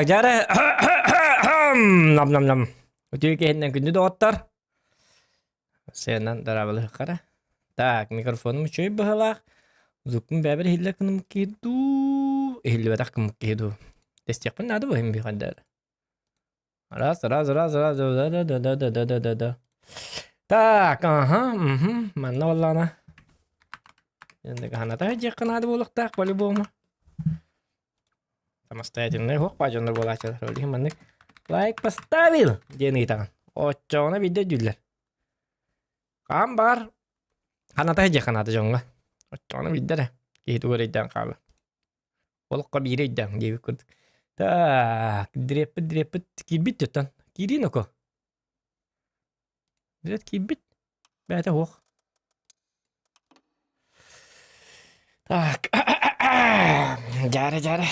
Так, дьара нам нам нам. Үтүө киһиннэн күндү доҕоттор. Сыанан дарабылыххара. Так, микрофонум үчүгэй быһалаах. Звукум бэбэр иһиллэр кыным киһи дуу, иһиллибэтэх кымык киһи дуу. Тестиэхпин наада бу иһин биһиэхэ Раз, раз, раз, раз, да, да, да, да, да, да, да, да, да. Так, ага, угу, манна буоллаҕына. Ханата дьиэххэ наада буолуохтаах по-любому. Самостоятельный уһук баадьоннор буолааччылар. Ол иһин маннык лайк поставил диэн ыйытаҕын. Оччоҕуна биирдэ өйдүүллэр. Хаан баар ханата дьиэххэ наада дьоҥҥо. Оччоҕуна биирдэ эрэ киһи тугу эрэ өйдөөн хаалар. Олоххо биири өйдөөн диэбит курдук. Так, дириэппит дириэппит киирбит дьоттон. Киириин око. Дириэт киирбит. Бэйэтэ суох. Так. Дьаара дьаара.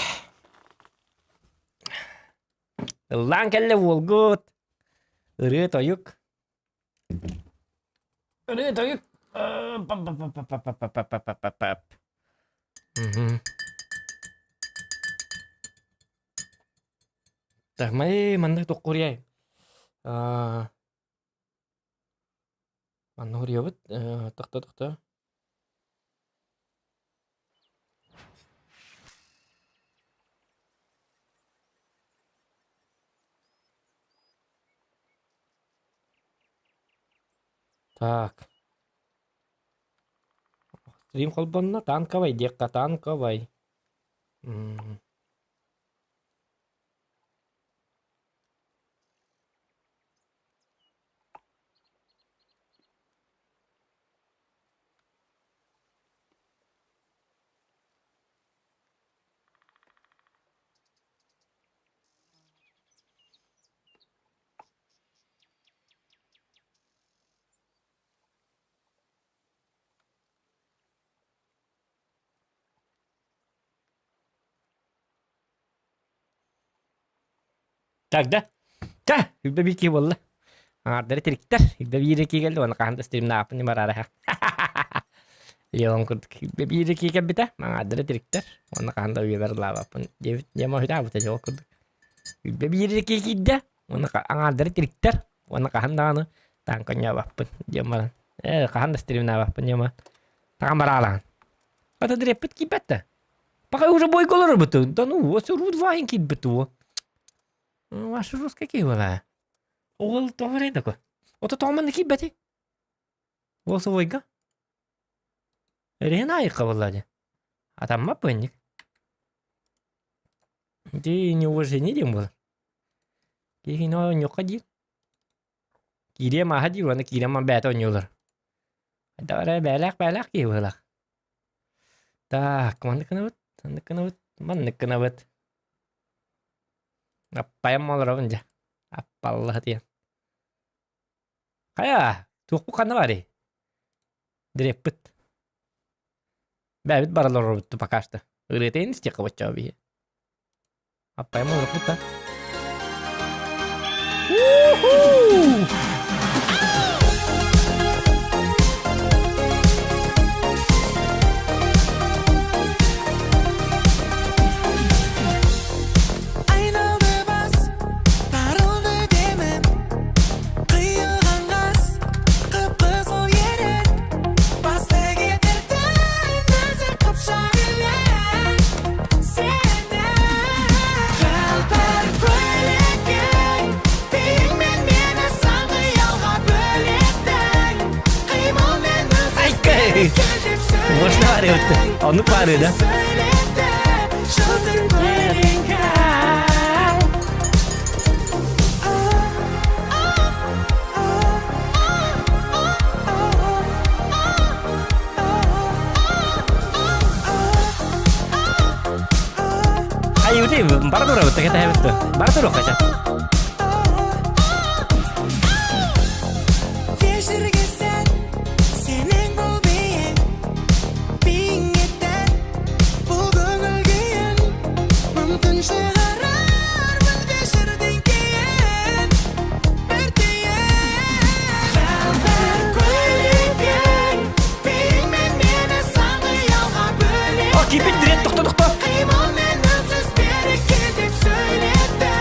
Ыллаан кэллэ уолгут. Ырыа тойук. Ырыа тойук. Так, май манна тоххуруйай. Манна уруйабыт. Тохто тохто. Так. Стрим холбонно, танковай диэххэ, танковай. М. Так да? Та, үбэ биир киһи буолла. Аҥаардары тириктэр. Үбэ биир киһи кэллэ, уонна хаһан да стримнаахпын ньымараара. Леон курдук үбэ биир киһи кэлбитэ, аҥаардары тириктэр. Уонна хаһан да үйэбэр ылаабаппын диэбит. Дьэ, моһутаабыта дьол курдук. Үбэ биир киһи киирдэ, уонна аҥаардары тириктэр. Уонна хаһан даҕаны таанка ньаабаппын диэн баран. Ээ, хаһан да стримнаабаппын диэн баран. Таҕан бараалаан. Ата дирэппит киирбэт да. Пока уже бойга олорорбут. Да ну, осы Рудвайн киирбит уу. Ваша русская киһи Ол тоҕо эрэ такой. Ото тоҕо манна киирбэти? Голосовойга? Эрэһин аайыкка буолла дии. Атаммат быанньык. Ити неуважение диэн буолар. Киһини оонньуохха диир. Киириэм ааһа диир уонна киирэн ман бэйэтэ оонньуулар. Хайдах эрэ бээлээх-бээлээх киһи быһыылаах. Так, маннык гынабыт, маннык гынабыт, маннык гынабыт. Аппайам олоробун дьэ. Аппаллаһа тиийэн. Хайа, туохпут ханна баарый? Дириэппит. Бэйэбит баран олоробут пока что. Ырыатын истиэххэ боччоо биһи. Аппайам олорбут да. Уху! Айналды бас, тарылды демім Қиылған қас, қып-қызыл ерін Басты кетірді нәзік қыпшақ елің Сені Жалпыр көйлекің биіңмен мені сан қиялға бөлеттің Қимылмен үнсіз Можно варианты. Ону пары, да? Жылтыр көлеңкең Айути, бара турабыт, кэтэһэбит Бара туруохха сөп. Вечерге сәт сенің бұл биің биің етер бұл көңіл күйің мүмкін шығарармын вечерден кейін бір түйін Жалбыр көйлекең биіңмен мені сан қиялға О, киирбит дириэт тохто тохто. Қимылмен үнсіз берекке деп сөйлетті.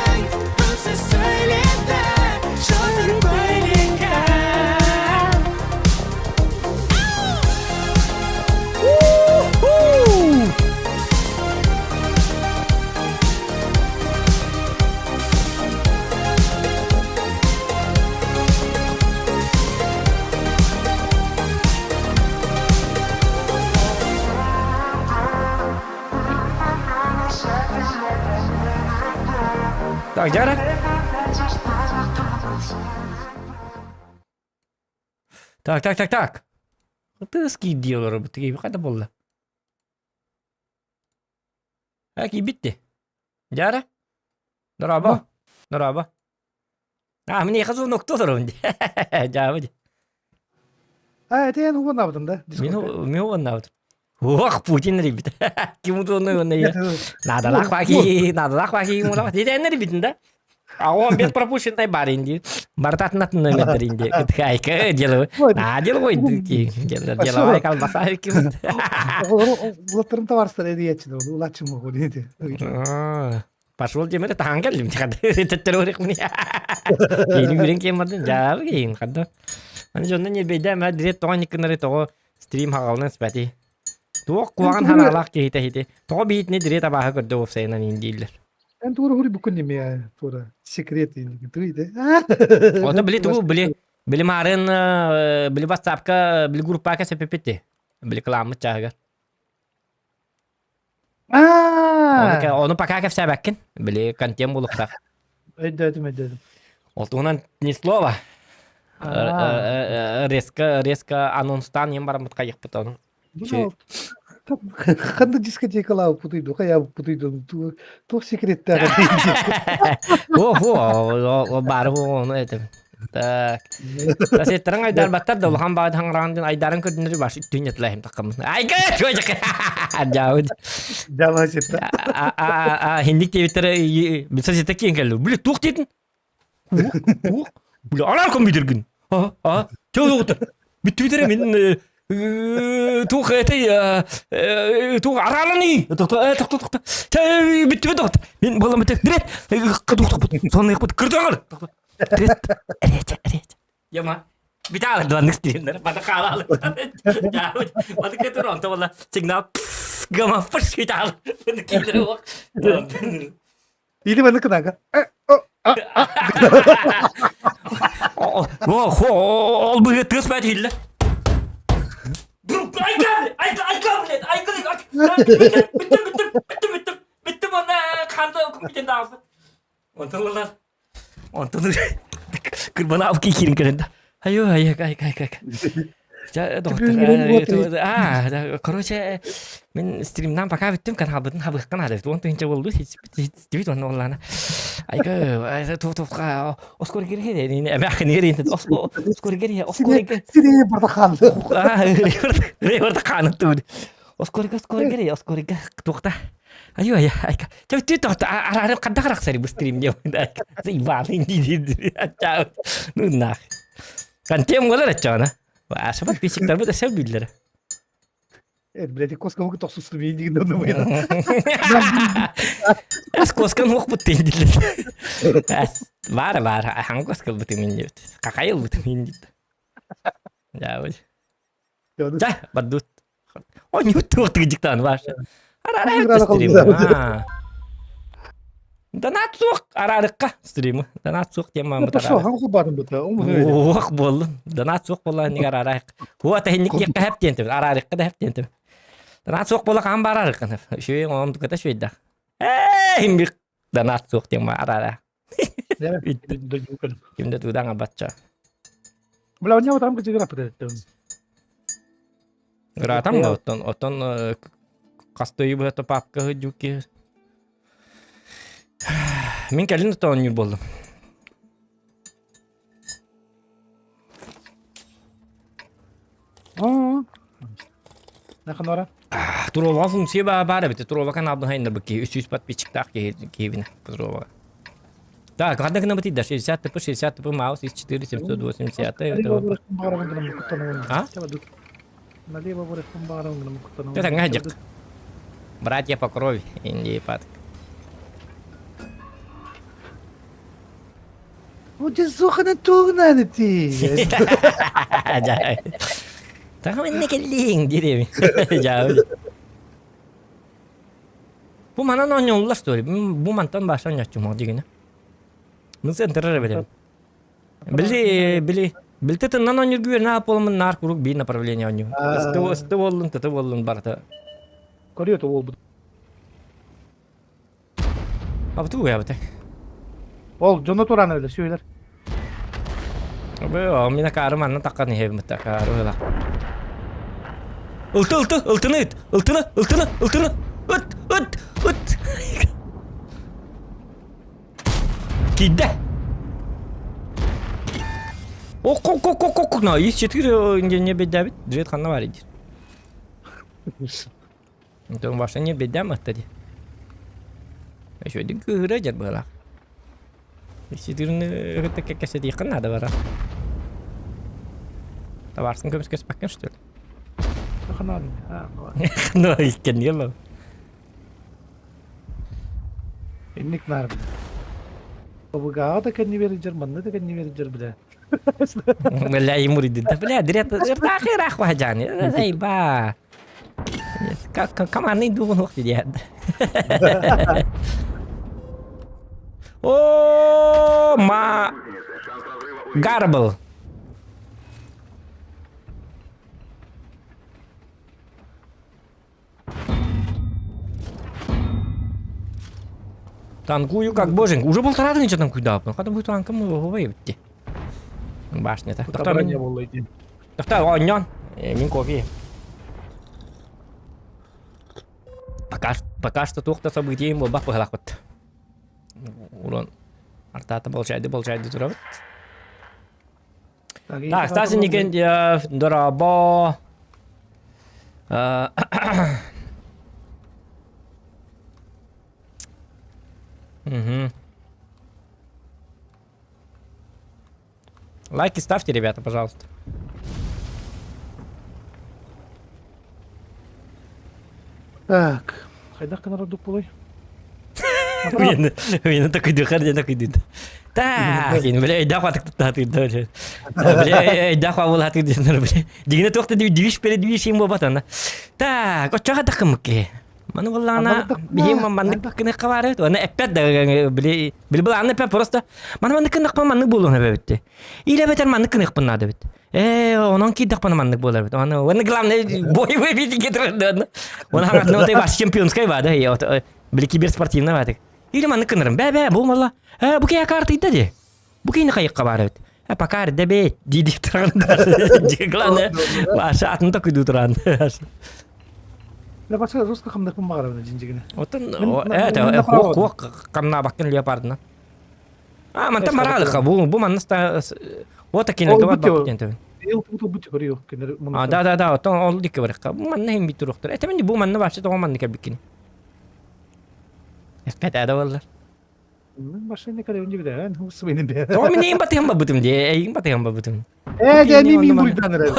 Так, дьара. Так, так, так, так. Тыс киирдии олоробут. Хайда буолла? А, киирбитти. Дьара. Дорообо. Дорообо. А, мне звонок олоробун дии. Дьаабы дии. А, это я угонабытым да? Мин мин угоннабытым. Ох, Путин ребит. Ким удобно я. Надалах баки, надалах баки мулах. Деденер битин да? А он без пропущенной баринди. Бартатнат номер инди. Кайка делаю. А делай делай колбаса ким. Улаттарым товарыстар эдияччи улатчым диди. Пошел демер тахан келдим. Теттерорик мuni. Кейин үрен кем бардын. Жабы кейин кадда. Аны жонда не бейдә мә дирет тоған никнары того стрим хагалынан спәти. Туох куаҕан ханаалаах киһитэ ити. Тоҕо биһитини дириэт абааһы көрдө уопсайынан индииллэр. Эн туора хури букун неме туора секрет туйде. Ото били тугу били били маарын били ватсапка били группака сепепити. Били кыламмыт чааһыгар. Ону пока кэпсээбэккин. Били контент булуктаах. Өйдөөтүм өйдөөтүм. Ол туһунан ни слова. Резко резко анонстаан иэн бараммыт хайыхпыт ону. Ханна дискотекалаабыт путуйду, хайаабыт путуйду, туох секреттээх О, бары ону этим. Так. Сеттарың айдарбаттар да улахан баҕа хаҥыраан дин айдарын көрдүнөр баш үттүн ятылаһым таккамын. Айга чуожак. Жауд. Жама сетта. А а а хиндик тебиттер билсе сетте киен келди. Биле туох дедин? Ух, Бля, анар компьютергин. А, а, чөө доктор. Бүттүбүтер мен туох этэй туох араланы. Тохто, тохто, тохто. Бүттүбүт доктор. Мен болам бит. Бирет. Соны кырдыңар. Рет, рет, рет. Яма. Битаалар дуаннык стримнер. Бата хаалаалы. Бата кетер онто болла сигнал гама фыш битаал. Килер ок. Или баны кынага. О, ол быгы тыс бәт хилле. Айка, айка, айка, блядь, айка, айка. Биттим, биттим, биттим, биттим. Биттим онда ханды компьютерде алды. Онтон ылар. Онтон кырбана алып киирин кэлэн да. Айо, ай, ай, ай, ай. Дьэ, доктор, а, короче, мин стримнан пока бүттүм, каналбытын хабыахха наада эбит. 10 тыһыынча буолду, ситибит онно буоллаана. Айга, туох-туохха, оскор кириһи, эмээххин ириин, оскор кириһи, оскор Сири барда хаалды. Ребарда хаанын туун. Оскорга, оскорга, оскорга, туохта. Айо, айо, айка. Чэ, тү тоқта, арары қанда қарақсари бұл стрим деп. Иван, инди, Ну нах. Контем болар ачана. Аша подписчиктар бу да сәл билдер. Эт, блядь, коска муку тохсусту бейин деген да Ас коскан уох бут тендилер. Бар бар, хан коска бут мен деп. Какайыл бут мен деп. Да, вот. Да, бардут. О, не туох тыгыжыктан ваш. Арара стрим. Донат суох арарыкка стримы. Донат суох диэн маамыт Пошел, хаҥ хубаатын быта. Уох буоллун. Донат суох буолла инник арарайык. Хуа тэһинник диэххэ хэп диэн тэбит. Арарыкка да хэп диэн тэбит. Донат суох буолла хаан баар арыккын. Үчүгэй оҥон туката үчүгэйдэх. Ээ, имбик донат суох диэн арара. Ким да туудан абатча. Бля, у него там где игра Ыраатам да оттон оттон хастыы быһата папка дьуки Мин кэлин да оонньуур буоллум. Наханора. Турова функция баар эбит. Турова каналбын хайнарбыт киһи 300 подписчиктаах киһи киһибин Турова. Так, ханна гына бытыйда 60 тп 60 тп маус из 4 780 это А? Налево Это гаджик. Братья по крови, Индии пат. Таҕа кэллиҥ дириэбин. Бу манан оонньууллар что ли? Бу мантан баша оонньооччум дигинэ. Мын центрар эбэтем. Били били билти тыннан оонньуурга үөрэнэ буоламмын наар куруук биир направление оонньуу. Ысты ысты буоллун, тыты буоллун барыта. Көрүө буолбут. Абытыы уйаабыта. Ол дьоно туран өлө сүөлэр. Бу мин акаары манна таккан иһэбин акаары ыла. Ылты ылты ылтыны ыт ылтыны ылтыны ылтыны ыт ыт ыт Киирдэ. Ок ок ок ок ок на есть четыре не бедябит. Джет ханна бар иди. Онтон башта не бедям атта ди. Еще один кыыра дьэр быһалаах. Сидирни кытта кэккэсэтиэххэ наада бара. Табаарсын көмүскэспэккин что ли? Ну, иккенниге Инник наар. Бабыгааҕа да кэннибэр дьэр, манна да кэннибэр дьэр бля. Бля, ему да, бля, дрят, ырдаах ыраах баһажааны, зайба. Командный дугун уох диэт. О, ма Гарбл. Танкую как боженька. Уже полтора тысячи танкуйдааппын. Хата бу танкым бити. Башнята. Броня буолла ити. Тохтоо оонньоон. Мин кофе. Пока, пока что туох да событием буолбах быһалаахпыт. Урон артаата болчайды болчайды турабыт. Так, Стас Иннокентьев, дорообо. Угу. Лайки ставьте, ребята, пожалуйста. Так, хайдах гынар ордук буолуой? Мені такий дихар, я такий дит. Так, бля, өйдөөх батык туттаатыырда бля. Бля, өйдөөх бабылаатыр диэннэр бля. Дигинэ туох да движ передвиж им буолбатана. Так, оччоҕо такымыкки. Маны буллаҕына биһим маннык гыныахха баары. Уонна эппэт да били били былааны эппэт просто маны маннык гыннахпына маннык буолуон эбэбитти. Или эбэтэр маннык гыныахпын наада эбит. Ээ, онон киирдэхпинэ маннык буолар эбит. Аны уонна главное боевой видео кетирден. Оны хаҥатына отой бас чемпионскай баада. Били киберспортивный баатык. Или маннык гынарым. Бэ-бэ, бу малла. Э, бу киһи картыйда ди. Бу киһини хайыкка баар эбит. Э, пока эрдэ бэт дии туран. Главное, Маша атын такуйду туран. Да бачка жестко хамнакпын баҕарабын дьинжигинэ. Оттон это хуох хуох хамнаабаккын леопардына. А, мантан бараалыха бу бу манна вот такие бар бак А, да, да, да, оттон ол дикки барыкка. Бу манна хим бит туруктар. Это мен бу манна вообще тоҕо манна кэлбиккин. Эппэт боллар. Машина кэлэн дибидэ, усубайны бе. Тоҕо мин эйин батыһан барбытым дии, эйин батыһан барбытым. Ээ, дэ ми мин буруйдан эрэ.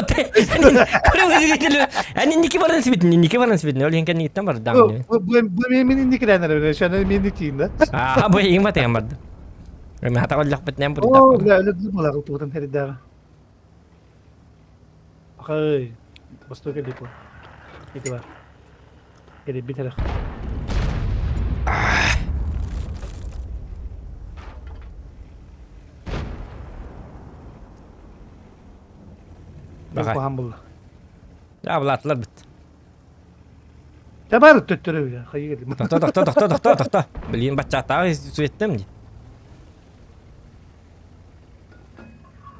Эн инники баран сибитин, инники баран сибитин, ол иһин кэнниттэн бардам. Бу бу мен инникилэн эрэ, шаны мен тиин да. Аа, бу эйин батыһан барды. Мен хата оллохпут нэм Оо, буруйдаппын. бля, өлө дымалар тутан хэридээҕэ. Ахай, бастык элип Ити бар. Кэлбит эрэх. Баҕай. Куһаан булла. Абылаатылар бит. Табар төттөрү бile. Хайы кэлим. Тохто, тохто, тохто, тохто, тохто. Блин, баччааттааҕы сүөттем дии.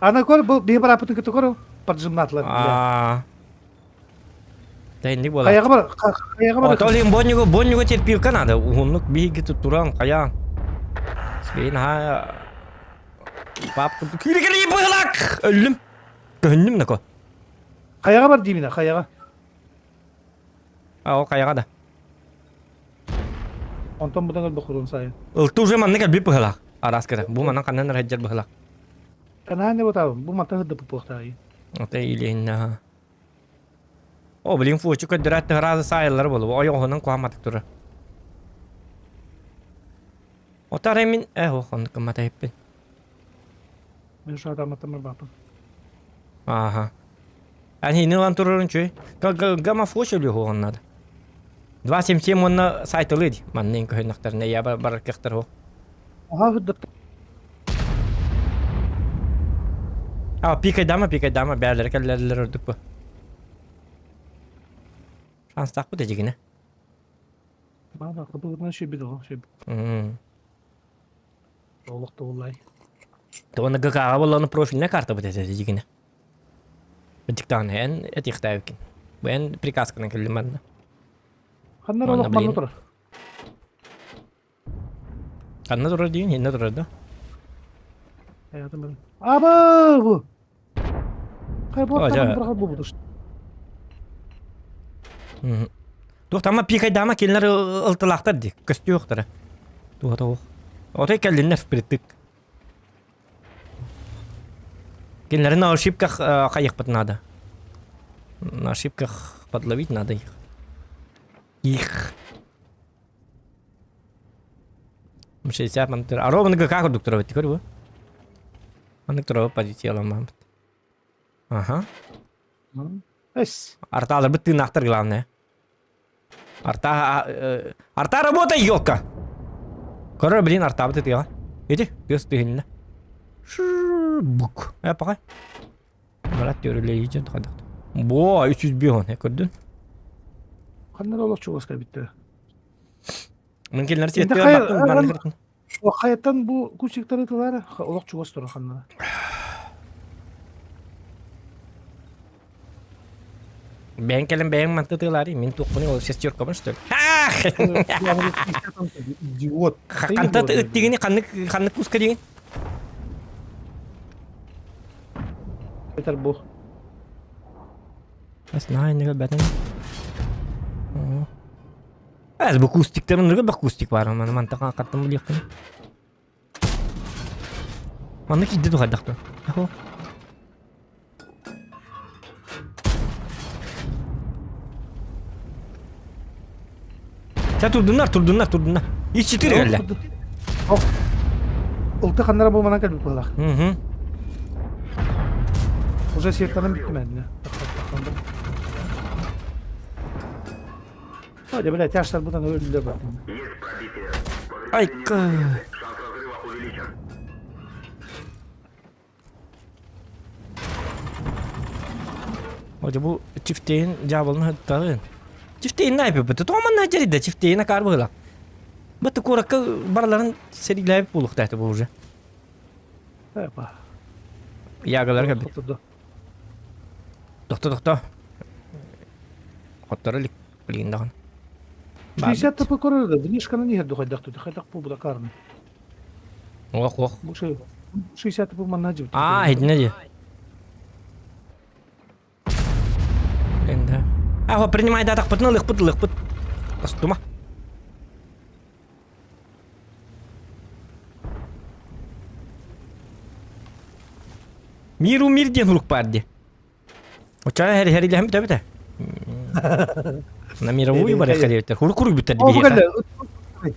Ана көр бу биһи бараппытын кытта көр поджимнаатылар. Аа. Тэнник буолар. Хайаҕа бар хайаҕа бар. Ото олин бонньугу бонньугу терпилка надо. Уһуннук биһиги туттуран хайаан. Свин ха пап күүрекели быһылак. Өллүм. Көһүннүм нако. Хайаҕа бар дииминэ хайаҕа. А ол хайаҕа да. Онтон бутан өлбөх курун сайын. Ылты уже маннык элбип быһылаах. Араската. Бу манан ханнан эрэ быһылаах. Канаан не бутабын. Бу мантан хыдды пупуохтаайы. Ата илиһинна. О, блин, фучу көддөрөөт төһө саайыллар болу. Ойоҕоһунан куһамматык турар. Отар мин э оннук гыммата эппин. Мен шаатаматтамар баапын. Ага. Ани ылан турарын чүй. Гамма фучу лү надо. 2.77 уонна сайтылы ди. Маннын көһөннөхтөрүнэ я бар кыахтар хо. Аха хыдды А, пикайдама, пикайдама, бээлери кэллэрилэр ордук бу. Шанстаах бу дежигине. Баана кыбылынан шөбүт ол шөбүт. Олох тугулай. Уонна ГК-ҕа буоллаҕына профильная карта бут этэ дьигинэ. Диктант эн этиэхтээбиккин. Бу эн приказканан кэллим манна. Ханна эрэ Уонна олох манна блин турар. Ханна турар диин? Хиннэ турар да? Аятым бары. Аба бу. Хай О, бу дьэ. быраҕа бу бу. Туох тама пикайдаама кинилэр ылтылаахтар дии. Көстүөхтэрэ. Туох туох. Отой кэллиннэр впритык. Кинилэри на ошибках хайыхпыт надо. На ошибках подловить надо их. Их. 60 мантыр. А ровно как курдук турабыт көрбү. Маннык турабыт позицияланмамыт. Ага. Эс. Арталарбыт тыыннаахтар главное. Арта э, арта работай, елка! Көрөр, блин, артабыт ытыаҕа. Ити, тыас тыһынна. Бук. Э, пока. Брат, төрүлэйи хайдах. Бо, 305 көрдүн. Ханна да олох чугас кэлбиттэрэ. Мин кинилэр Инде сиэттигэр хай баттым, манна кыртын. хайаттан бу кусиктары тылары олох чугас турар ханна. Бэйэҥ кэлэн бэйэҥ манты тыылаарый, мин туохпунуй ол шестеркабын что ли? Ах! Идиот. Ханта ыттигини ханнык ханнык куска диин? Бетер бу. Бас наһаа иннигэр бэтэн. Эс бу кустиктарын ныргы бах кустик бар маны мантака каттым билиэхпин. Манна киирдэ тухайдахтар. Ахо. Ча турдуннар, турдуннар, турдуннар. Ис четыре кэллэ. Улты ханнара бу манан кэлбит буоллах. Угу. Уже сетканан бүттүм әнне. Ой, бля, тяжтар бутан өлүллэр баттым. Ай, Отя бу чифтейин дьаабылын хаттаҕын. Чифтейин наайпыппыт. Тоҕо манна дьэридэ чифтейин акаар быһыылаах. Бу куоракка барыларын сэриилээбит буолуохтаах бу уже. Ягалар кэлбит. Тохто тохто. Хотторо илик билигин даҕаны. 60 тп көрөр да, внешканы не херду хайдах тут, хайдах бу буда карны. Ох, ох. Бу 60 тп манна жибит. А, итинэ дии. Блин, да. А, принимай датахпытын ылыхпыт, ылыхпыт. Костума. Миру мир диэн урук баар дии. Оччоҕо хэрилэһэн бүтэбит ээ. На мировую барыахха диэбиттэр. Хурук курук бүттэр О, биһиэхэ. кэллэ.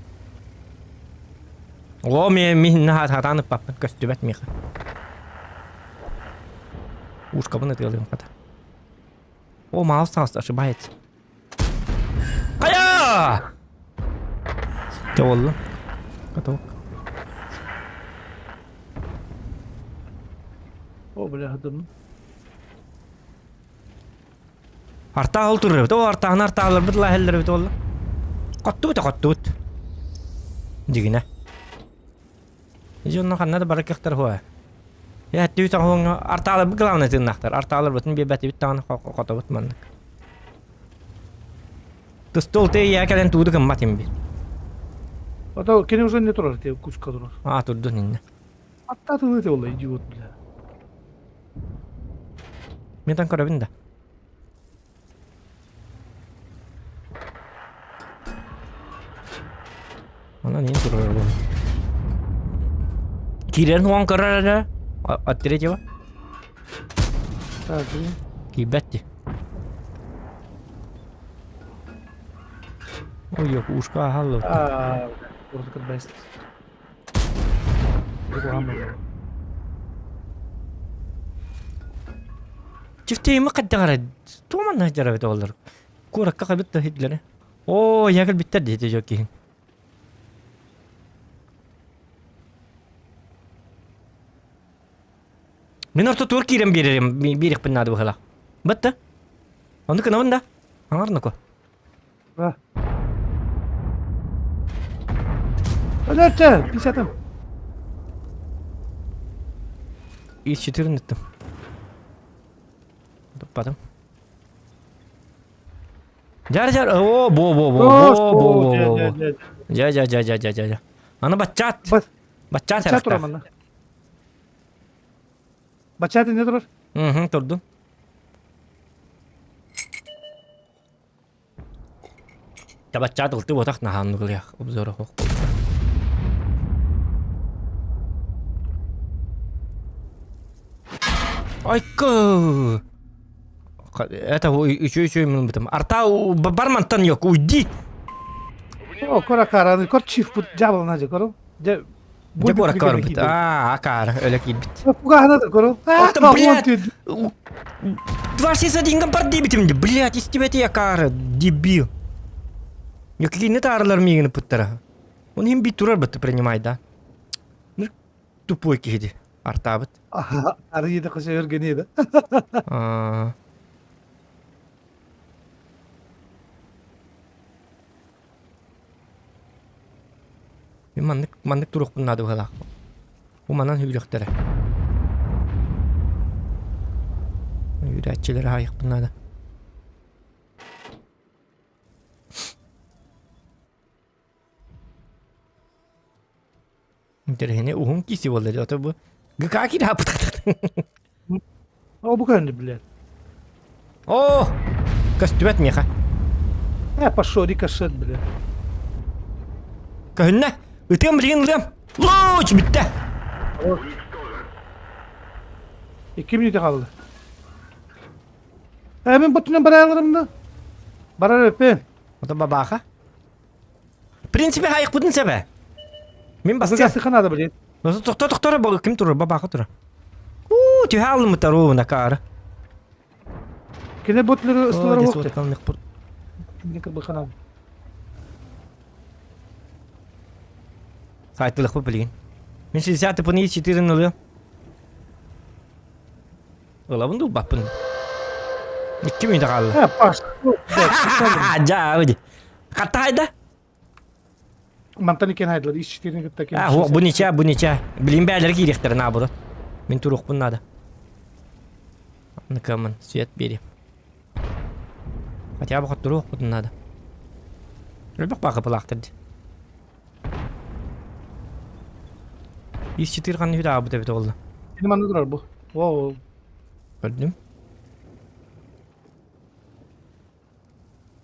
О, мен мин хатаан ыппаппын көстүбэт миэхэ. Ушкабын ытыалыым хата. О, мало осталось, ошибается. Хайа! Дьэ буолла. Готов. О, бля, хадым. Артаа ол турар эбит. О, артааһын артааларбыт лаһэллэр эбит буолла. Хоттубут хоттубут. Дьигинэ. Дьонно ханна да бары кыахтар хуа. Я түс оһоҥҥо артааларбыт главное тыыннаахтар. Артааларбытын биэрбэтибит даҕаны хотобут маннык. Тустуул тыйя кэлэн тууду гыммат им бир. Ото кини уже не турар, те куска турар. А, турдун инне. Атта тылы те ола, идиот, бля. Мен там көрөбүн да. Онон иин турар буолла. Киирэн уон көрөр эрэ. От третьего. Так, блин. Киирбэт дии. Ой, ушка аһаллыбыт. Аа, урут бэст. Чифтейми хайдах эрэ туох манна сылдьар эбит оҕолор куоракка хабыт да иһиллэрэ оо ийэ кэлбиттэр диэтэ дьон киһиҥ Мин ортотугар киирэн биэрэрим биэриэхпин наада быһыылаах. Батта. Ону гынабын да. Аҥарнако. Өлөрчө, писатым. Ис четырын ыттым. Туппатым. Жар жар о бо бо бо бо бо бо бо. Жа жа жа жа жа жа. Аны баччат. Баччат Баччат турар манна. Баччат не турар? Угу, турдум. Табаччаат ылты ботах наһаан нугулуях обзора хох. Айка! Это еще еще минут там. Арта бармантан yok, уйди. О, кора кара, кор чиф пут жабыл нажы коро. Же Дьэ куоракка барбыт. Аа, акаары, өлө киирбит. Пугаһына коро. Оттон, блядь, 261 бар диэбитим дии, блядь, истибэти акаары, дебил. Кини таарылар миигин ыппыттара. Он иһин бит турар бытты принимай да. Ну, тупой киһи ди, артаабыт. Арыйда кыса өргени да. Аа. Мин маннык маннык туруохпун наада быһыылаах. Бу манан үүрүөхтэрэ. Үүрээччилэри аһайыахпын наада. Интэриэһинэй уһун киси буолла дии, ото бу ГК киирэ О, бу көрүндү блядь. О, көстүбэт миэхэ. Э, пошел рикошет, блядь. Көһүннэ. Ытыам билигин ылыам. Луч бүттэ. 2 минута қалды. Э, мен бұтынан бара алырым да. Барар өпен. Ото бабаха. В принципе, хайықпытын сәбә. Мин бастыам. Сыханада, блядь. Тохто тохтора бу ким турар бабаха турар. Уу, түһэ алыммыттар уу накаары. Кини ботлары ыстылары О, уохты. десуоткалнык Кини Сайтылықпы билигин. Мин 60 тыпыны 4 ылыам. Ылабын да ылбаппын. 2 минута хаалла. Э, Паш. Дьаа, Хатта хайда? Мантан икен хайдылар, ис четырны кытта А, бу нича, бу нича. Билин бээлери киириэхтэрэ наоборот. Мин туруохпун наада. Ныкамын, свет бери. Хотя бы хотуруохпутун наада. Элбэх баҕа дии. Ис четыре ханна үтэ аабыт эбит оҕолло. Кини манна турар бу. О, Көрдүм.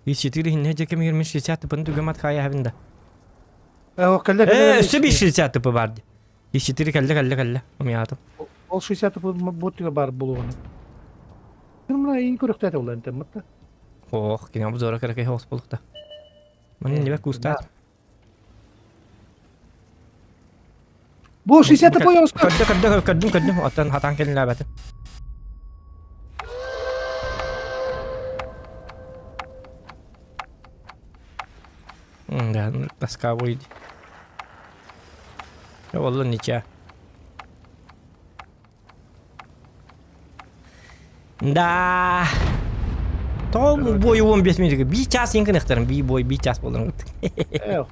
Ис четыре хинне дьэ кэмигэр мин 60 тыпын түгэмат хаайаһабын да. Э, кэллэ Э, өссө биир 60 тыпы бар дии. Ис четыре кэллэ кэллэ кэллэ. Умяатым. Ол 60 тыпы бу бар булуғаны. Мына иин көрөктәте була энтем мытта. Ох, кини обзора кыракай хоос болукта. Маны небе кустаат. Бу 60 тыпы ёска. Көрдө көрдө көрдүм көрдүм. Оттон хатаан кэлин Да, тоска будет. Олла нича. Да. Тоҕо бой 15 минутка. Би час иҥ гыныахтарын, би бой, би час буоларын Э,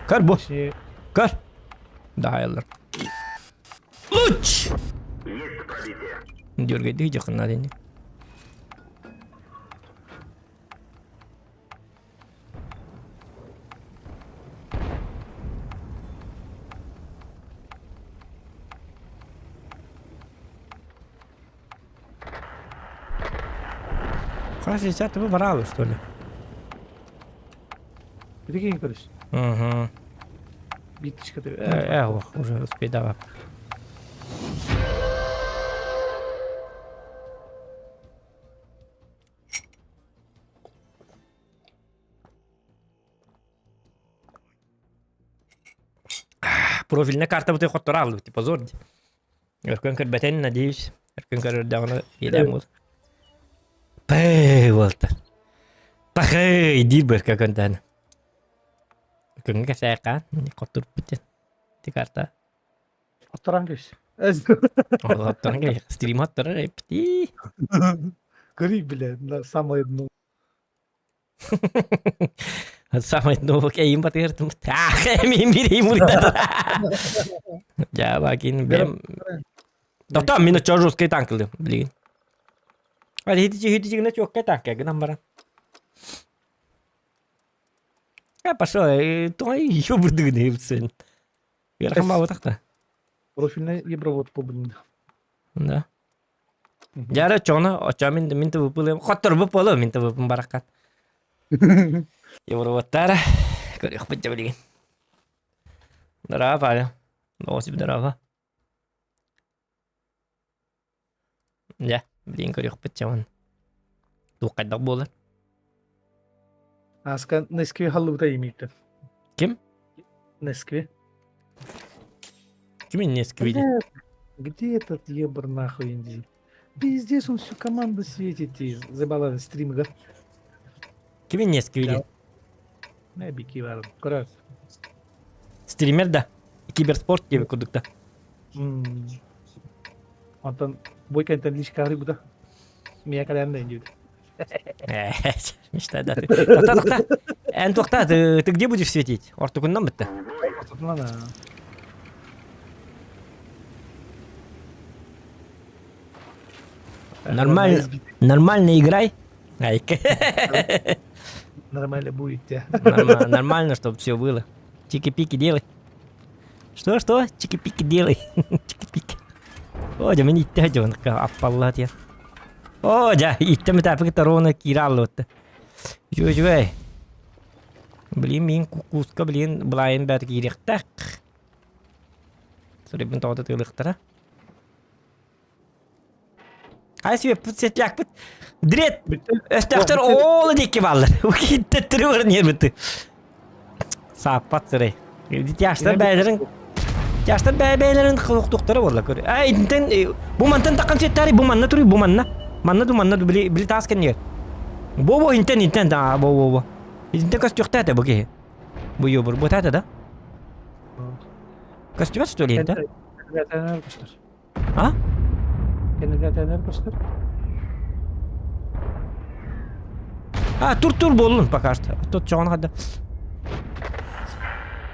Көр бу. Көр. Да, Луч! Дергайды жақыннар енді. Хас 60 баралы, что ли? Прикинь, короче. Угу. Биточка ты. Э, ох, уже успей давай. Профильная карта вот хотторал, типа позор. Өркөн көрбөтен, надеюсь. Өркөн көрөрдөҕүнэ иэдээн буол. Пэй буолта. Пахэй диир бөркө көнтөөнө. Өркөнгө кэпсээххэ хотторбут диэн. Ити карта. Хотторан кэс. Хотторон кэс. Стрим хотторор эпти. Гори, бля, на самое дно. Самый новый эйим батыртым. Ах, эмин бирейим урдата. Жа бакин бем. Доктор, мин очо русский танкылы, блин. А хити хити гына чокка танка гынан баран. Я пошел, той еще бурдыгны сын. Верхам так-то. Профильный евровод побудем. Да. Дьэ оччоҕуна оччоҕо мин мин ТВП-лыам хотторбут буолуо мин ТВП-м бараххан. Евроводтара көрүөхпүт дьэ билигин. Здорово, Павел. Осип, здорово. Дьэ, билигин көрүөхпүт дьэ уонна. Туох хайдах буолар? Аска Нескви халлыбыта имииттэн. Ким? Нескви. Ким Нескви? Где, где этот ебр нахуй инди? Пиздец, он всю команду светит и забала стримга. Ким Нескви? Не бики бар. Көрөр. Стример да. Киберспорт диэбит курдук да. Онтон бойкантан личка буда. Мия калям да индиут. Мечтай, да. Тохта, тохта. Эн тохта, ты, ты где будешь светить? Ортукуннан бітті. Ортукуннан, Нормально, нормально играй. Айка. Нормально будет тебе. Нормально, нормально, чтобы все было. Чики-пики делай. Что-что? Чики-пики делай. Чики-пики. О, дьэ, мин иттэ дьон аппалла диэн. О, дьэ, иттэ мытаапы кытта ровно киирэ аллыбытта. Үчүгэй, үчүгэй. Блин, мин кукууска, блин, былайын бәрі киириэхтээх. Сорибын тоҕо тыылыктара. Ай сүөппүт сетлякпыт. Дрет! Өстөөхтөр оолу диэки бааллар. Укиттеттери баран Сааппат сырай. Тяжтар бэйэлэрин Тяжтар бэйэлэрин хохтуктара буолла көр. Ай интен бу мантан таккан сеттари бу манна туруй бу манна. Манна ду манна ду били били таас кэннигэр. Бо бо интен интен да бо бо бо. Интен көстүөхтээте бу киһи. Бу ёбур бу таата да? Көстүбэт что ли интен? А? А, тур-тур буоллун пока что. Тут чоҕон хадда.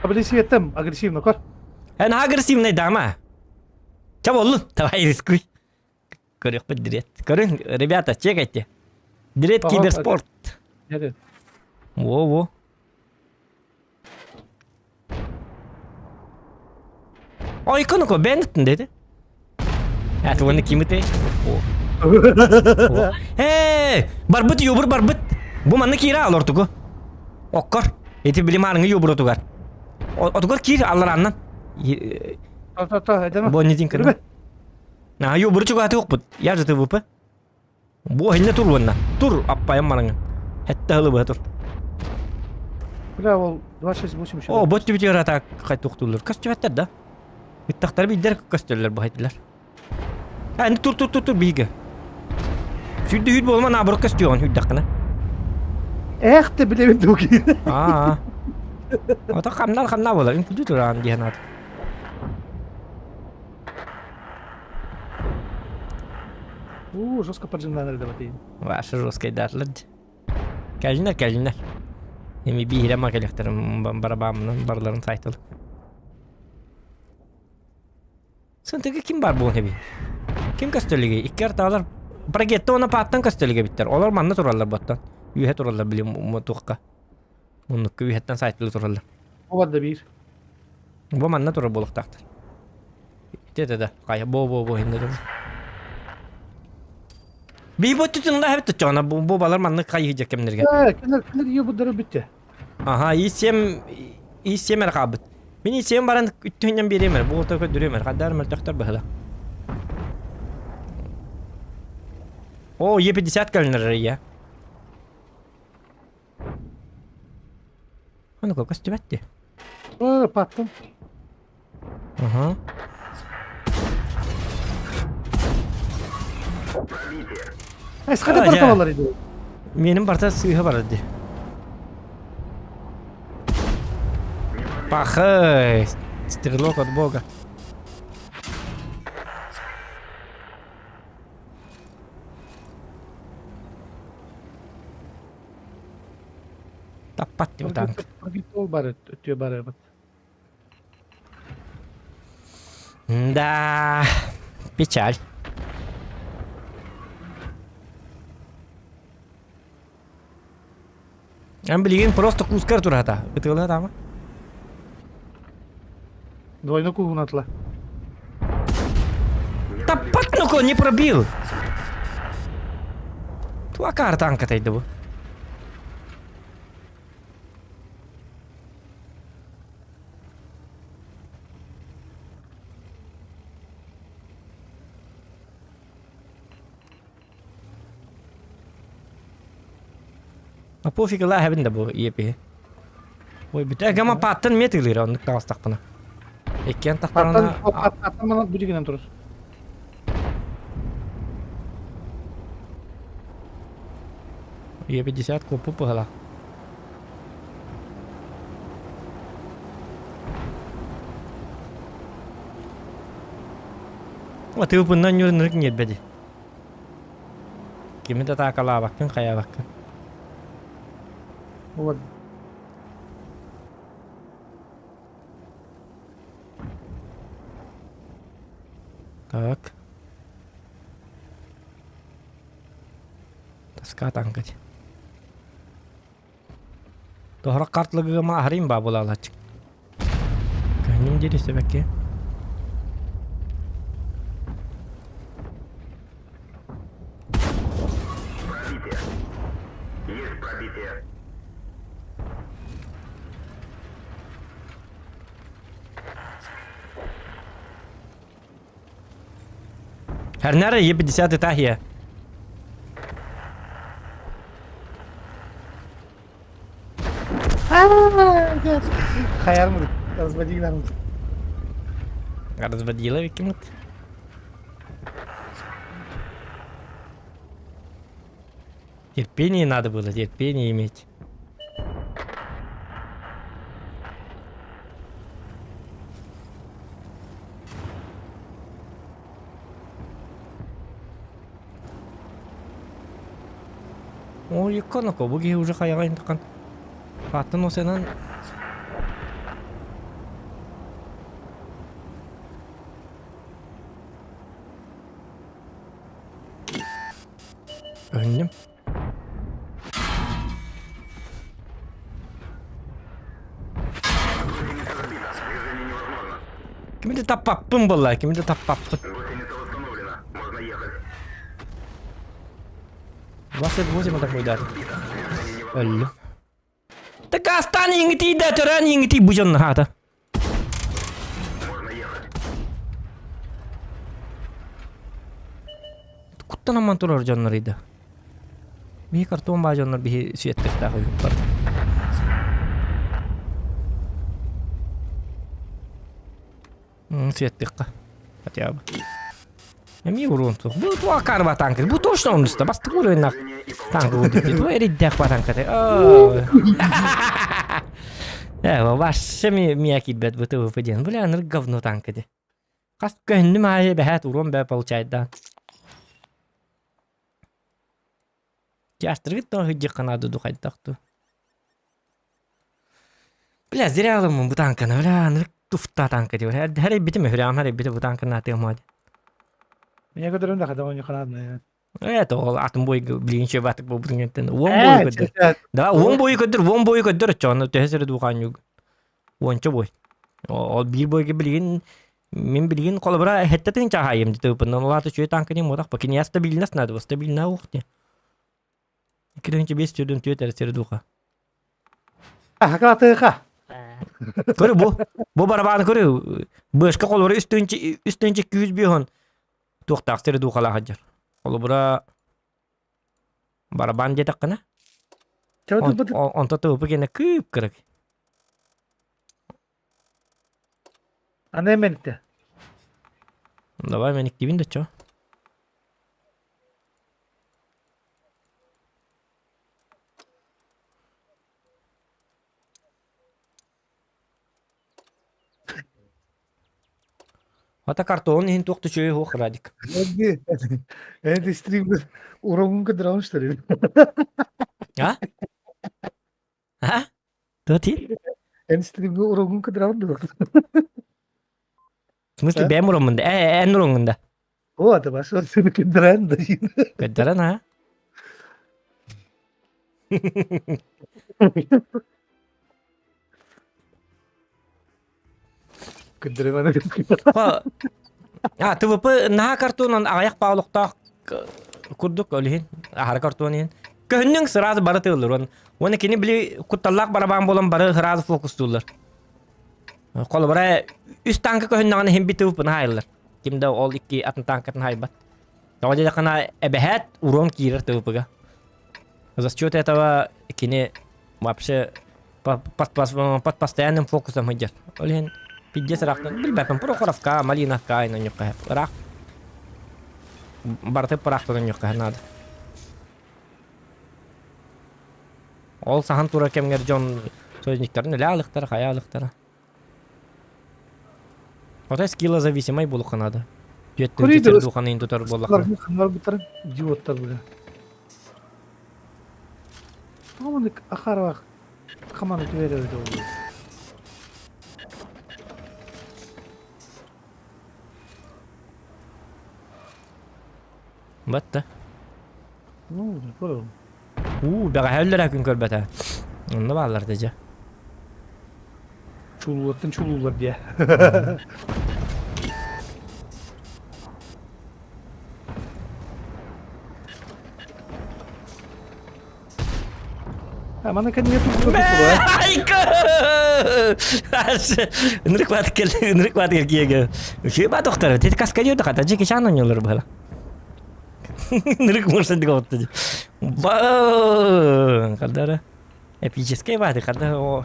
Агрессиветтем, агрессивно көр. Эн агрессивный дама. Ча буоллун, давай рискуй. Көрүөхпүт дирет. Көрүн, ребята, чекайте. Дирет киберспорт. Во-во. Ойконуко бэнниттин деди. Это уонна кимите? Ээ, барбыт юбур барбыт. Бу манна киирэ алортугу. Оккор. Ити били маарыҥы юбур отугар. Отугар киир алларааннан. Бу не дин На юбуру чугааты укпут. Я же ТВП. Бу иһиннэ тур уонна. Тур аппайан мараҥын. Хэтте ыһылы быһа тур. Бля, ол 268 О, бот түбүтүгэр атаак хайтуохтууллар. Көстүбэттэр да. Ыттахтар биирдэр көстөллөр бу хайтылар. А, тур тур тур тур биһиги. Сүүрдү сүүр буолма наоборот көстүөҕүн сүүрдэххинэ. Эх ты билэбин дуги. Аа. Ото хамнар хамнаа буолар. Үҥкүлүү тураан диэн аат. Уу, жестко поджимнан даватыйын. Ваша жесткайдаатылар дии. Кэлиннэр, кэлиннэр. Эми биирэ ма кэлиэхтэрин барабаамынан барыларын сайтыл. Сынтыгы ким бар буон эби? Ким көстөлүгэй? Икки артаалар Прогетто уонна пааттан көстөлүгэ биттэр. Олор манна тураллар боттон. Үөһэ тураллар били туохха. Муннукка үөһэттэн сайтылы тураллар. Олар да биир. Бу манна турар буолуохтаахтар. Ити этэ да. Хайа бо бо бо иннэ турар. Би бу түтүн да хэбит чона бу бу балар маннык хайы кемнерге. Э, кинер кинер ее буддары бүтте. Аха, И7 И7 эрэ хаалбыт. Мин И7 баран үттүһүнэн биэриэм эрэ, бу ото көрдөрүөм эрэ, хадаар мөлтөхтөр быһыла. О, Е50 кэлинэр я. Аны көстүбэт дии. О, паттым. Аха. Эсхада барта болар иди. Менин барта сыыһа барар дии. Пахай! Стрелок от бога. Таппат дип танк. Прогитол бар өтүө барыбыт. Да, печаль. Эн билигин просто кускар турата. Ытыалаа таама. Двойной куугунатла. Таппат ну не пробил. Туа картанка тайды бу. А пофиг лаһабын да бу епи. Ой, бүтэ гама паттан метрлер оннук таҕыстахпына. Иккиэн тахтарына Паттан мана бүдүгүнэн турар. Е50 копу пыһала. Атыыпыннан ньуруннарык ньиэрбэди. Кими да таакалаабаккын, хайаабаккын. Вот. Так. Тоска танкать. Тоһора картлыгыма аһарыйм баа буолаалааччык. Көннүм диэри сөбөккө. Эрнара Е50 Италия. Хайармын, разводилармын. Разводила викимут. Терпение надо было, терпение иметь. Ой, иконако, бу киһи уже хайаҕа интахан. Атын осенан Өһүннүм. Кими да таппаппын буолла, кими да таппаппын. 28 такой даты. Өллүм. Так астан иңити да төрөн иңити бу дьон хаата. Куттанаман турар дьоннор ида. Биһи картон баа дьоннор биһи сүөттөхтөөх үһү Сүөттөххө. Хотя бы. Эмиэ уруон суох. Бу туох карба танк. Бу точно оннуста. Бастакы уровеннаах танк буолбут. Бу эриддээх ба танката. Э, вообще мия киирбэт бу ТВП диэн. Бля, аныр говно танк ди. Хас көһүннүм аайы бэһээт уруон бээ получайдаан. Тястыргыт то хыдьык наада духайдах ту. Бля, зря алыммын бу танканы. Бля, аныр туфта танка диyor. Her, her битим өһүрәм, her бите бу танканы атыам Меня көтөрөн да хата оñu канадна. Это ол атын бой билин чө батык бу бунгентен. Уон бой көдөр. Да, уон бой көдөр, уон бой көдөр чону төһө сире духан юг. Уонча бой. Ол биир бойга билигин мин билигин холобура хеттетин чахайым дитыпын. Олата чөй танканы модах ба киня стабильность надо, стабильно ухти. 205 түрдөн түөт эрэ сири духа. Хакатыха. Көрү бу. Бу барабаны көрү. Бышка холобура үстүнчи үстүнчи күүс биһон туохтаах сири духалаах сылдьар. Холобура барабан диэтэххинэ онто тыыпы гэнэ кыып-кырык. Аны эмэнтэ. Давай мэниктиибин да чо. Ата картон иһин туох да үчүгэй суох Радик. Это стрим урогун кыдырабын что ли? А? А? Туох Эн стримҥэ уруогун кыдыраҕын дуо? В смысле бэйэм уруоммун да? Э, эн уруоҥҥун да? О, это ваш кыдыран да. Кыдыран, а? Кыдырыманы А, ТВП наһаа картонан аҕыйах паолохтоох курдук олиһин аһара картон иһин. Көһүннүҥ сразу бары тыыллар. Уонна кини били кутталлаах барабан буолан бары сразу фокустууллар. Холобура үс танка көһүннэҕинэ иһин би ТВП-ны хаайыллар. Ким да ол икки атын танкатын хаайбат. Тоҕо диэтэххинэ эбэһээт урон киирэр ТВП-га. За счет этого кини вообще под, под постоянным фокусом сылдьар. Ол иһин пиздец ыраахтан билбэппин Прохоровка, Малиновка айна ыраах барыты пыраахтан онньукка наада. Ол саһан турар кэмҥэр дьон союзниктарын үлэ алыхтара, хайа алыхтара. Отой скилла зависимай буолуохха наада. Түөттүн духанын тутар буоллаххына. Ханнарбыттарын идиоттар бля. Аманык ахарах хаманы түһэрэ öyle Батта. Ну, понял. Уу, бэҕэһээ өллөрө күн көрбөтө. Онно бааллар да дьэ. Чулуулартан чулуулар диэ. А мана кэннигэ тугу Айка! Ынырык баат кел, ынырык баат кел Үчүгэй баат охтор. Тет каскадер да хата Джеки Чан ойнолор бала. Ынырык мурсан диге отты. Ба! Кадара. Эпический бааты када о.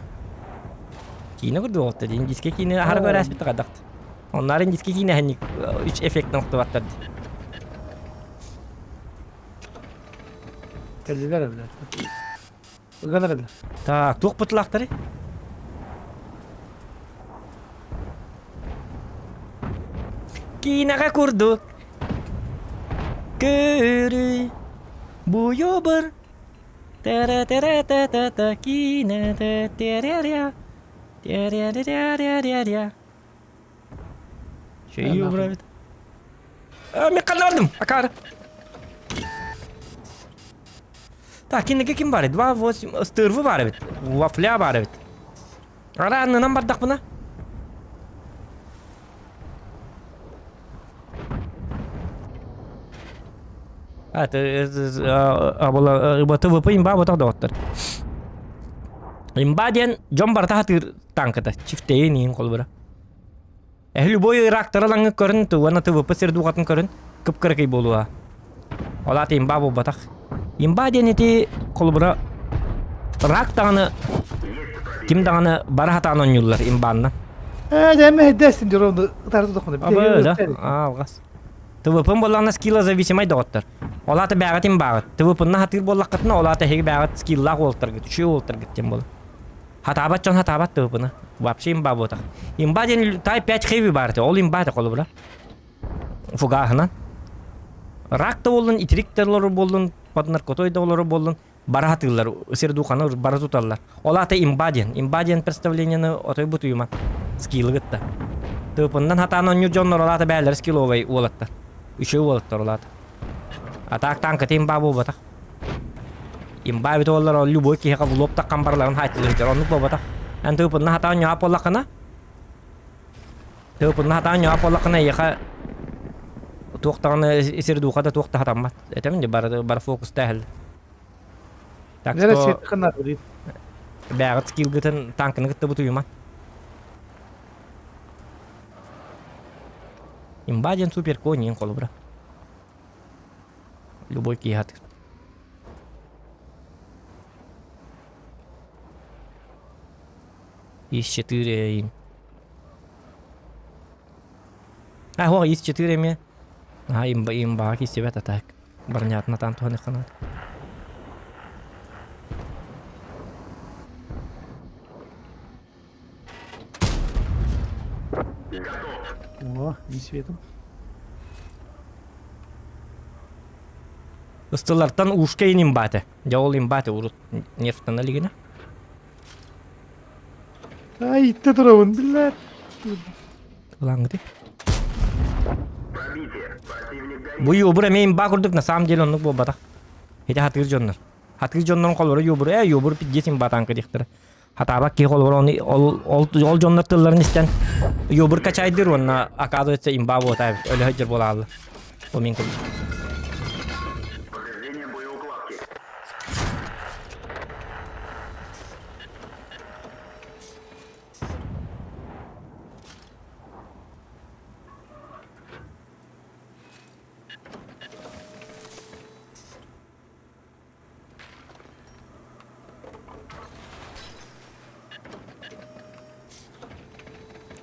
Киинэ курдук отты. Индийский киинэ ахар көрәс бит кадакт. Оннар индийский киинэ ханник үч эффектин октубаттар. Кэллилэр эбилэр. Ыган эрэллэр. Так, туох бытылаахтарый? Киинэҕэ курдук көрүй буйобыр тара-тара-та-та-та киинэ тя-ря-ря тя-ря-ря-ря-ря-ря Чөйүү убрабит. А, мен ханна бардым, акары. Так, кинигэ ким бар? 2-8 ыстырвы бар эбит. Вафля бар эбит. Ара аннынан бардахпына. А, это ТВП имба ботох доҕоттор. Имба диэн дьон барыта хатыыр танката. Чифтейин иин холбура. Эһи любой ыраактары лаҥҥы көрүн уонна ТВП сир дууҕатын көрүн кып-кыракый буолуо. Ол аата имба буолбатах. Имба диэн ити холобура рак даҕаны ким даҕаны бара сатаан оонньууллар имбаанна. Ээ, дьэ, мэһэйдээстин диир ону ытары тутахпына. Абы да, алҕас. ТВП-м буоллаҕына скилла зависимай доҕоттор. Ол аата бээҕит имбааҕыт. ТВП-нна хатыыр буоллаххытына, ол аата эһиги бээҕит скиллаах уолтаргыт, үчүгэй уолтаргыт диэн буолар. Хатаабат дьон хатаабат тыыпына. Вообще имба буотах. Имба диэн Type 5 Heavy баар этэ. Ол имба этэ холобура. Фугаһынан. Рак да буоллун, итирик да олорор буоллун, под наркотой да олорор буоллун, бара хатыыллар, сир духаны бара туталлар. Ол аата имба диэн. Имба диэн представлениены отой бутуйума. Скиллы кытта. Тыыпыннан хатаан оонньуур дьоннор ол аата бээлэр скилловай уолаттар. Үчүгэй уолаттар ол аата. А так танката имба буолбатах. Имба эбит буоллар ол любой киһиэхэ в лоб таххан барыларын хааччылыыр оннук буолбатах. Эн тыыпынна хатаан ньоҕоп буоллаххына тыыпынна хатаан ньоҕоп буоллаххына эйиэхэ туох даҕаны сир дууха да туох да хатаммат. Этэмин дии бары бары фокустаахыл. Так что бээҕит скиллгытын танканы кытта бутуйума. Имба диэн супер конь холобура. Любой киһи хатыыр. Ис-4 им. А, о, ис-4 эмиэ. А, имба имбаҕа киирсибэт а так. Бронятын атаан туһаныахха наада. О, не светом. Ыстылартан ушка ин имбаты. Дьэ ол имбаты урут нервтана илигинэ. Ай, иттэ турабын, блядь. Тылаангыты. Бу юбур эмиэ имба курдук на самом деле оннук буолбатах. Ити хатыыр дьоннор. Хатыыр дьоннорун холоро юбур, э юбур пиздец имба танка диэхтэрэ. Хатаабак киһи холобура оны ол ол ол дьоннор тылларын истэн юбур качайдыр уонна оказывается имба буота эбит. Өлө сылдьар буолааллар. Ол мин курдук.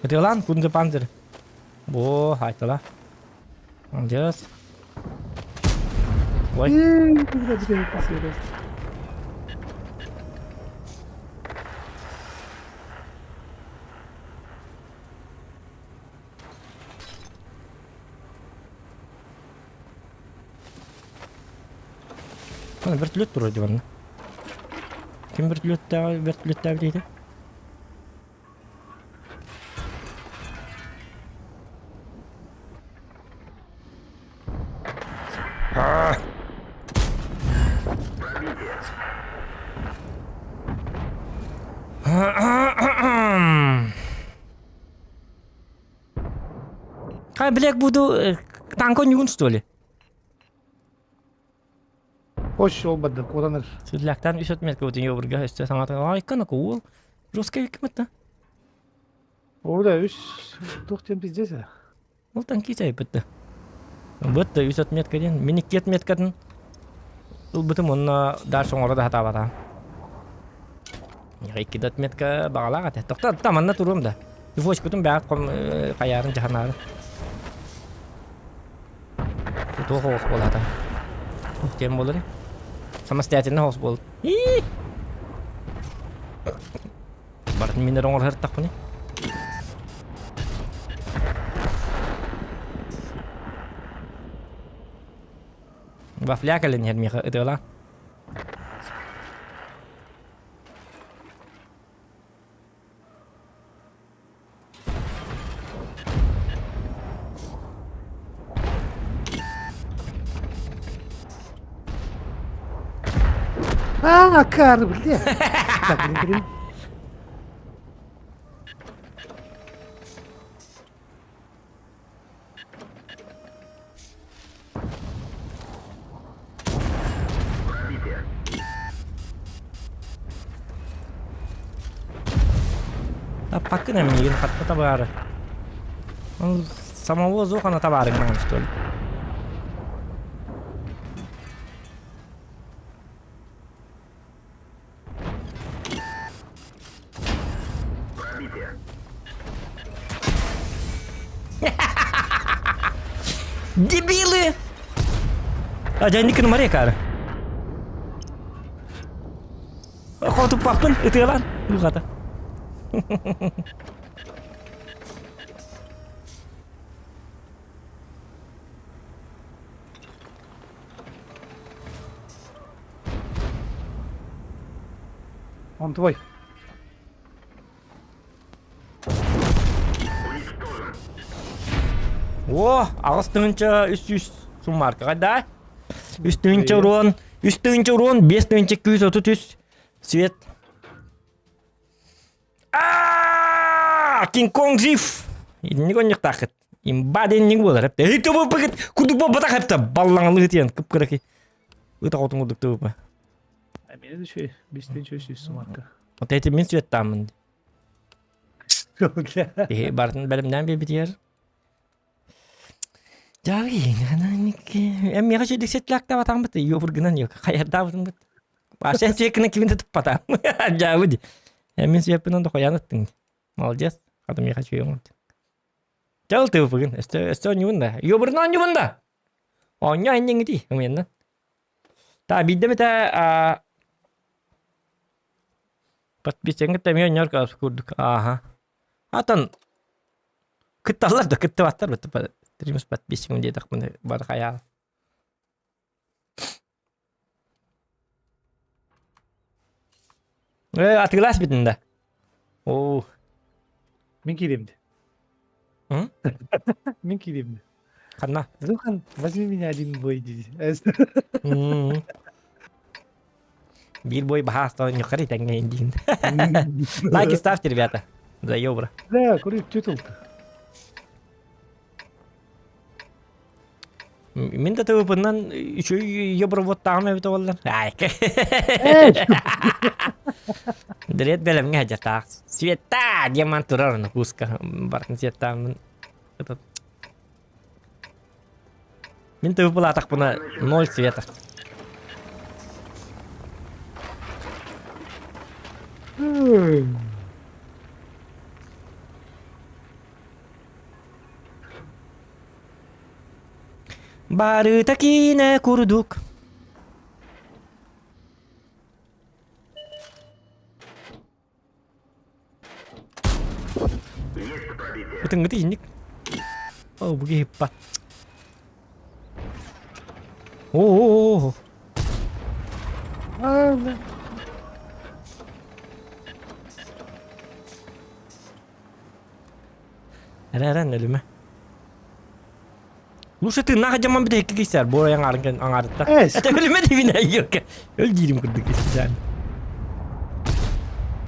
Ытыалаан Кунзе Панзер. О, айтала. Молодец. Ой. Вертолет турар диванна. Ким вертолеттааҕы вертолеттаабыт диэтэ? Хай, блядь, буду танка нюн, что ли? Хош ол барды, кураныр. Сүллэхтэн үс отметка бутун ёбурга өстө саҥата айкана куул. Русский кимэтта. Ода үс туох диэн пиздец э. Ол танки чайбытты. Бытты үс отметка диэн. Мин икки отметкатын ылбытым онно дальше оҥоро да сатаабатаҕым. Икки да отметка баҕалаах этэ. Тохто та манна туруом да. Фочкутун бэҕэт ком хайаарын дьаһанаары. Туох оҕус буолаата? Туох диэн буолар? Самостоятельно оҕус буол. Барытын мин эрэ оҥоро сырыттахпыный? Вафля кэлэн иһэр миэхэ ытыалаан. А, кар, бля. Так, блин, блин. Таппаккын миигин хатта табаары. Он самого зохана табаарыҥ маҥан что ли? Дебилы! А дьайникын Мария кары. Хотуппаппын ытыалаан духата. Он твой. О, аҕыс тыһыынча үс сүүс суммаркаҕа да. Үс тыһыынча урон, үс тыһыынча урон, биэс тыһыынча күүс отут үс. Свет. А, Кинг-Конг жив! Инник онньуктаахыт. Имба диэн буолар эптэ. Эй, тубуппыгыт, курдук буолбатах эптэ. Баллаҥалыы тиэн кып-кыракый. Ыт оҕотун курдук тубупа. А меня еще бестен еще сумарка. Вот эти мин светтааммын. Киһи барытын бэлэмнээн биэрбитигэр Дьаҕыйыҥ Эмиэхэ үчүгдүк сетлаактаабатаҕым йобургунан хайардаабытым быт. Ася сиэккинэн кимин да туппатаам. Дьаабы ди. Мин сиэппинэн дохуйаан ыттыҥ. Молодец. Хата миэхэ үчүгэй оҥордуҥ. Дьал тыыпыгын. Өстө өстө оонньуубун да. Йобургунан оонньуубун да. Оонньоо инниҥ ымыйаннан. Та биирдэ эмитэ подписчиҥҥыт эмиэ оонньоор курдук. Ааха. Атан кытталлар да кыттыбаттар тримус подписчигым диэтэхпинэ бары хайаал. Э, атыылаас бүтүн да. Оо. Мин киириэм дии. М? Мин киириэм дии. Ханна? Зухан, возьми меня один бой дии. М. Биир бой баһаастан ньухари тэҥҥэ диин. Лайки ставьте, ребята. За ёбра. Да, курит тютулка. Мин да тыбыппынан үчүгэй ёбровоттааҕым эбитэ буоллар. Дред бэлэмҥэ садьатаах. Света диэн ман турар ону куска бартын светтааммын. Мин тыбыпылаатахпына ноль света. Барыта киинэ курдук. Ытыҥҥыт иһинник. О, бу киһиппат. О-о-о! Эрэ-эрэн өлүмэ. Лучше ты нах дьаман бит икки кисэр бу аҥаарын аҥаарытта. Это өлүмэ дибин айыка. Өл диирим курдук истисään.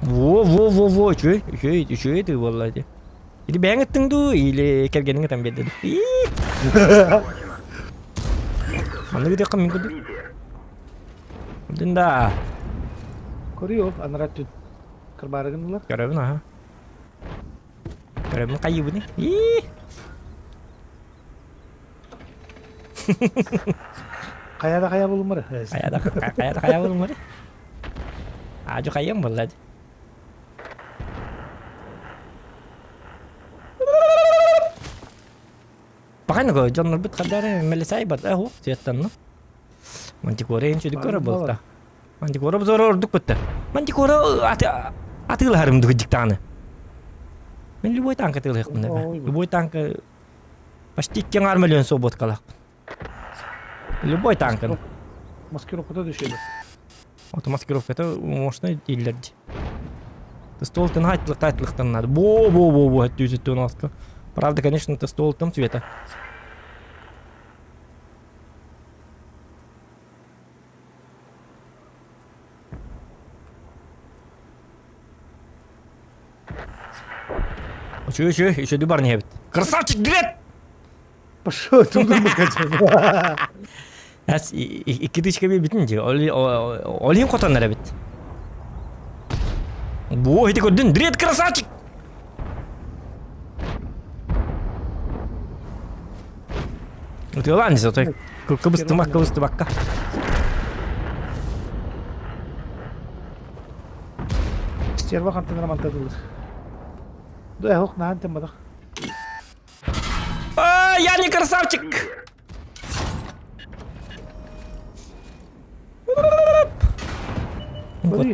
Во во во во үчүгэй үчүгэй үчүгэй ты буолла ди. Или бэйэҥ ыттыҥ дуу или кэргэниҥ ытан биэрдэ дуу. Маннык ытыахха мин курдук. Дын да. Көрүө анараа түн. Кырбаарыгын ылар. Көрөбүн аха. Көрөбүн хайыыбыный? Ии! Хайа да хайа булумар. Хайа да хайа да хайа булумар. Аажу хайыам буолла дии. Паханного дьоннорбут хардары мэлисай бар э светтанна. Мантикора ен чүдүк көрө буолта. Мантикора обзора ордук бытта. Мантикора атыылаһарым дугдиктааны. Мен любой танк атыылаһыкпын. Любой танк почти 2,5 миллион свободкалаахпын. Любой танкын. Маскировката düşüyor. Ото маскировката мощный дииллэр дии. Ствол тын айтылық айтылықтан надо. Бо бо бо бо 116. Правда, конечно, это ствол там цвета. Үчүгэй, үчүгэй, үчүгэй бар не Красавчик, билет! Пошел, тудун бакача. Әс икки тысяча биэрбитин дии. Ол иһин хотоннор эбит. Бу ити көрдүн, дред красавчик! Ытыалаан дии отой. Кыбыстымак, кыбыстыбакка. Стерва хантан мантадылыр. Да, ох, наан теммадах. А, я не красавчик! Вот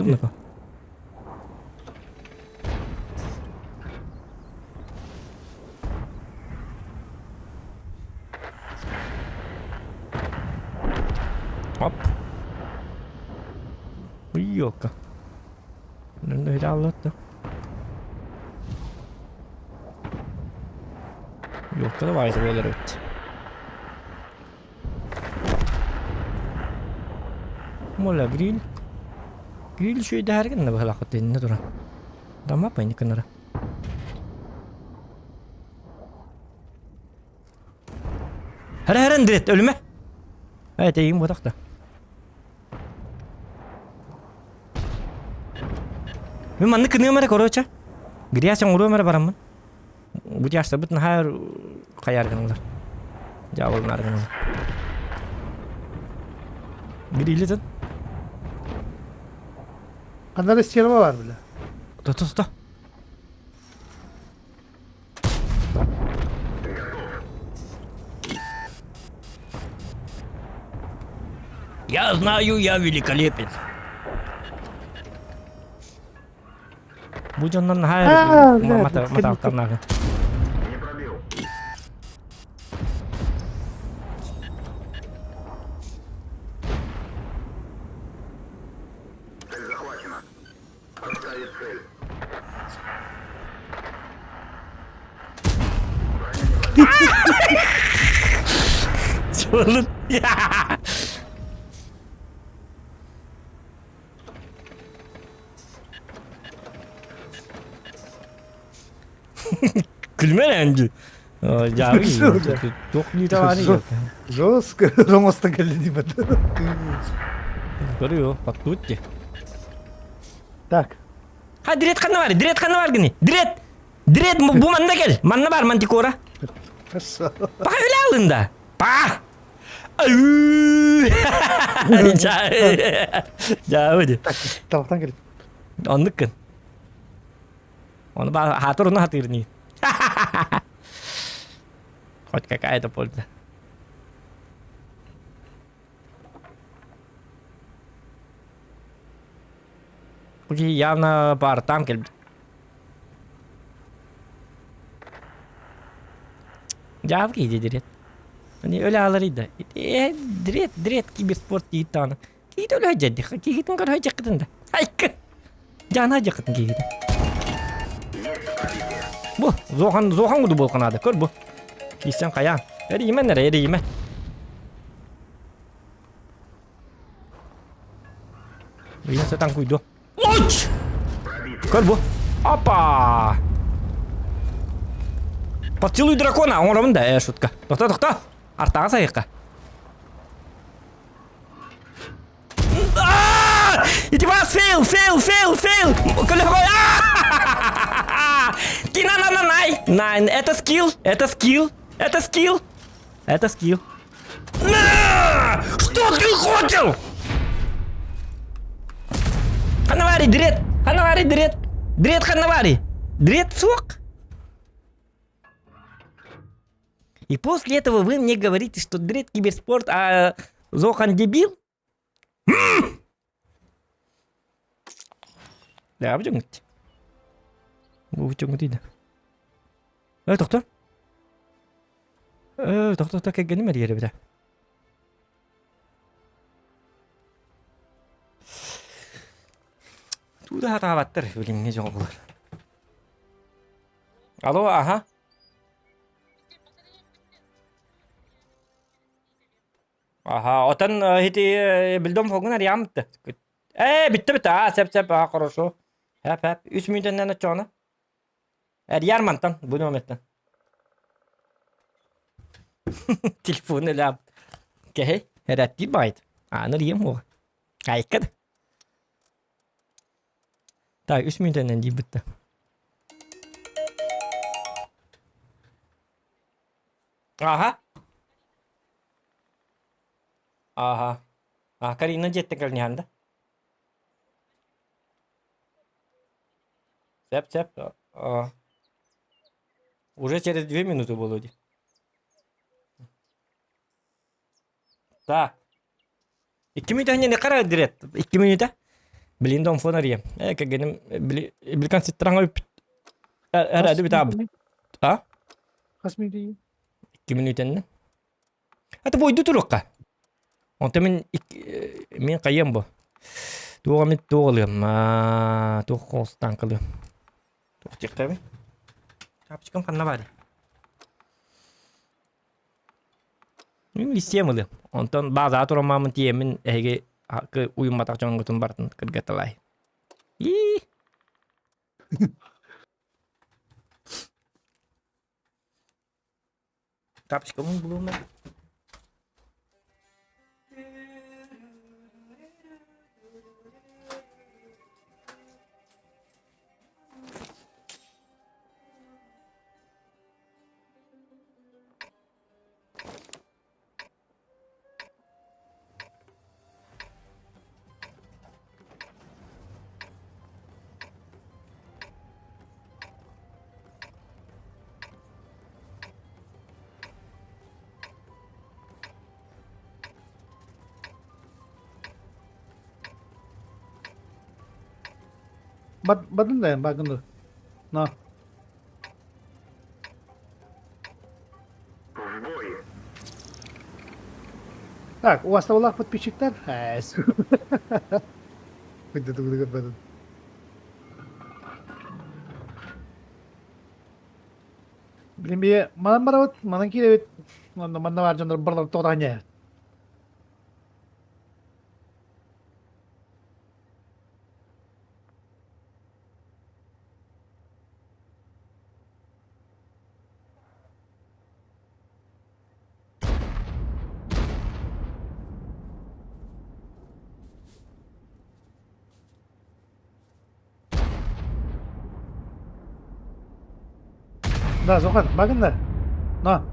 Оп. Ёлка. Аллатта. Ёлка давай буолар эбит. Мола гриль. Гриль үчүгэйдэһэргин да быһалаахпыт иннэ туран. Дама паниканара. Хара-хара Андрет, өлүмэ. Э, тэйин буотах да. Мин маннык кыныам эрэ, короче. Грязь оҥоруом эрэ бараммын. Бу тяжтарбыт наһаа хайаар гыналлар. Дьаабылынаар гыналлар. Грилитин. Ханна да стерва бар бile. Тото, тото. Я знаю, я великолепен. Бу дьоннор наһаа матаалтарнааҕы. Чуолун. Күлмэ эрэ Дьаабы туох билиитэ баарый? Жестко оҥостон кэллин диибэт. Көрүө, паттуут дии. Так. Ха, дрет ханна бар? Дрет ханна бар гыны? Дрет! Дрет бу манна кел. Манна бар мантикора. Хорошо. Паха үлэ алында. Па! Дьаабы ди. Так, талахтан кел. Оннук кын. Оны ба хатыр оны хатыр не. Хоть какая-то польза. Бу киһи явно баартаан кэлбит. Дьаабы киһи дирет. Они өлө аалар да. Дрет, дрет киберспорт диит даҕаны. Киһитэ өлө дьэрдих. Киһитин көрө дьэккитин да. Айкы. Жана дьэккитин киһитин. Бу, зохан, зохан куду болканады. Көр бу. Киссен каян. Эриймен эрэ, эрийме. Ыйан сатан куйду. Луч! Көр бу. Опа! Поцелуй дракона, оҥоробун да, э, шутка. Тохто, тохто! Артаҕа сайыкка. Ити вас фейл, фейл, фейл, фейл! Кина-на-на-най! Найн, это скилл, это скилл, это скилл, это скилл. На! Что ты хотел? Ханавари, дрет! Ханавари, дрет! Дрет ханавари! Дрет сок! И после этого вы мне говорите, что дрет киберспорт, а Зохан дебил? Да, бу дьоҥҥут. Бу дьоҥҥут ида. Э, тохто. Э, тохто, тохто, кэргэним эрийэр эбитэ. Тууда хатаабаттар билиҥҥи дьоҕулар. Алло, аха. Аха, отон ити билдом фогун арыйаамытты. Ээ, бүтте бүтте, аа, сеп сеп, аа, хорошо. Хэп хэп, үс мүнүүтэннэн оччоҕуна. Эрийэр мантан, бу номертан. Телефон өлөм. Кэһэй, эрэттиир баайт. Ааны эрийэм уоҕа. Айыкка да. Так, үс мүнүүтэннэн диир бүтте. Аха. Аха. А, Карина дьиэттэн кэлниһэн да? Сөп, сөп. А, уже через 2 минуты буолуо дии. Так. 2 мүнүүтэ не қара дирет. 2 мүнүүтэ. Блин, дом фон ария. Э, кэргэним били билкан ситтараҥа үппүт. Эрэди бит А? Хас мүнүүтэ? 2 мүнүүтэннэ. Это бойду туруохха. Онто мин мин хайыам бу. Туох эмит туох ылыам. Туох холстаан кылыам. Туох диэхтэбин? Тапочкам ханна баарый? Мин лиссиэм ылыам. Онтон баазаҕа тураммаммын тиийэммин эһиги уйумматах дьоҥҥутун барытын кыргаталаай. Ии! Тапочкабын булума. Бардын да багынды. На. Так, у вас там подписчиктар? Блин, бие манан барабыт, манан киирэбит. Манна манна баар дьоннор барылар тоҕо Да, Зохан, багында. На.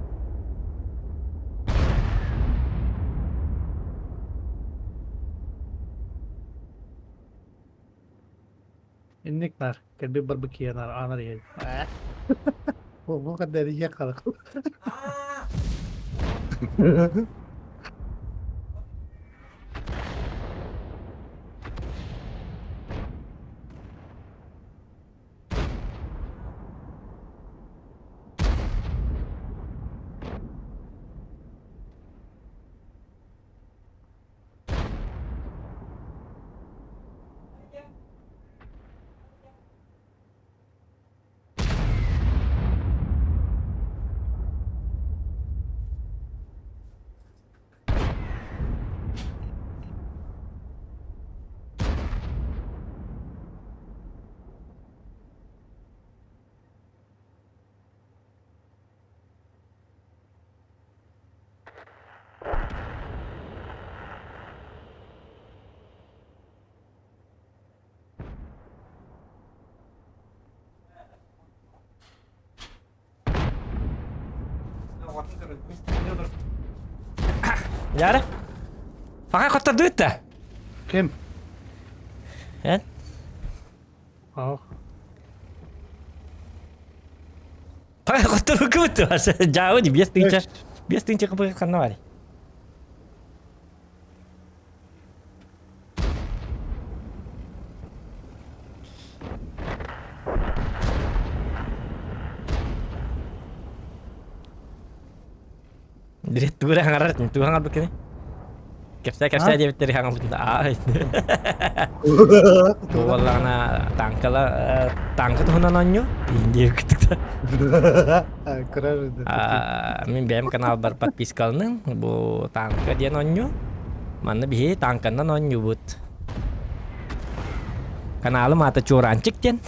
Инник нар. Кэлбит барбыт киһи анар анар иһэ. Бу кадда ийэ халак. Яра? Паха хоттордуут да? Ким? Эн? Ах. Паха хотторуккубут Жаабы ди 5000 5000 кыбы ханна барый? Direkt тугу эрэ хаҥарар тугу хаҥарбыккыный? Кэпсээ кэпсээ диэбиттери хаҥарбытын аа Бу буоллаҕына танкала танка туһунан оонньуу диэбиккит Мин бэйэм каналбар подпискаланыҥ бу танка диэн оонньуу манна биһи танканнан оонньуубут Каналым аата Чуораанчык диэн.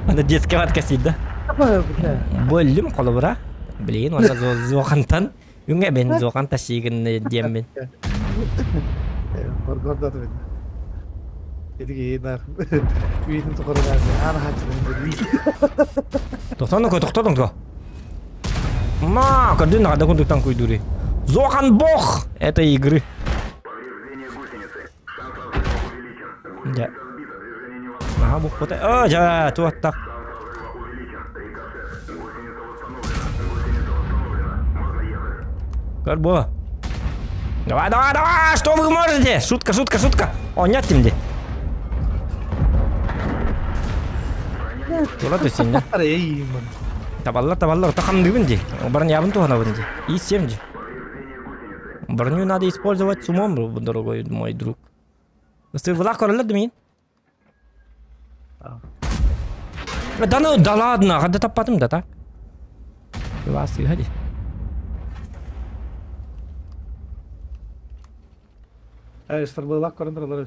Аны детский ватка сиидэ. Бөллүм холобура. Блин, уонна зуохантан үҥэ мен зуохан тасигын диэммин. Гордот видно. Эдиги нар үйүтүн тухарыгар аана хаччылын Тохтону тохтотун то. Ма, көрдүн нагада курдуктан куйдури. Зохан бог этой игры. Дьэ. Наһаа букпута. Оо, дьэ, туоттах. Көр бу. Давай, давай, давай, что вы можете? Шутка, шутка, шутка. О, нет, тимди. Тура түсін, Табаллар, табаллар, тахамдыбын ди. Бронябын туһанабын ди. И сем ди. Броню надо использовать с умом, дорогой мой друг. Сырвылах көрөлөр да мин. Да ну, да ладно, хада таппатым да так. Вас ходи. Э, сырвылах көрөндөр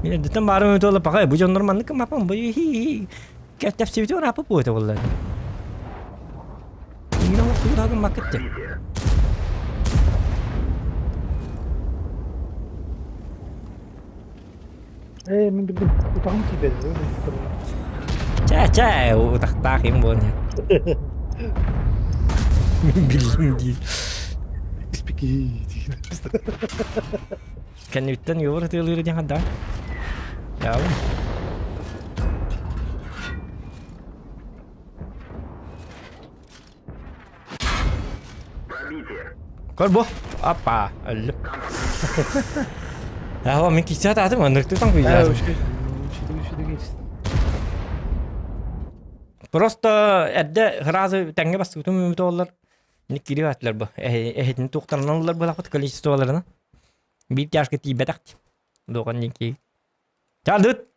Мин баарым туола паҕай бу дьоннор маннык мапам бу Кэпсэбити ырааппыт буолуо этэ буолла. Иҥин оҥостубут аһыгыммаккыт дии. Ээ, мин билбин утаҕым тиийбэт. Чэ, чэ, утахтаах им буолан. Мин биллим диир. Испики диир. Кэнниттэн юр ытыалыыр диэн хандаҕа. Яабын. Көр бу. Аппа, өллүм. Aa, мен киссе ататым, ынырыктыктан куйдум. Просто эрдэ сразу тэҥҥэ бастыбытым үмүт оллар. Ник кирип атылар бу. Эһитин туохтарынан ыллар буолахпыт количестволарына. Биир тяжка тиийбэтэх. Дуохан дии. Чалдыт!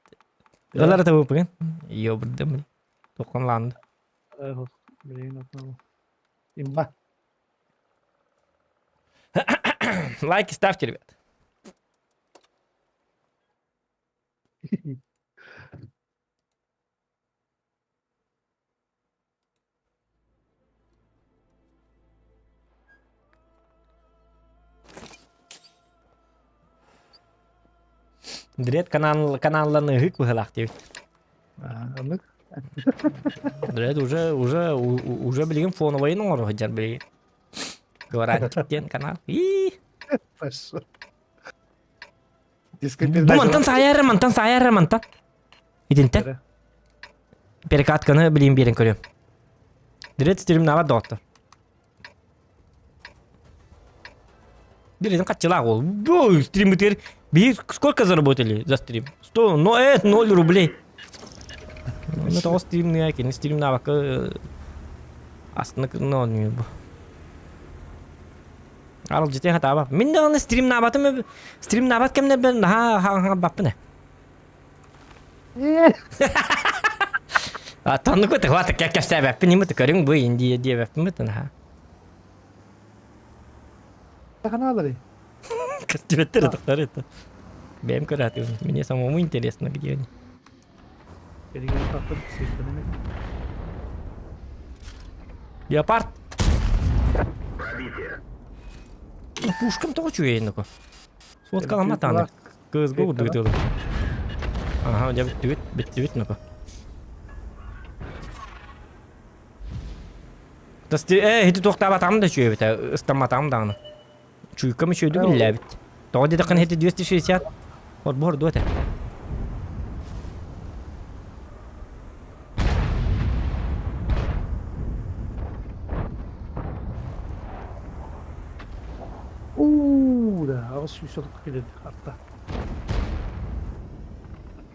Ылар табыппыгын. Ёбурдым. Туоххан лаанды. Имба. Лайки ставьте, ребят. Дред канал каналланыһык быһылаах диэбит. Оннук. Дред уже уже уже билигин фоновайын оҥоро сылдьар билигин. Говорят диэн канал. Ии. Хорошо. Бу мантан саайар мантан саайар мантан. Итинтэн. Перекатканы билин биэрэн көрүөм. Дред стримнаабат доҕоттор. Билин хаччылаах ол. Бу стримытыр биир сколько заработали за стрим? 100, но 0 рублей. Ну тоҕо стримныа кини стримнаабакка астына кынна бу. Аралдьытыа хатаабап. Мин даҕаны стримнаабатым стримнаабат кэмнэрбэр наһаа хаҥабаппын ээ. Аттаннык быты хвата кэпсээбэппин имы көрүҥ бу Индия диэбэппин быты наһаа. Каналары. Көстүбэттэр ытыктар это. Бэйэм көрөтүм. Мне самому интересно, где они. Леопард. Пушкам тоҕо үчүгэйин око. Суоткалама тааны. Кызга урдугутылы. Ага, дьэ бүттүбүт, бүттүбүт ноко. Тасти э хити туохтаабатаҕым да үчүгэйбитэ, ыстамматаҕым даҕаны. Чуйкам үчүгэйдик үллээбит. Тоҕо диэтэххинэ хити 260 отбор дуо этэ. Уу, да, 830 килин арта.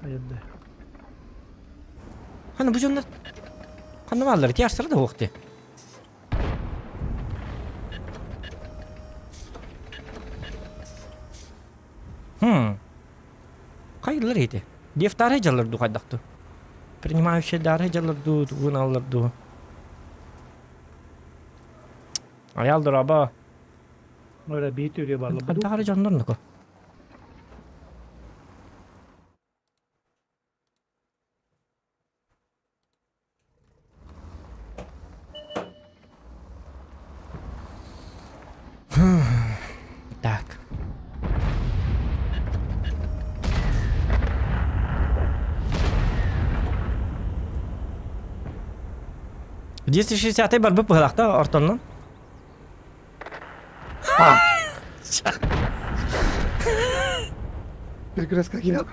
Айанды. Хана бу дьоннор ханна бааллар? Тиарсара да суох дии. Хм. Хайдылар ити? Дефтары дьаллар дуу хайдах дуу? Принимающие дары дьаллар дуу, тугун аллар дуу? Аял дораба. Öyle bir tür barla. Хайдах дьоннор нуку? Так. 260 барбыт быһылахта ортоннон. Перекрестка киирэн.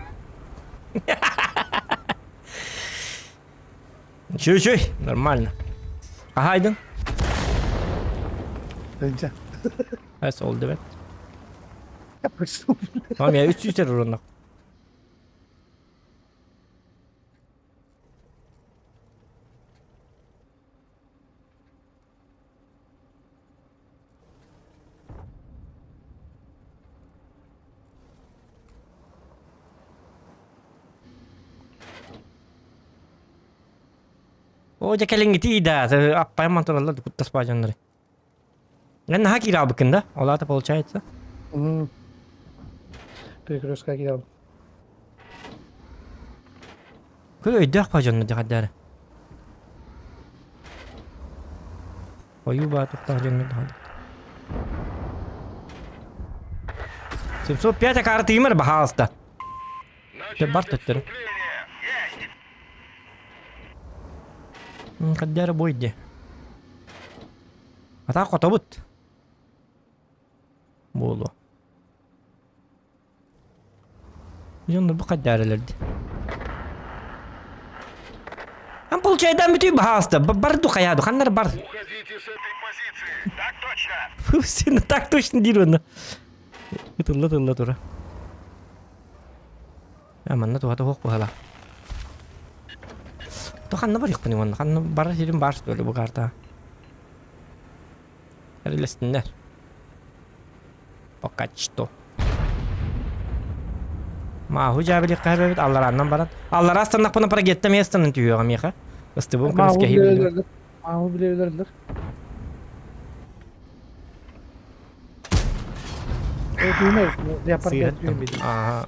Чүй-чүй, нормально. Аһайдын. Önce. Эс ол дебет. Tamam ya 300 urunnak. Оо дьэ кэлиҥҥитий да, аппайым тураллар да куттаспаа дьоннору. Эн наһаа киирабыккын да? Ол аата получается? Перекрестка киирабын. Көр өйдөөх па дьонно дьаҕардаары. Ойуу баа тухтаах дьонно даҕаны. 705 акаары тыымар баһаалыста. Дьэ бар төттөрү. Хаддара бой дии. Атаа хотобут. Буолуо. Дьоннор бу хайдаарылар дии. Ан получайдан бүтүй баһаалыста. Бар ду хайаа ду. Ханнар бар. Син так точно диир онно. Ытылла тылла тура. А манна туһата суох быһала. То ханна барыахпын уонна ханна барар сирим баар что ли бу карта. Эрилэстиннэр. Пока что. Мааһу дьаабылыахха эбэбит алларааннан баран. Аллараа астаннахпына парагетта эмиэ астанан түһүөҕэ миэхэ. Ыстыбым Мааһу көмүскэһии биллим. билэ Мааһу билэ Түүнэ леопард түүн Ага.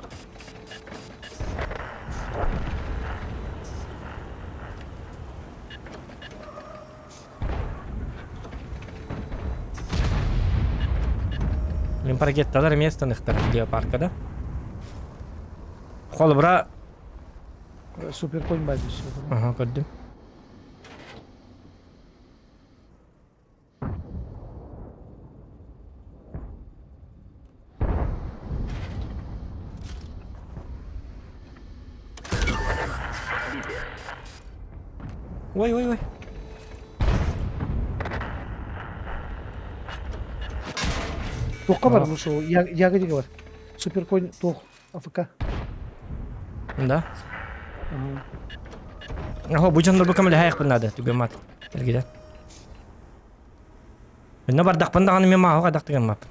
Мин паркетталар эмиэ ыстаныахтара геопаркада. Холобура Супер конь баар Ага, көрдүм. Ой, ой, ой. Туохха бар бу сол ягодига бар. Супер конь туох АФК. Да. Аха, бу дьоннорго көмөлөһөйөхпүн наада, түгэн мат. Эргиден. Үннө бардахпын даҕаны мен мааһы хайдах гыммаппын.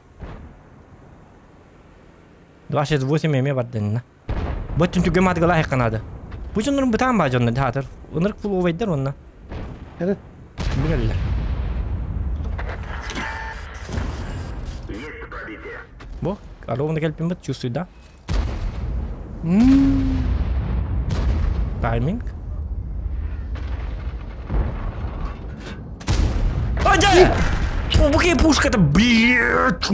268 эмиэ бардынна. Бу өттүн түгэн маатыгала айахха наада. Бу дьоннорум бытаан баа дьонно хаатыр. Ынырык фуловайдар уонна. Evet. Билэллэр. Бу, ровно келпин бит, чувствую, да? Тайминг. Ай, О, какая пушка-то, блядь!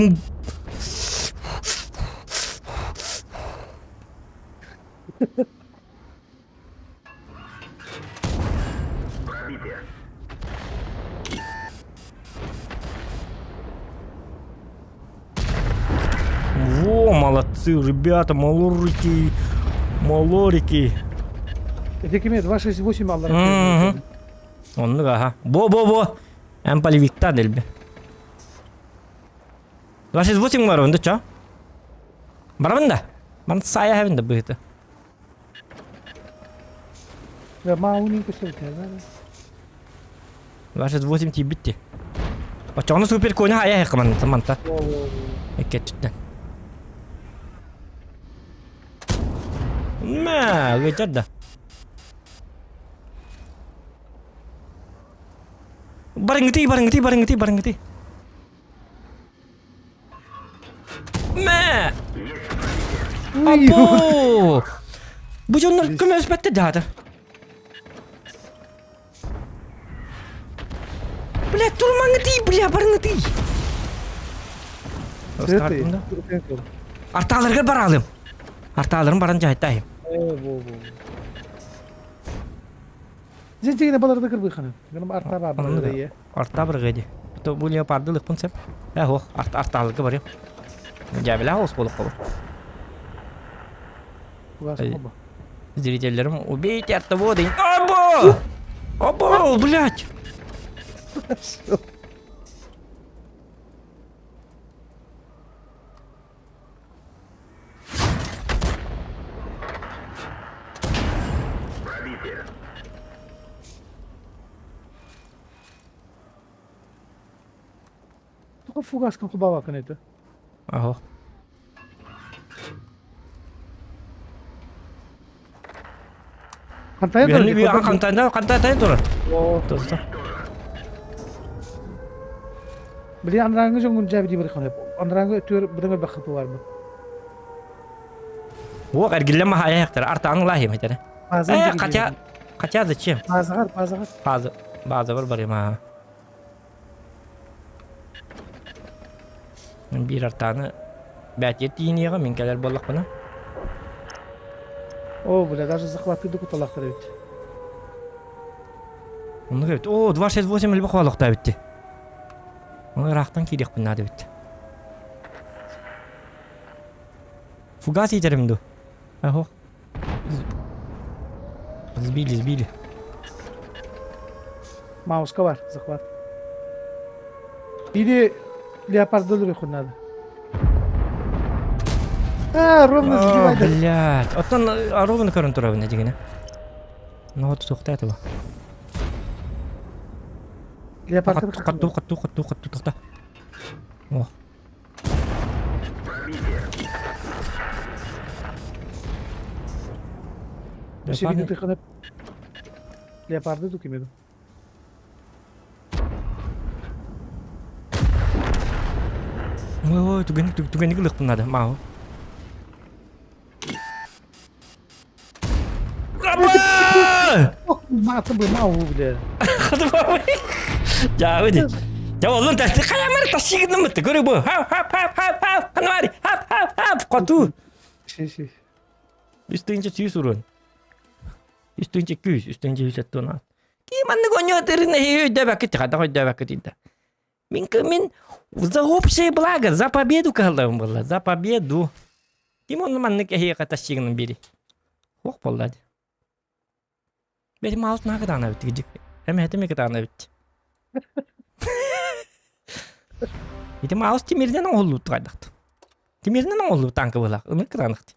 Во, молодцы, ребята, малорики, малорики. Это кеме 268 аллар. Мгм. Оннук аха. Бо-бо-бо. Эн полевикта дэлби. 268 бар онда чо? Барабын да. Ман сая хабын да быһыты. Мауни көстөр 28 тиийбит Оччоҕуна супер коня айа хыкман манта. Эккетчиттен. Мә, ыытар да. Барыҥытый, барыҥытый, барыҥытый, барыҥытый. Мэ! Або! Бу дьоннор көмөлөспөттөр даата. Бля, турмаңытый, бля, барыңытый. Артааларга баралым. Артааларым баран жайтайым. Зентигine баларды кырбыханы. Гынам арта бар бир Арта бір гыди. То бу леопарды лыкпын сеп. Э, хох, арта артааларга барыам. Дьээбэлээх олус буолуох буолуо. Зрителлерим убейте артового дейин. Або! Або, блядь! Тоҕо фугаскын кубабакын этэ? Аһо. Хантайан турар Үһэнни дии, хантайан хантайан турар. Оо. Туста. Били анарааҥҥы дьоҥҥун дьээбэ дии барыаххын сөп. Анарааҥҥы өттүгэр быдан элбэх хапы баар бу. Уох эргиллэн маһаайа артаан ылаахым этэрэ. Базан Э, диэки хотя диэки. хотя зачем? Базаҕар, базаҕар. База базабар барыам аа. Биир артааны бээтиэр тиийиниэҕэ мин кэлэр буоллахпына. О, бля, даже захваты да куталахтар эбит. Оннук эбит. О, 268 элбэх хоолохтоо эбит. Оны ыраахтан киириэхпин наада эбит. Фугас иитерим дуу? Ахо. Сбили, сбили. Мауска бар, захват. Или... Леопард өлөрүөххүн наада. А, ровно сбивай. Блядь. Оттон ровно көрөн турабын дигине. Ну вот суохта это. Леопард Хатту, хатту, хатту, хатту, тохта. О. Леопарды. Леопарды тукимеду. Ой, ой, түгэнник түгэнник ылыахпын наада, мааҕы. Мааты бы мау, бля. Дьаабы ди. Дьэ оллун тасты хайамар тасыгыннаммыт. Көрү бу. Хап хап хап хап хап. Ханамари хап хап хап. Хоту. Си си. Үстүнче сүүс урун. Үстүнче күүс, үстүнче үс аттуна. Кии маннык оонньоотырын эһиги өйдөөбөккүт хайдах өйдөөбөккүт да. Мин мин за общее благо, за победу кыһаллабын буолла, за победу. Ким онну маннык эһиэхэ тащигынан бири. Ох буолла дии. Бэтим аалт наха кытаана эбит кидик. Эмэһэтим кытаана эбит. Ити маус тимиринэн оҥоһуллубут хайдахт. Тимиринэн оҥоһуллубут танка быһылаах. Ынырык кытаанахт.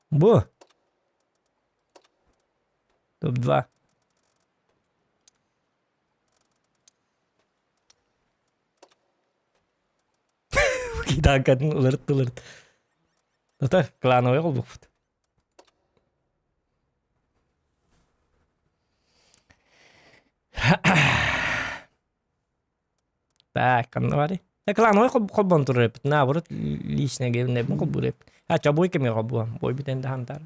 Бу. Топ-2. Китаакатын уларыт уларыт. Ата клановый холбукпут. Так, ханна барый? Клановый холбон турар эпит. Наоборот, личный геймнебин холбуур эпит. А чобуй кеми холбуам. Бой бүтэн да хантар.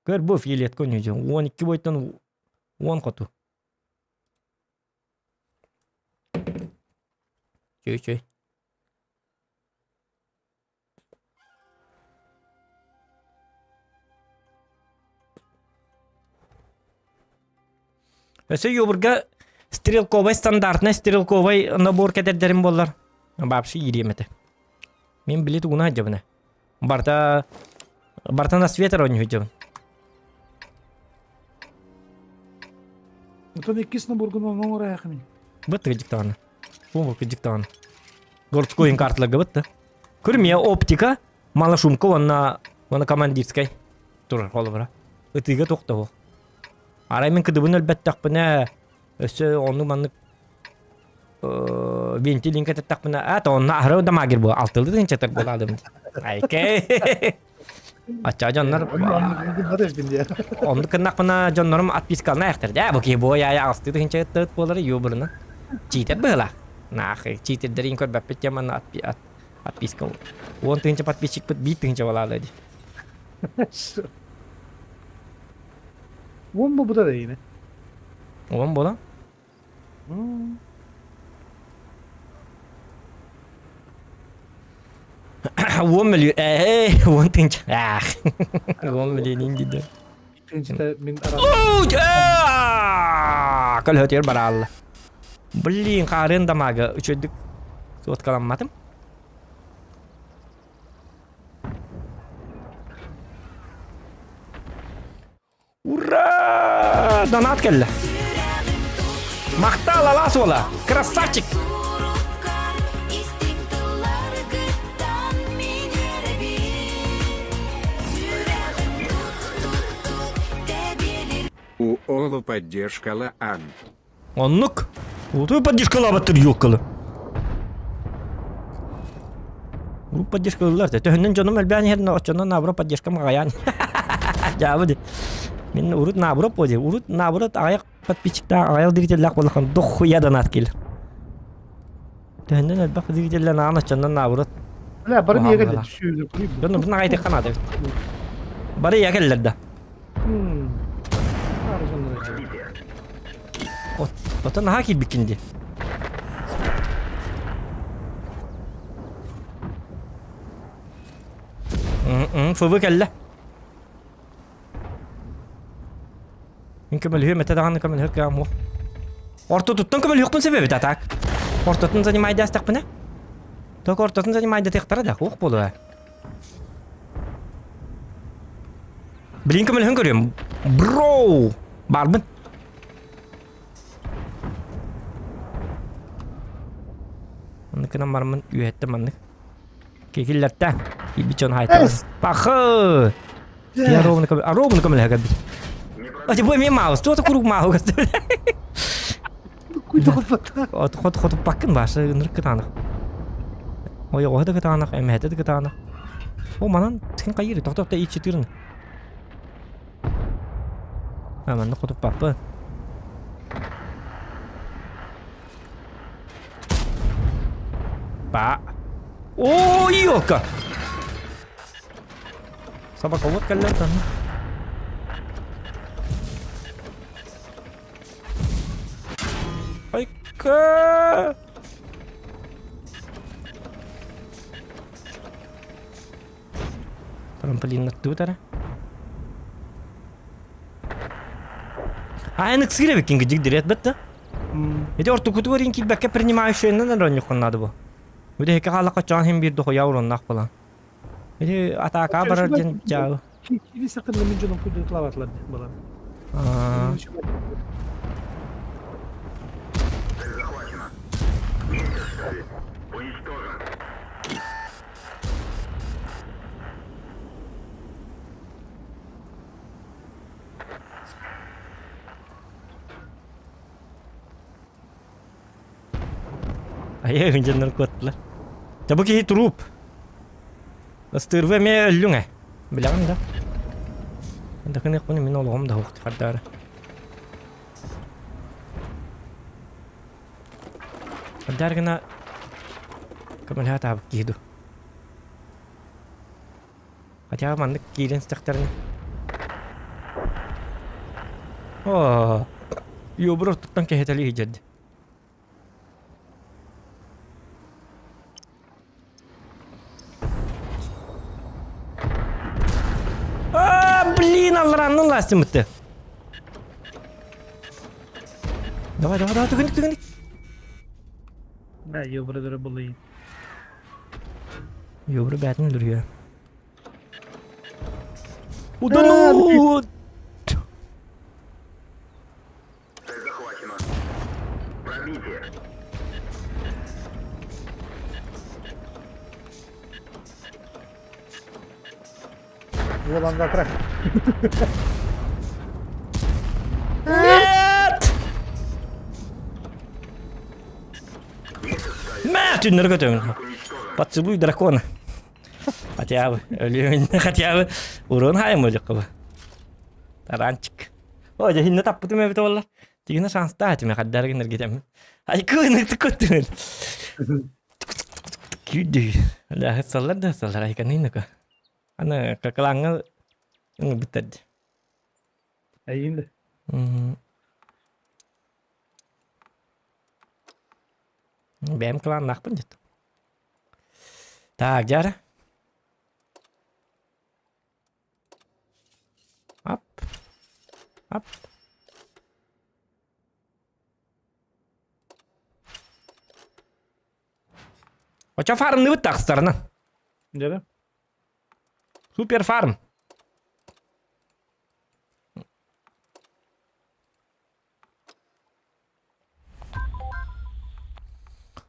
Көр бу филетка үнүдү. 12 бойтон 10 хоту. Чөй чөй. Өссө юбурга стрелковай стандартный стрелковай набор кэтэрдэрим буоллар. Вообще ириэм этэ. Мин билет угуна дьабына. Барта барта на светер оонньуу Отон иккис наборгун оҥорайахыный. Бытты кыдьыктаҕына. Бу кыдьыктаҕына. Городской карталарга бытты. Көрүмэ оптика, малошумка уонна уонна командирскай турар холобура. Ытыыга тохтобул. Арай мин кыдыбын өлбөттөхпүнэ өссө онну маннык вентилин кэтэттэхпинэ а то онно аһары да магер буо алтылы тыһынчатар буолаадым айке Ачча дьоннор оннук гыннахпына дьоннорум отпискалына айахтар даа бу киһи буой аайы аҕыстыы тыһынча ыттыбыт буолар юбурuna чиитер быһыылаах наахы чиитердэрин көрбөппүт диэн манна отписка 10 тыһынча подписчикпыт биир тыһынча буолаалы дии Уон буолбута да иинэ. Уон буолан? Уон мөлү ээ уон тыынча аах уон мөлүөнүн диде. Тыынчата мин Көлөһөтүгэр бараалла. Блин, хаарыан дамага үчүгдүк суоткаламматым. Ура! Донат кэллэ. Махтал алаас уола! Красавчик! У Олу поддержкала Ан. Оннук. Утуй поддержкалаабаттыр юккалы. Урут поддержкалыылар да. Төһөннөн дьонум элбээн иһэр, оччонон наоборот поддержкам аҕайаан. Дьаабы ди. Мин урут наоборот буо ди. Урут наоборот аҕайах подписчиктаах аҕайах зрителлээх буоллахан дохуя донат кил. Төһөннөн элбэх зрителлээн аҕан оччонон наоборот. Бля, бары Уһаан миэгэ быһалаах. сүүрүк. Дьонум бутун аҕай наада эбит. Бары ийэ кэллэр да. Оттон наһаа киирбиккин дии. ФВ кэллэ. Мин көмөлөһүөм этэ даҕаны көмөлөһөр кыаҕым суох. Ортотуттан көмөлөһүөхпүн сөп эбит а так. Ортотун занимайдаастахпына. Только ортотун занимайдатыахтара да, уох буолуо. Билин көмөлөһөн көрүөм. Бро! Барбын. Маннык гынан бараммын үөһэттэн маннык. Кикиллэртэ. Киирбит дьон хаайталар. Пахы! Я ровно көмө, а ровно көмөлөһө кэлбит. Ати бу эмиэ маус, туота куруук мааһы көстөр. Куйда хоппата. От хот хотуппаккын башы ынырык кытаанах. Ойоҕоһо да кытаанах, эмэһэтэ да кытаанах. О, манан тыын хайыыр, тохтоох да иччи тыырын. А, манна хотуппаппын. Ба. О, елка! Собака вот кэллэ там. Айка! Трамплиннаттыбыт эрэ. А, эн ыксыыр эбиккин кыдьык дириэт бэтта. Ити ортокутугар ин киирбэккэ принимающайынан эрэ онньуккун наада бу. Бүтэһиккэ хааллахха чоон хин биир дохуя уроннаах буолан. Ити атаакаҕа барар диэн дьаабы. Киви сакын мин дьоном кудутлаватлар балан. Айа дьоннор куоттулар. Дьэ бу киһи труп. Ыстыырба эмиэ өллүҥ ээ. Билэҕин да? Дакыныахпын мин олоҕум да суох хардаары. Хардаары гына көмөлөһө атаабыт киһи дуу. Хотя бы маннык киирэн истэхтэринэ. Оо, Юбр ортуттан кэһэтэлии сылдьар. А, блин, аллараннын ластымытты. Давай, давай, давай, түгенdik, түгенdik. Да, Юбры булый. Юбры бәтін дүрге. Утону! Уоланга крак. Нет! Мә, түннер көтөмүн. Поцелуй дракона. Хотя бы, өлүөн, хотя бы урон хайым өлүк Таранчик. О, дьэ хиннэ таппытым эбит буоллар. Тигинэ шанстаах этим хаддар гыннар Айкын ытыккыттын. Күйдүй. Да, саллар да саллар айканын Аны какалаңа биттерди. Әйин да. Бэм кланнаахпын дет. Так, дьара. Ап. Ап. Очо фармныбыт тахсарына. Дьэ Супер фарм.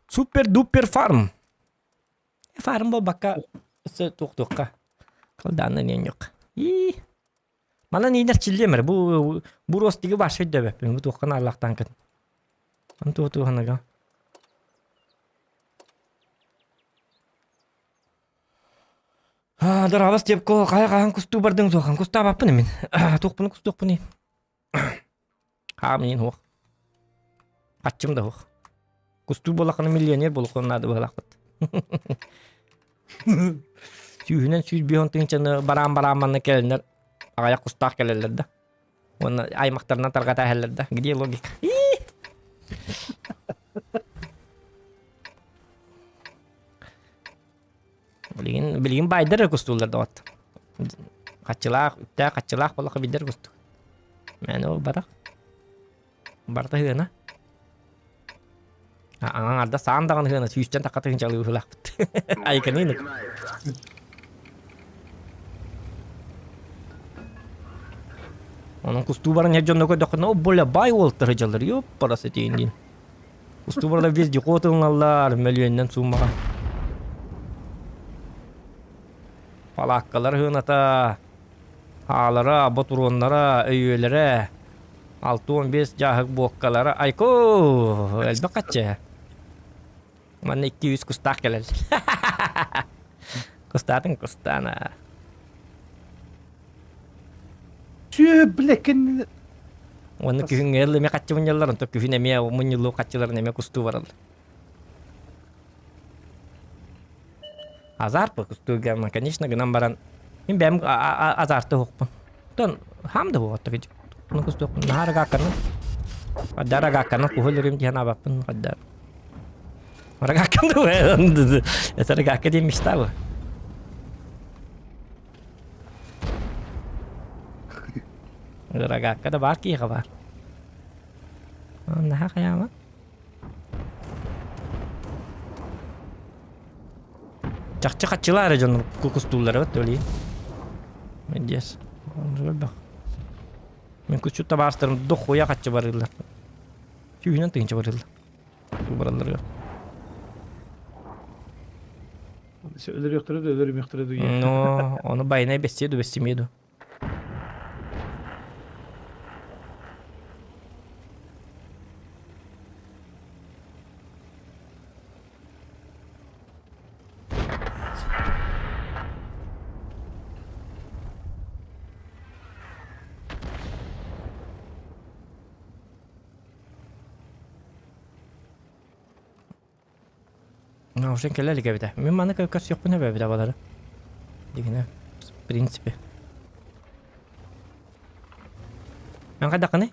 Супер-дупер фарм. Фарм буолбакка өссө туохтуохха. Кылдаанна диэн yok. Ии. Манан иинэр чиллиэмэр бу бу ростиги вообще өйдөбөппүн. Бу туохха нааллахтаан кын. Ан туох туоханага. Дорообос Тепко, хайа хаһан кустуу бардыҥ суохан кустаабаппын мин. Туохпуну кустуохпунуй? Хаам иин суох. Хаччым да суох. Кустуу буоллаххына миллионер буолуоххун наада быһалаахпыт. Сүүһүнэн 105 тыһыынчаны бараан-бараан манна кэлэннэр аҕыйах кустаах кэлэллэр да. Уонна аймахтарынан тарҕата иһэллэр да. Где логика? Билигин, билигин баайдар эрэ кустууллар доҕот. Хаччылаах, үптээх хаччылаах буоллахха билдэр кустук. Мээнэ ол барах. Барыта ыһыана. Аҥаарда саан даҕаны ыһыана сүүстэн тахха тыһыынчалыы быһыылаахпыт. Айыканыынык. Онон кустуу баран иһэр дьонно көрдөххүнэ, о, бля, баай уолаттар сылдьаллар, ёппарас этиин диин. Кустуу баралар вездеход ылыналлар, мөлүйүөнүнэн суумаҕа. Палааккалар ыһыыната, хаалара, ботуруоннара, өйүөлэрэ, 65 дьааһык буоккалара, айко, элбэх хаччы. Манна 2-3 кустаах кэлэллэр. Кустаатын кустаана. Сүө, бля, кэннин... Уонна күһүн эл эмиэ хаччы мунньаллар, онтон күһүн эмиэ мунньуллуу хаччыларын эмиэ кустуу бараллар. Азарт бу кустууга, конечно, гынан баран мин бэйэм азарты уһукпун. Оттон хаам да буолуохта Ну кустуохпун наһаа рогакканы. Хадда рогакканы куһу өлөрүм диэн абаппын хадда. Рогаккан да Это рогакка диэн мечта бу. Рогакка да баар киһиэхэ баар. Наһаа хайаама. Чахчы хаччылаа эрэ дьон кустууллар эбит өлүү. Мэдиэс. Элбэх. Мин кусчут табаарыстарым дохуя хаччы барыыллар. Сүүһүнэн тыһыынча барыыллар. Баралларыгар. Өлөрүөхтэрэ да өлөрүмүөхтэрэ дуу. Но, ону байнай бэстиэ ду бэстимиэ ду. Уже кэлэ илик эбитэ. Мин маны көрсүөхпүн эбэбит абалары. Дигинэ, в принципе. Мен хайдаххыный?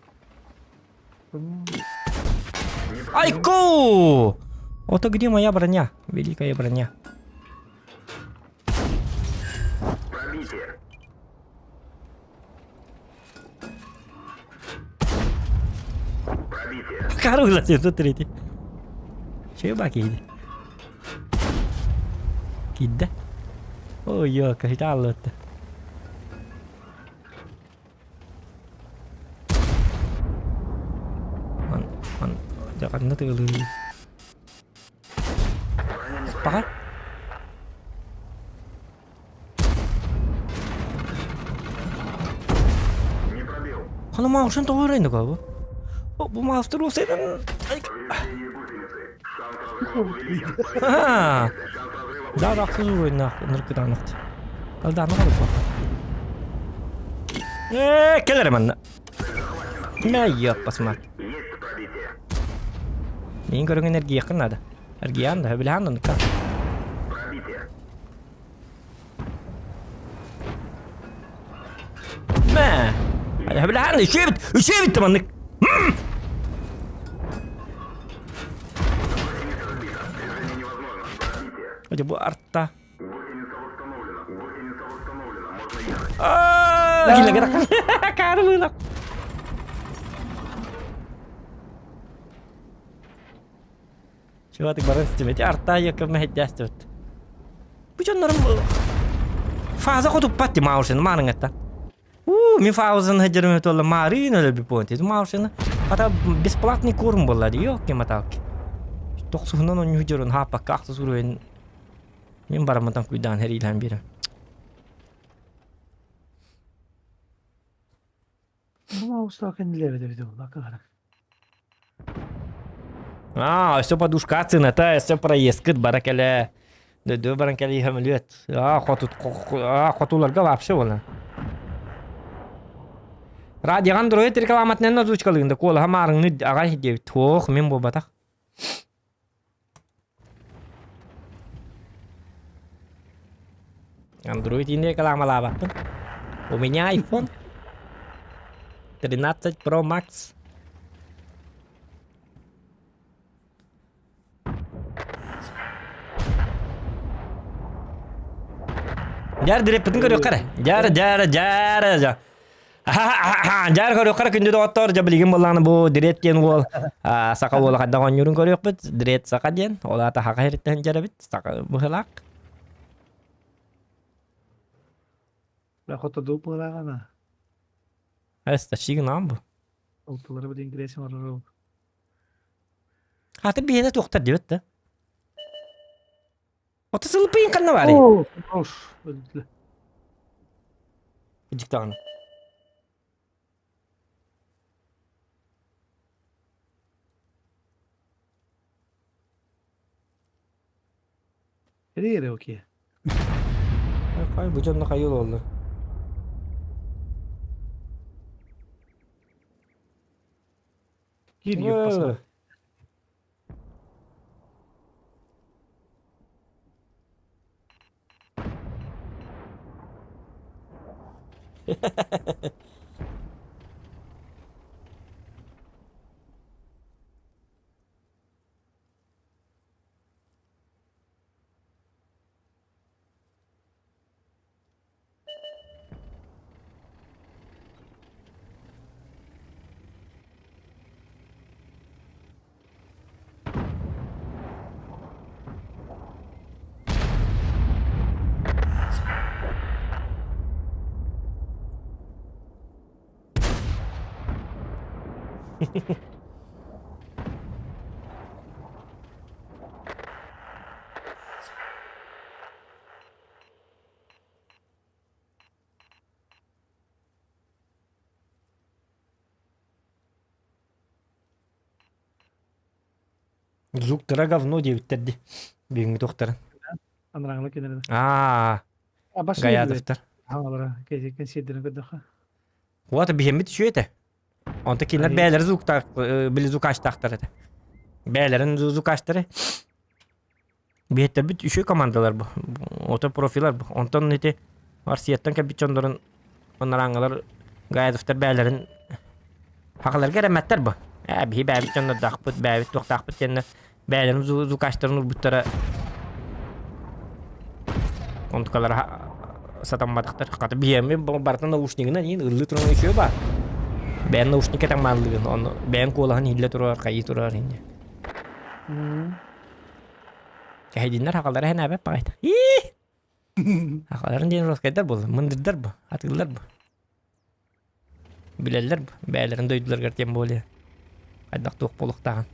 Айку! Ото где моя броня? Великая броня. Карула 703. Чөба кииди. Киидде. Ой, ёка, хитааллытты. Ман, ман, дьаҕанна тыалыы. Паха. Хана маушын тоҕо эрэ бу? Бу маастар уосайдан Да, рахсыз уруйна ныркытанахт. Алдааны қалып Э, келер манна. Мә йоппасма. Мин көрүҥ эргийэххин надо. Эргийэн да, билэһэн да Мэ! Билэһэн үчүгэйбит, үчүгэйбит маннык. Дьэ бу арта. Карлына. Чуватык баран истибэти арта яков мэһэйдээстибит. Бу дьоннорум фаза хотуппат ди маушин маарыҥҥаттан. Уу, мин фаузын хадьарым туолла маарыын өлөрбүт буолан ти маушины хата бесплатный корм буолла ди ёлки маталки. Тохсуһунан онньу дьорун хааппакка ахса суруйун мин бараммытан куйдаан хэриилээн биэрем. Бу маустаах кэннилэр эбит буолла кыһара. Аа, өссө подушка цената, өссө проездкыт бара кэлэ. Дөдө баран кэлии хөмөлүөт. Аа, хотут аа, хотуларга вообще буолла. Радиоҕа Android рекламатынан озвучкалыгын да куолаһа маарыҥны аҕай диэбит. Туох, мин буолбатах. Android иин рекламалаабаппын. У меня iPhone 13 Pro Max. Дьар дирэппитин көрүөххэ эрэ. Дьар, дьар, дьар, дьар. Дьар көрүөххэ күндү доҕоттор, дьэ билигин буоллаҕына бу Дред диэн уол саха уола хайдах оонньуурун көрүөхпүт. Дред саха диэн, ол аата саха сириттэн дьэрэбит, саха быһылаах. Хотодуу быһылааҕына. Асташигын бу. Алтылары бу диэн оҥорор. Хата биһиэнэ туохтар диэбит да. Ото сылыппыйын ханна баарый? О, хорош. Өлдүлэ. Дьиктаҕына. Эрэ окей. Хай бу дьонно хайы олороллор. Киир юппасына. Звуктара говно диэбиттэр дии. Бүгүҥҥү туохтарын. Анарааҥҥы кинилэр. Аа, Гаядовтар. Хаалара кэнсиэрдэрин көрдөххө. Вот биһиэммит үчүгэй этэ. Онто кинилэр бэйэлэрэ звуктаах, били звукачтаахтар этэ. Бэйэлэрин звукачтары. Биһиэттэрбит үчүгэй командалар бу. Ото профилар бу. Онтон ити Арсияттан кэлбит дьоннорун анарааҥҥылар Гаядовтар бэйэлэрин хахаларга эрэммэттэр бу. Ээ биһи бэйэбит дьоннордоохпут, бэйэбит туохтаахпыт диэннэр бэйэлэрин звукачтарын урбуттара онтукалара сатамматахтар. Хата биһиэми барытын наушнигынан иин ыллыы туран үчүгэй баар. Бэйэн наушник кэтэн мааллыгын, ону бэйэн куолаһын иһиллэ турар, хайыы турар инньэ. Кэһэйдиннэр аҕалара иһэн баҕайта. Ии! Аҕаларын диэн роскайдар буолла, мындырдар бу, атыылар бу. Билэллэр бу, бэйэлэрин дойдуларыгар тем более. Хайдах туох буолуохтааҕын.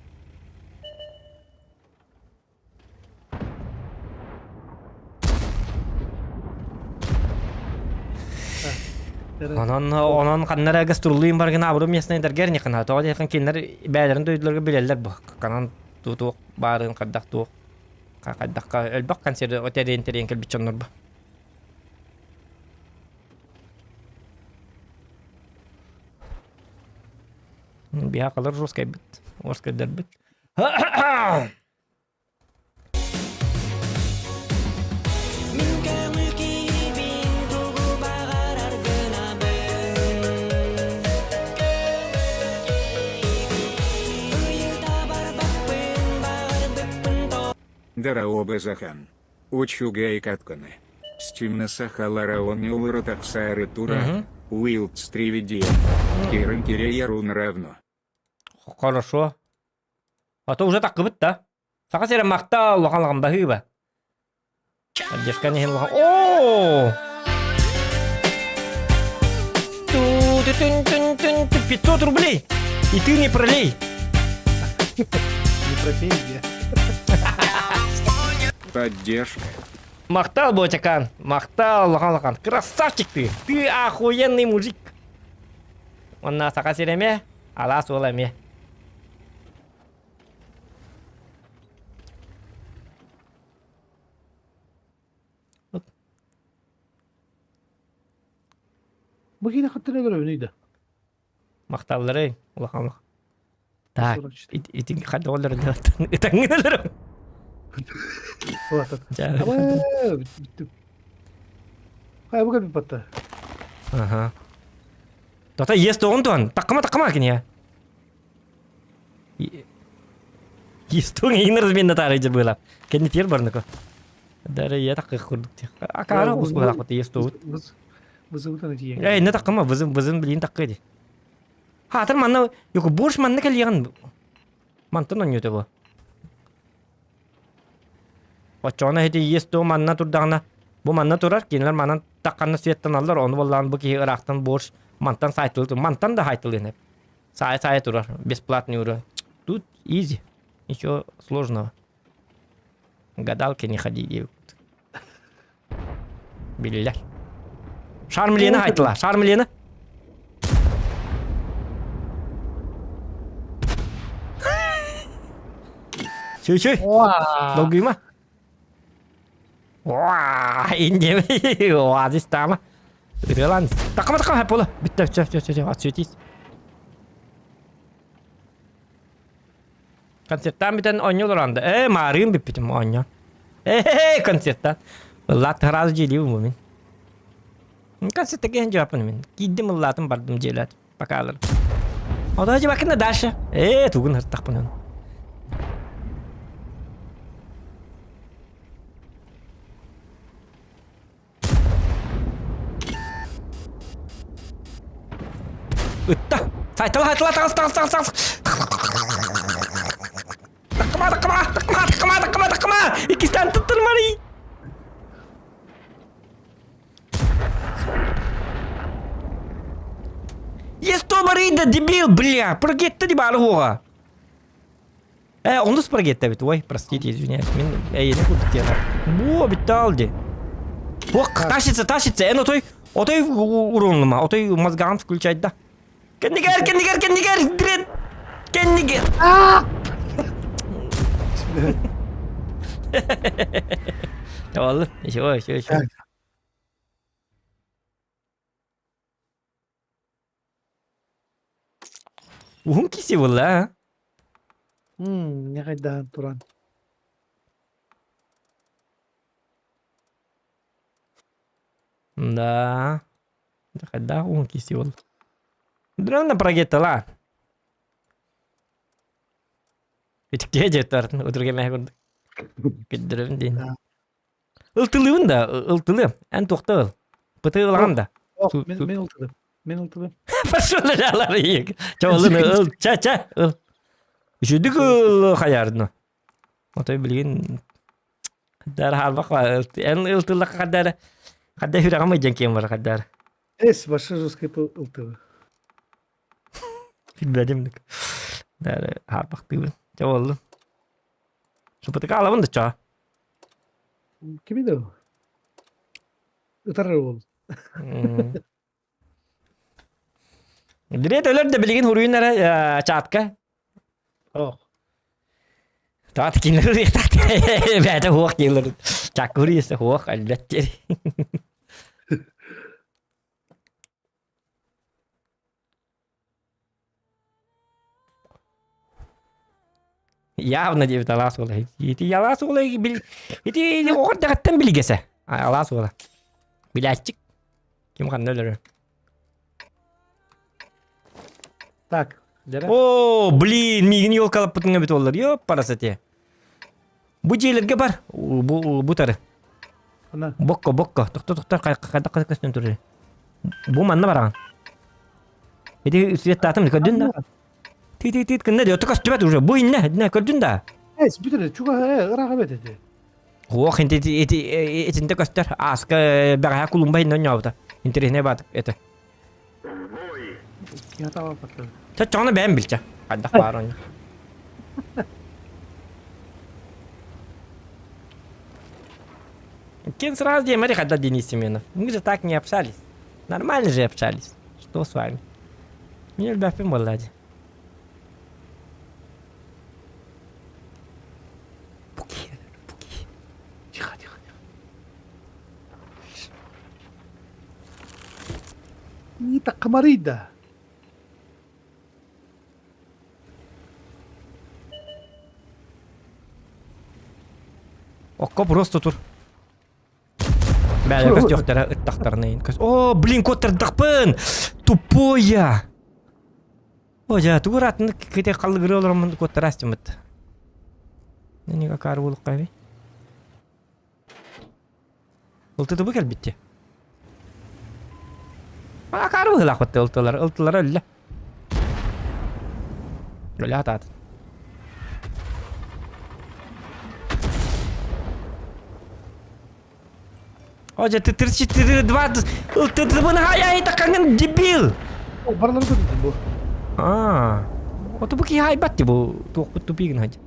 Онон онон ханна эрэ гастроллуйун баргына абырым местныйдаргар нихана тоҕо диэххин кинилэр бэйэлэрин дойдуларыгар билэллэр бу канан туох баарын хайдах туох хайдахха элбэх концерт тэрийэн тэрийэн кэлбит дьоннор бу. Биһа қалар русскайбыт, орскайдарбыт. Мин көҥүл киһибин тугу баҕарар гынабын Ыйыта барбаппын баҕарбыппын Дороба Захан. Учугэй катканы. Стимна сахалара онньуулара тахсаары турар. Уилдстриве диэн. Кирин кирэйэр равно. Хорошо. А то уже таккыбыт да. Саха сирэ махтал улахан улахан баһыыба. Поддержканы иһин улахан О! Ту-ту-тун-тун-тун 500 рублей! И ты не пролей! Не пропей, где? Поддержка. Махтал, Ботякан! Махтал, улахан улахан! Красавчик ты! Ты охуенный мужик! Онна саха сирэ эмиэ, алаас уола эмиэ. Бу киинэ хаттан өлөрөбүнүй да? Махталларый, улахан Так, ити хадда олорон ытаҥҥын өлөрөм. Хайа бу кэлбит батта. Аха. Тата иэс тоҕун туһан, таккама таккама киниэ. Иэс тоҕун иҥин разменна таарыйдьа быылап. Кэннитигэр барныко. Дары я такых курдук. Акаара ус быылаппыт иэс тоҕут. Вызывытан тиийэн. Э, инне таккама, вызым, вызым билин таккы ди. Хаатыр манна, юку борщ манна кэлиэҕин. Мантан онньута бу. Оччоҕуна ити иэс туо манна турдаҕына, бу манна турар, кинилэр манан тахханна светтаналлар, ону буоллаҕына бу киһи ыраахтан борщ. Мантан сайтылы, мантан да сайтылыын. Саайа-саайа турар, бесплатный уровень. Тут изи, ничего сложного. Гадалки не ходи диэбит. Биллэр. Шармлена айтыла, Шармлена. Чүй-чүй. Долгуйма. Уа, инде оазис тама. Ырыалан. Такама такама пола. Бүтті, все, все, все, отсветись. Концерттан бүтэн оонньуу олоронда. Ээ, маарыым бүппүтүм оонньоон. Ээ, концерттан. Ыллаат сразу дьиэлиибин бу мин. Концертка киһин дьуаппын мин. Киирдим ыллаатым бардым дьиэлээтим. Пока Ода дьыбакына дальше. Ээ, тугун ыртахпын. Ытта! Сайтала, сайтала, таҕыс, таҕыс, таҕыс, таҕыс! Таккыма, таккыма, таккыма, таккыма, таккыма, таккыма! Иккистээн туттармарый! Есто барыйда, дебил, бля! Прогетті де бары оға. Э, онус прогетті бит, ой, простите, извиняюсь. Мен әйелі курдук диэн. Бу, битті алды. Ох, тащится, тащится. Эн отой, отой урунлума, отой мозгам включать да. Кэннигэр, кэннигэр, кэннигэр, дред. Кэннигэр. Олы, еще, еще, еще. Уһун киси буолла, а? Ньэҕэйдээн туран. Да. Хайдаах уһун киси буолла. Дрона прогеттала. Итикке дьеттартын утурга мэһэ курдук. Күддүрөбүн диин. Ылтылыыбын да, ылтылыам. Эн туохта ыл. Пытыылаҕын да. Мин мин ылтылым. Мин ылтылым. Пошел алар иек. Чолун ыл, ча ча ыл. Үчүдүк ыл хаярдын. Отой билигин хаддар хаалбах эн ылтыллахха хаддар хаддар хүрэҕим ыйдьан киэн бар хаддар. Эс башы жесткий ылтылы. Билбэтим. Дары хаарбахтыыбын. Ча боллун. Супатыка алабын да чаа. Кими да Ытар ол. Билет өлөр да билигин хуруйун эрэ чаатка. Ох. Таат кинилэр уруйахтаат. Бээтэ хуох дииллэр. Чакка хуруйса хуох өлбөт диэр. Явно диэбит алаас уола. Ити алаас уола бил ити оҕо эрдэҕиттэн билигэсэ. Алаас уола. Билээччик. Ким ханна өлөрөр? Так, дьэрэ. О, блин, миигин елкалаппытыҥа эбит оллар. Ёп, парасате. Бу дьиэлэргэ бар. Бу бу тары. Ана. Бокко, бокко. Тохто, тохто, хайдах көстөн турар. Бу манна бараҕын. Ити светтаатым көрдүн да? Ти-ти-ти кынна диэ, көстүбэт уже. Бу иннэ, иннэ көрдүн да? Эс, бүтүр, чуга, ыраах эбит эти. Ох, инти ити итинтэ көстөр. Ааска бэҕэһээ кулумба иннэ оонньообута. Интереснэй баатык это. Чоччоҕуна бэйэм билчэ. Хайдах баар оонньуу. Кем сразу диэмэри хайдах Денис Семенов. Мы же так не общались. Нормально же общались. Что с вами? Мин өлбөппүн буолла дии. Буки, буки. Тихо, тихо, тихо. Не так комары да. Окко просто тур. Бля, көстүөхтэрэ ыттахтарына көс. О, блин, куоттардахпын! Тупой я! О, дьэ, тугу ыраатын ките халлыгыры олороммун куоттара астыммыт. Нини какаар буолукка эби. Ылтытыбы кэлбитти. Акаары быһыылаахпыт ылтылар, ылтылара өллө. Өлө атаатын. О, дьэ, ты 32 ылтытыбын хаяй такаҥын дебил! О, барылары көрдүм бу. Аа. Ото бу киһи айбат ти бу туохпут тупигын хадь.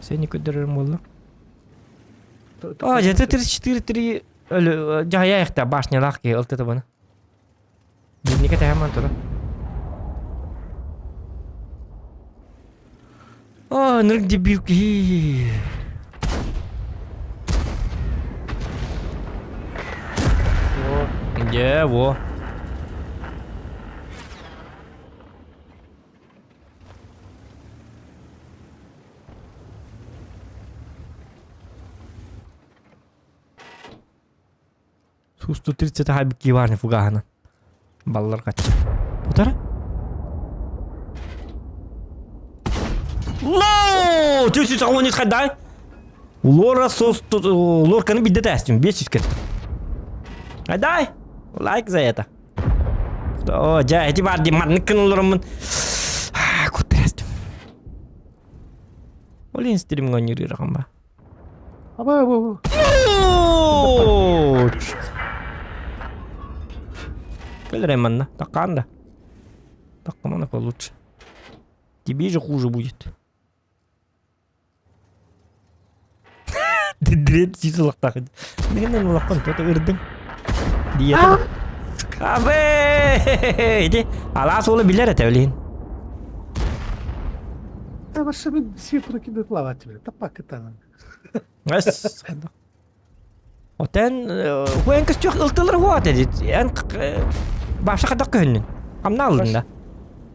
Сени көрдөрөрүм буолла. А, где-то 34-3 дьаһайа эхтэ башнялаах киһи ылтыта баны. Дневнике тэһэман тура. О, нырк дебил киһи. Дьэ, во. Сусту 30 хайбыт киварни фугаһынан. Баллар качча. Утара? Лоу! Түс он хайдай. Лора сос лорканы бидде тәстім. 500 кетті. Айдай! Лайк за это. О, жа, эти бар ди маннык кыналарымын. Куттырастым. Олин стрим гонюрирхан ба. Аба, бу. Кэлэрэ манна, такаан да. Таккамана лучше. Тебе же хуже будет. Дрет сисылықтақ. Дегеннен улаққан тота ырдың. Диета. Абе! Иди, алаас уола билэр этэ билин. Да, вообще мен сверху кидет лава тебе. Тапак это. Эс. Отен хуэн көстүөх ылтылар хуат эдит. Эн баша хадак көһүннүн. Хамна алын да.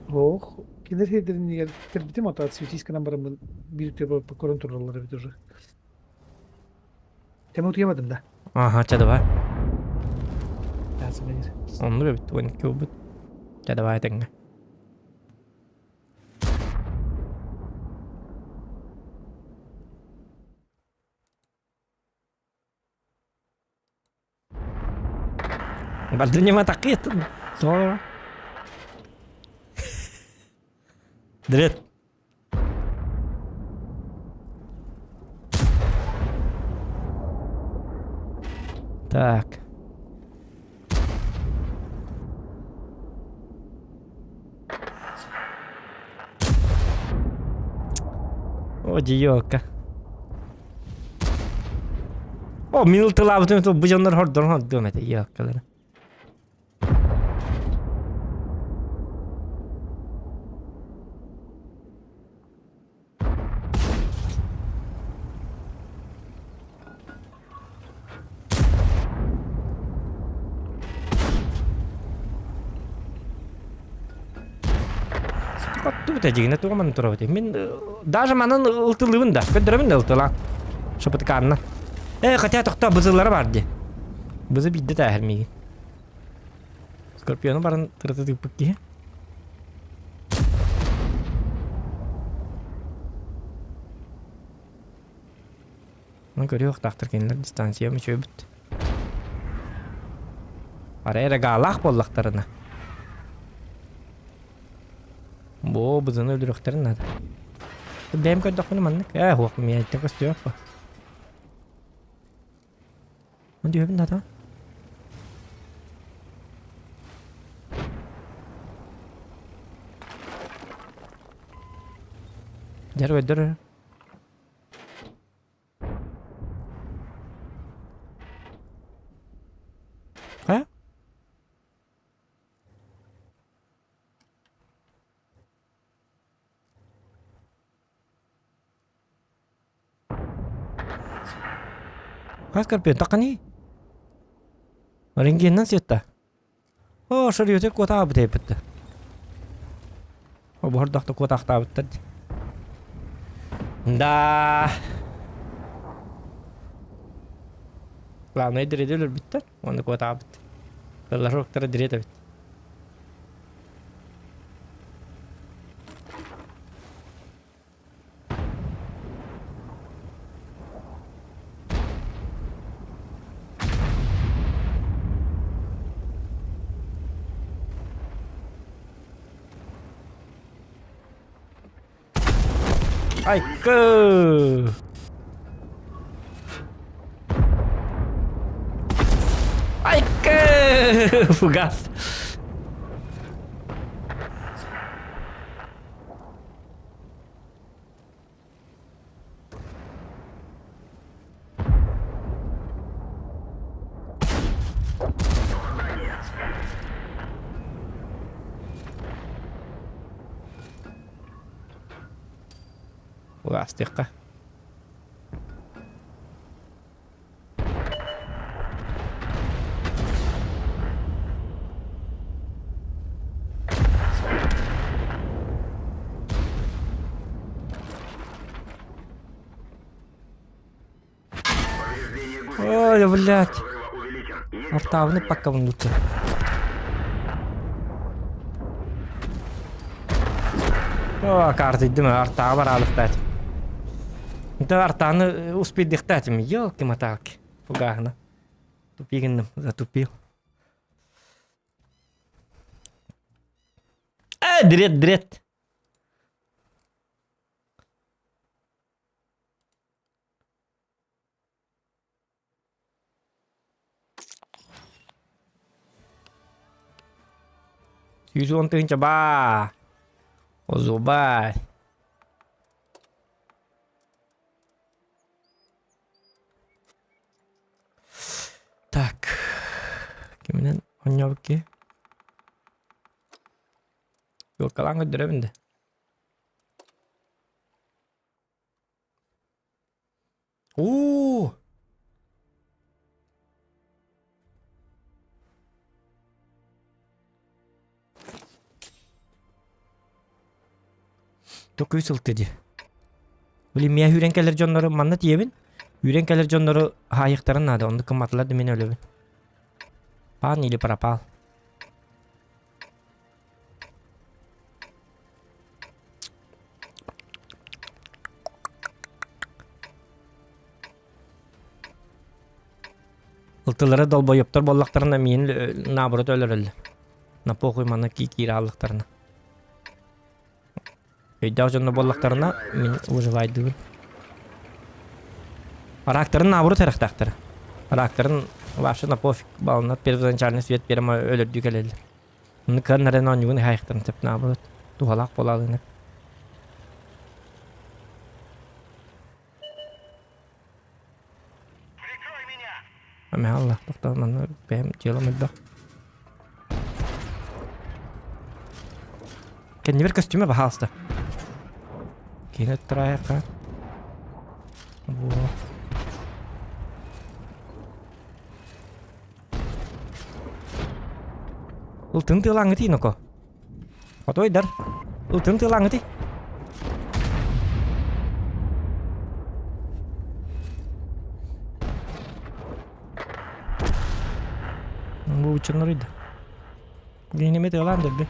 Ох, кинер хедерин кэлбитим ото отсветись гынан бараммын биир төбө көрөн тураллар эбит уже. Тема утуйамадым да. Ага, чэ давай. Lazım gelir. Оннук эбит, 12 буолбут. Чэ давай этэҥҥэ. Бардынима такыйттын. Sonra. Дрет. Так. О, диёка. О, мин ылтылаабытым бу дьоннор хордорон хордуом этэ ёккалара. Тугу дьигинэ тугу манна турабыт мин даже манан ылтылыыбын да көрдөрөбүн да ылтылаан шапытыкаанна э хотя тохтоо бызыллара бар дии бызы биирдэ тээһэр миигин скорпиону баран тырыта тыыппыт киһи Ну, көрүөх кинилэр дистанция мүчүөбүт. Ара эрэ гаалаах буоллахтарына. Бу бызыны өлөрүөхтэрин наада. Бэйэм көрдөхпүнэ маннык. Ээ, хуох миэттэн көстүөх ба. Дүйөбүн наада. Дьэр өйдөр. Хайа? Хайа Скорпион, таққани? Рентгеннэн сиэтта. Оо, шарьете куотаабыт эппитте. Обордохто куотаахтаабыттар. Да. Главное дириде өлөрбүттэр. Уонна куотаабыт. Кыллар дириэт эбит. Айкы! Айкы! Фугас. Фугастыахха. Ой, блядь. Артаабыны паккабын лучше. О, картыйдым, артааҕа бараалык Да артааны успейдихтаатым, елки-моталки. Фугахна. Тупигинным, затупил. Э, дрет, дрет. 110 тыһыынча баа. Озубай. Так. Киминен оонньообут киһи? Юлкалаан көрдөрөбүн да. Оо! Токуй сылты дии. Блин, миэ үүрэн кэлэр дьоннору манна тиийэбин. Үүрэн кэлэр дьоннору хаайыахтарын наада, оннук кымматылар да мин өлөбүн. Пан или пропал. Ылтылара долбоёптор буоллахтарына миин наоборот өлөрөллөр. На похуй манна киирэ хааллахтарына. Өйдөөх дьонно буоллахтарына мин выживайдыыбын. Рактарын наоборот эрэхтээхтэр. Рактарын вообще на пофиг балына первоначальный свет прямо өлөрдүү кэлэллэр. Аны кыаннарын оонньуугун ыһаайыктарын сөп наоборот туһалаах буолаалыына. Эмэ алла тохтоо манна бэйэм дьыалам элбэх. Кэннибэр көстүмэ баһаалыста. Киһини ыттараайахха. Бу. Ылтын тыалааҥҥытый ноко. Хотуойдар. Ылтын тыалааҥҥытый. Бу учуннар да. Гинеме тыалаан дөрбү.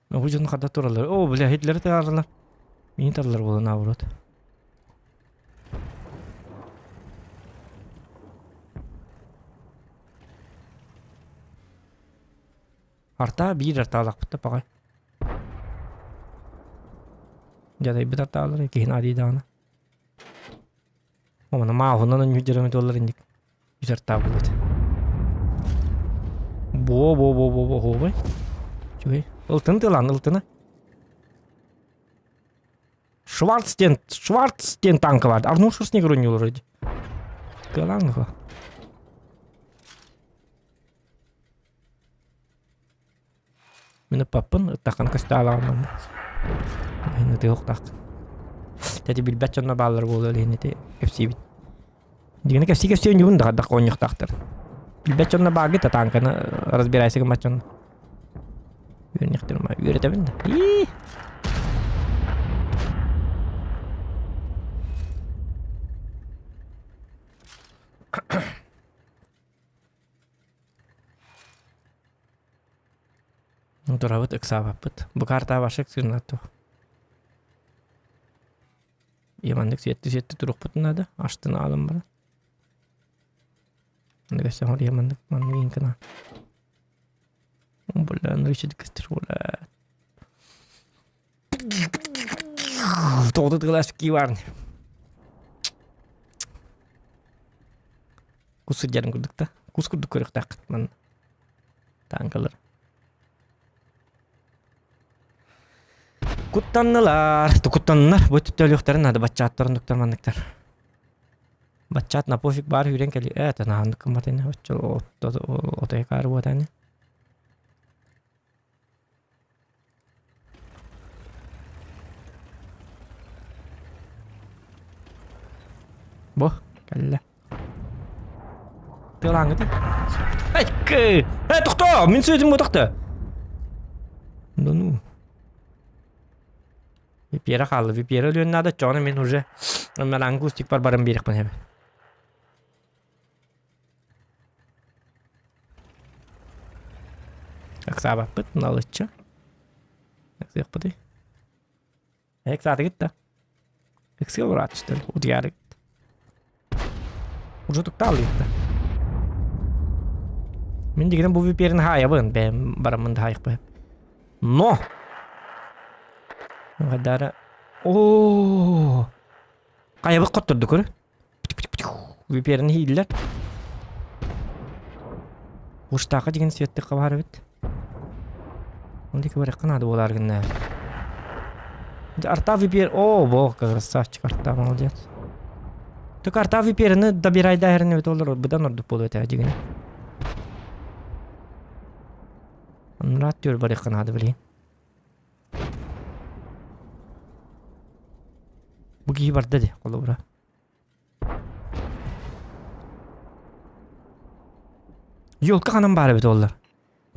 Бу дьон хата тураллар. О, бля, Гитлеры тыааралар. Миин тарлар буолан наоборот. Арта биир артаалаахпыт да паҕай. Дьадайбыт артаалар киһин адии даҕаны. Омана мааһынан өнньүдьэрэмит буоллар инник үс артаа буолуо Бо бо бо бо бо хообай. Үчүгэй. Ылтын тылан ылтына. Шварц диэн Шварц диэн танка бар. Арнольд Шварценеггер оонньуулар дии. Кыалаан го. Мин ыппаппын, ыттаххына көстө манна. Иһин ытыах Тэти билбэт дьонно бааллар буолуо иһин ити кэпсиибит. Дигини кэпсии кэпсии оонньуубун да хардах оонньуохтаахтар. Билбэт дьонно бааргыт да тааҥканы разбирайся гыммат дьонно. Үөрэннэхтэрим үөрэтэбин да. Ии! Турабыт ыксаабаппыт. Бу картаҕа вообще ыксыырнаат дуо? Маннык сиэтти-сиэтти туруохпутун наада. Астын аалан баран. Маннык өссө оҥоруйа маннык маннык иҥкына. Бля, ну еще көстөр бля. Тоҕо тыгылас кии баар. Кус сылдьарын курдук да. Кус курдук көрүөхтээххит манна. Танкалар. Куттаннылар. Куттаннылар. Бу төлүөхтэрин наада баччааттарын дуктар манныктар. Баччаат на пофиг баар үүрэн кэли. Э, танааннык кымматын. Оччо отой каар буотаны. Бу кэллэ. Тыалааҥҥытый? Айкы! Э, тохтоо! Мин сүөтүм ботохто. Да ну. Випера хаалла. Випера өлүөн наада. Чоҕуна мин уже мелангустик бар баран биэриэхпин эбит. Ыксаабаппыт, налыччы. Ыксыахпытый. Ыксаатыгыт да. Ыксыа ураатыштар, утуйаарыгыт. Уже туктаалыгыт да. Мин дигинен бу VPN хаайабын, бэйэм бараммын да хаайықпын. Но! Гадара. О! Хайабыт хотторду көрө. VPN иһииллэр. Уштааха деген светтик хабар эбит. Онди кыбарыкка наада буолар гынна. Арта VPN... О, бог, красавчик, арта, молодец. Только арта VPN-ы добирайда эрин эбит олар, быдан ордук болу этэ дигин. Онрат түр барыкка наада билейин. Бу киһи барда ди, холобура. Елка ханан баар эбит оллар.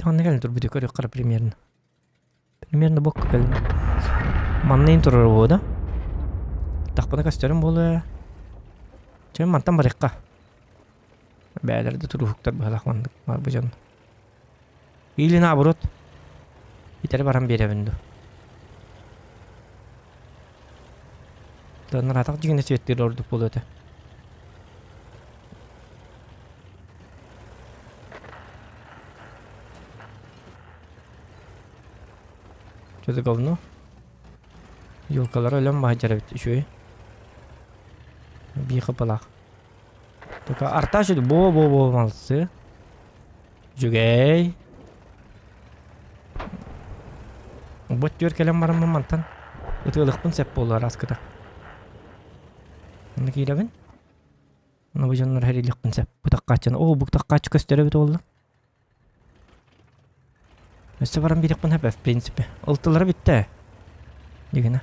Ханна кэлэн турбут көрүөххэ примерно. Примерно бокка кэлин. Манна турар буо да. Тахпана көстөрүм буолуо. Чэ мантан барыахха. Бээлэр да туруһуктар быһалах маннык бу дьон. Или наоборот. Итэри баран биэрэбин дуу. Наратах дьиҥинэ сүөттүүр ордук буолуо этэ. Что за говно? Елкалара өлөн баһыдьар эбит үчүгэй. Биир хапалаах. Только арта сүдү бо-бо-бо молодцы. Үчүгэй. Бот түөр кэлэн бараммын мантан ытыалыхпын сөп буолуо араскыта. Онно киирэбин. Онно бу дьоннор хэрилихпин сөп. Бутаххааччыны. Оо, бутаххааччы көстөр эбит буолла. Өссө баран биэриэхпин сөп, в принципе. Ылтылара бүттэ. Дигинэ.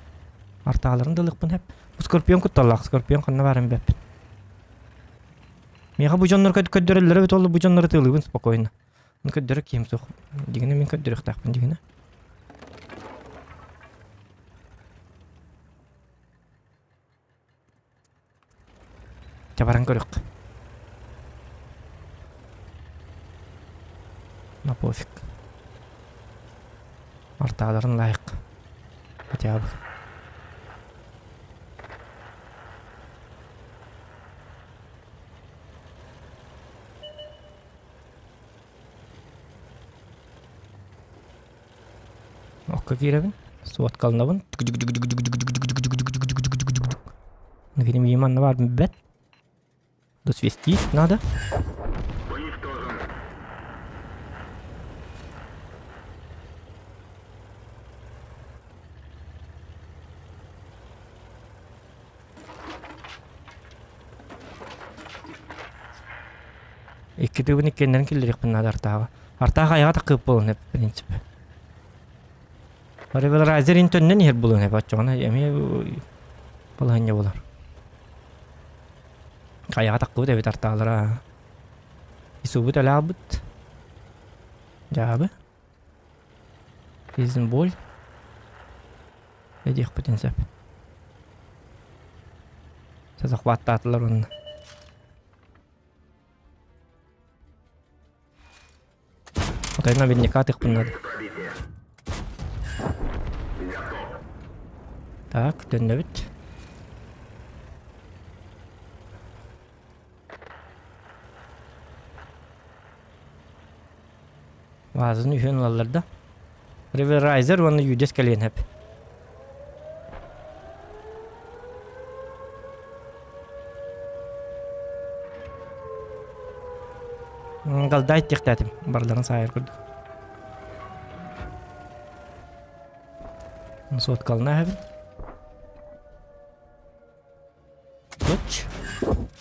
Артааларын да ылыахпын сөп. Бу Скорпион кутталлаах. Скорпион ханна баарын билбэппин. Миэхэ бу дьоннор көрдөрөллөрө эбит ол бу дьоннору тыалыыбын спокойно. Мин көрдөрөр киһим суох. Дигинэ мин көрдөрүөхтээхпин дигинэ. Чэ баран көрүөх. На пофиг. Артааларын лайк. Хотя бы. Окко киирэбин, суоткаланабын. Кини миим манна баар билбэт. Досвестить надо. Икки тыыбын иккиэннэрин киллэриэхпин наада Артааҕа. Артаах айаҕа такыып буолан эп, в принципе. Ревелрайзер төннөн иһэр буолан эп, оччоҕуна эмиэ балаһынньа буолар. Хайаҕа таккыбыт эбит Артаалара. Исубут өлаабыт. Дьаабы. Изенболь. Эдиэхпитин сөп. Захваттаатылар уонна. Отой наверняка тыкпын надо. Так, төннөбүт. Вазаны үһүөн ылаллар да. River Riser уонна Юдес кэлиэн сөп. Галдай диэхтээтим, барыларын саайар курдук. Соткалына эһэбин. Луч.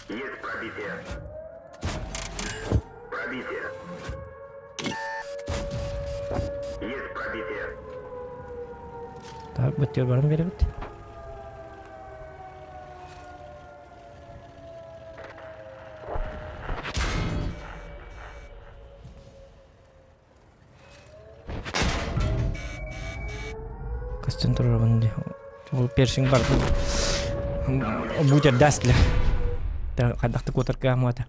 Есть пробитие. Пробитие. Есть пробитие. Так, бөттүөр баран биэрэбит. Көстөн турарбын дии. Ол персинг бар. Бутер даст ли. Хайдахты куотарга муата.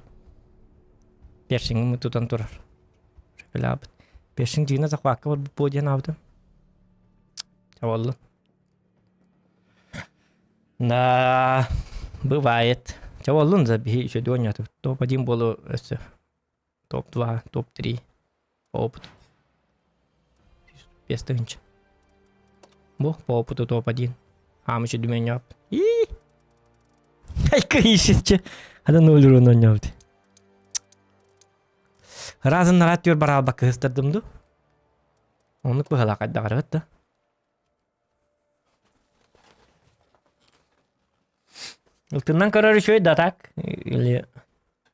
Персингым тутан турар. Шепелабыт. Персинг дьиҥэ захвакка барбыт буо диэн аабытым. Чабаллы. Да, бывает. Чабаллын за биһи еще дуонньатыбыт. Топ-1 буолу өссө. Топ-2, топ-3 по опыту. 5 тыһыынча. Бу по опыту топ-1. Аамычы дүмэнньэп. Ии! Айка ищичче. Ада ноль рун онньообут. Разын нарат түөр бараалбакка кыһыстардым ду. Оннук быһалаах хайдаҕарыбыт да. Ылтыннан көрөр үчүгэй да так или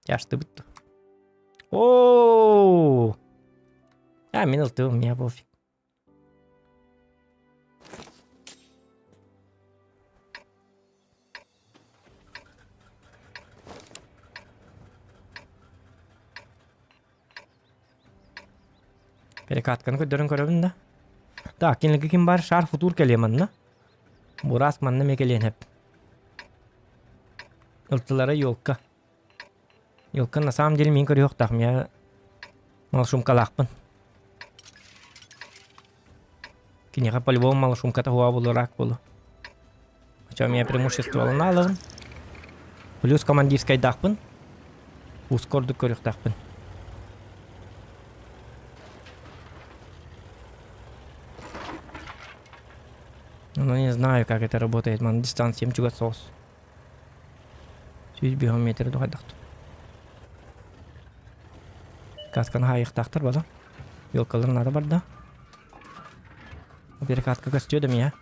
тяжтыбыт ду. Оо! А, мин ылтыбым, мне пофиг. Перекатканы көрдөрөн көрөбүн да. Так, кинилэргэ ким бар? Шар футур кэлиэ манна. Бурас манна эмиэ кэлиэн сөп. Ылтылара елка. Елка на самом деле мин көрүөхтаах. Я малшумкалаахпын. Киниэхэ по-любому малшумката хуа буолу, рак буолу. Очо меня преимущество ылынаалыгын. Плюс командирскайдаахпын. Ускордук көрүөхтаахпын. Ну, не знаю, как это работает. Ман дистанциям чугас соҕус. 105 метр дуһайдахтым. Касканы хаайыахтаахтар бала. Елкалар наада барда. Перекатка көстүө да мия.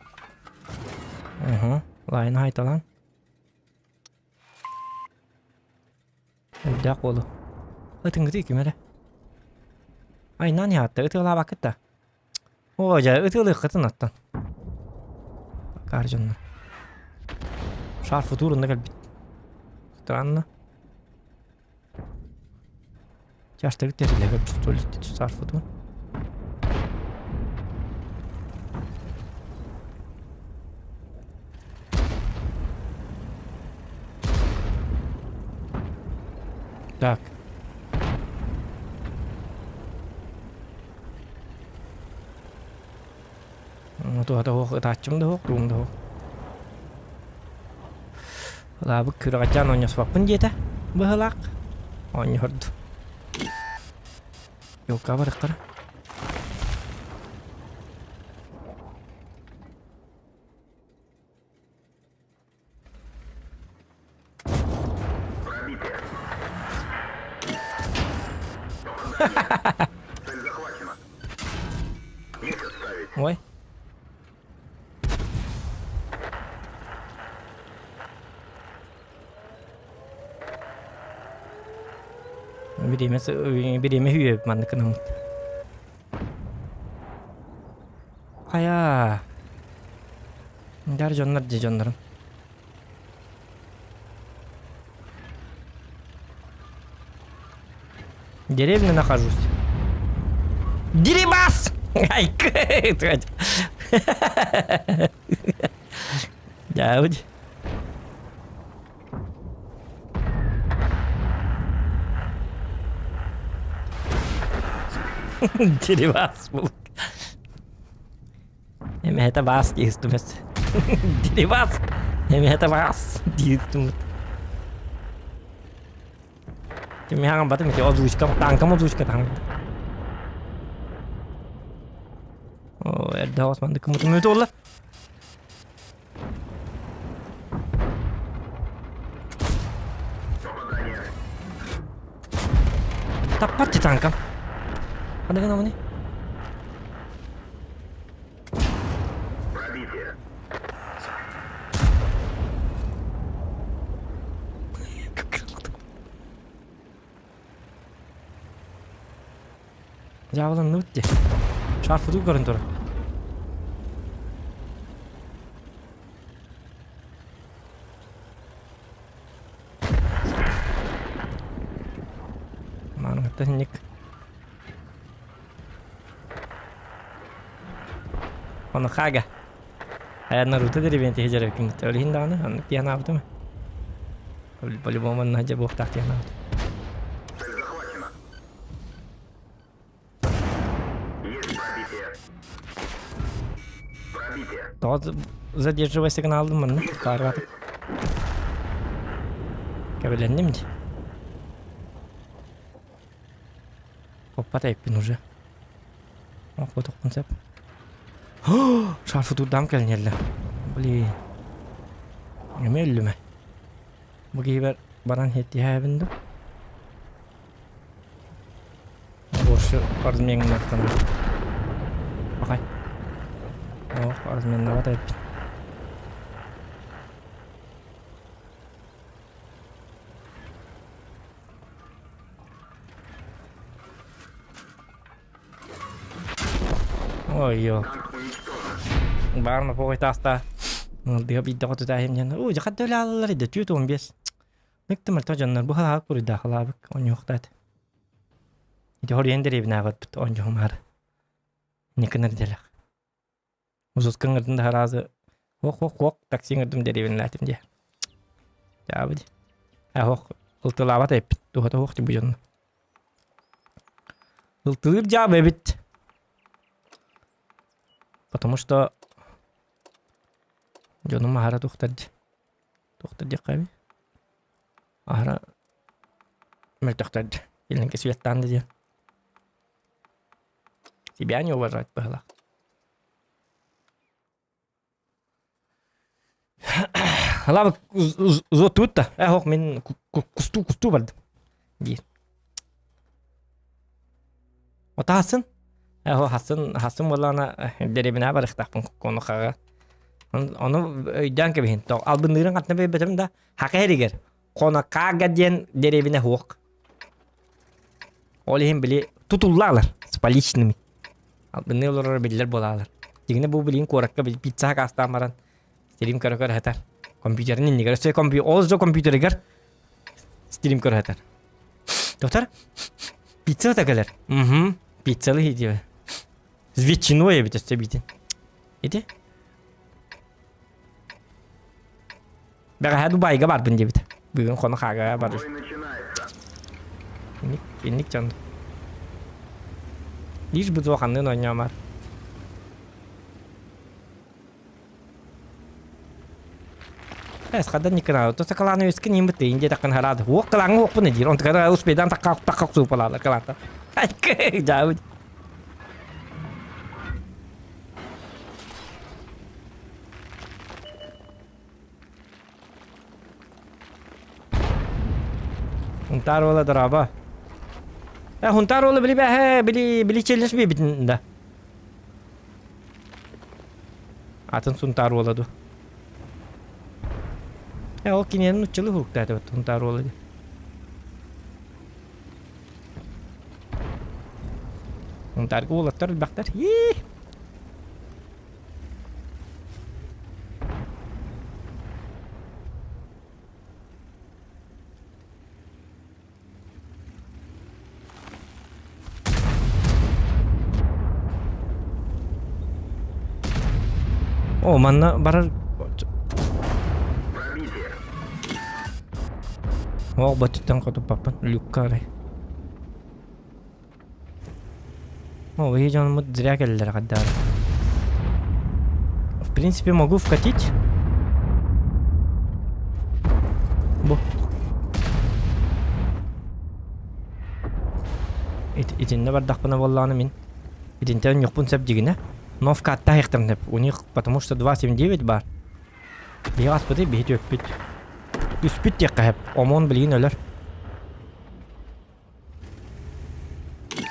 Угу. Лайын хайталан. Өйдөөх буолу. Ытыҥгыты ким эрэ. Айнан яатта ытыалаабаккыт да. Оо дьэ ытыалыаххытын оттон. Акаар дьоннор. Шар футурунна кэлбит. Странно. Чаштыгыт тэрилэ көрбүт шар футур. Так. Туһата суох ытааччым да суох, тугум да суох. Лаабык күрэҕэчээн оонньоспоппун диэтэ быһылаах. Оонньоһорду. Елка барыхтара. Ой. Бириэмэ бириэмэ үһүө маннык гынаммыт. Хайа. Дьар дьоннор дьэ дьоннорум. В деревне нахожусь. Дерибас! Ай, Дяудь. Дерибас был. Эмэһэтэ баас диэхтумэс. Дерибас! Эмэһэтэ баас диэхтумут. Кимиэхэ батым ити озвучка, танкам озвучка таҥ. О, эрдэ османды кымытым өтө Таппат. танкам. Ханна гынамыный? Пробитие. Дьаабыланныбыт дии. Шарфытыы көрөн турар. Маныгыттан инник. Ону хага. Ая Наруто деревень тиһи дьарык Ол иһин даҕаны оннук дии санаабытым. По-любому онно дьэ буохтаах дии санаабытым. Цель захвачена. Есть пробитие. Пробитие. Тоҕо задерживай сигналдым манна таарбатык. Кэбилэнним дии. Хоппат эппин уже. Охотохпун сөп. Шарфы турдаам кэлинэллэ. Блин. Эме өллүмэ. Бу киһибэр баран хеттиһээбин да. Борщу разменнахтана. Бакай. Ох, разменнабат эппин. Ой, ё. Баарна похуй тааста. Дыга биирдэ хоту тааһым диэн. Уу, дьэ хадда өлө иде 45. Ныктым альто дьоннор бу халаабык буруйдаах халаабык онньуохтаат. Ити хоруйан дэриэбинээҕит онньуһумаар. Никынар делэх. Узус кыҥырдым да хараазы Ох-ох-ох такси ыҥырдым дэриэбинэлээтим диэ. Дьаабы дии. Э ох ылтылаабат эппит туһата суох дии бу дьонно. Ылтылыыр дьаабы эбит. Потому что дьонум аһара тухтар дии. Тухтар диэххэ эбит. Аһара мөлтөхтөр дии. Илинки светтаан да диэн. Тебя не уважать быһылаах. Лабы тут да. Э, ох, мин кустуу кустуу бардым. Диир. Ота хасын. Э, хасын хасын буоллаҕына дэриэбинэҕэ барыахтаахпын конухаҕа. Ону өйдөөн кэбиһин. Албынныырын хантан билбэтим да хака эригэр Конокага диэн дэриэбинэ суох. Ол иһин били тутуллаалар с поличными. Албынныы олорор биллэр буолаалар. Дьиҥинэ бу билигин куоракка пицца сакаастаан баран стрим көрө-көрө сытар. Компьютерын иннигэр өссө компью ол же компьютерыгар стрим көрө сытар. Доктор, пицца да кэлэр. Угу. Пиццалы диye. С ветчиной эбит өссө биитин. Ити? Бэҕэһээ Дубайга бардым диэбит. Бүгүн хоно хаага бар. Инник, инник дьон. Лишь бы ханнын оонньоомар. Эс хадан никына то сакаланы өскін ең бітті инде таққан харады. Оқ кылаңы оқпын дейір. Онтыкада успейдан таққа таққа суып алады кыланта. Жабыт. Хунтаар уола дорообо. Э, Хунтаар уола били бэһэ, били били челлендж биэбитин да. Атын Сунтаар уола ду. Э, ол киниэнин нуччалы хуруктаатыбыт Хунтаар уола ди. Хунтаарга уолаттар элбэхтэр. Ии! О, манна барар... О, бачыттан хотуппаппын. Люкка арай. О, вы дьонумут зря кэллилэр хаддаары. В принципе, могу вкатить. Бу. Итиннэ бардахпына буоллаҕына мин итинтэн ньукпун сөп дьигинэ. Но вкатта иһиэхтэрин сөп. У них потому что 2.79 бар. Биһи аспыты биһи түөппүт. Үспүт диэххэ сөп. Омон билигин өлөр.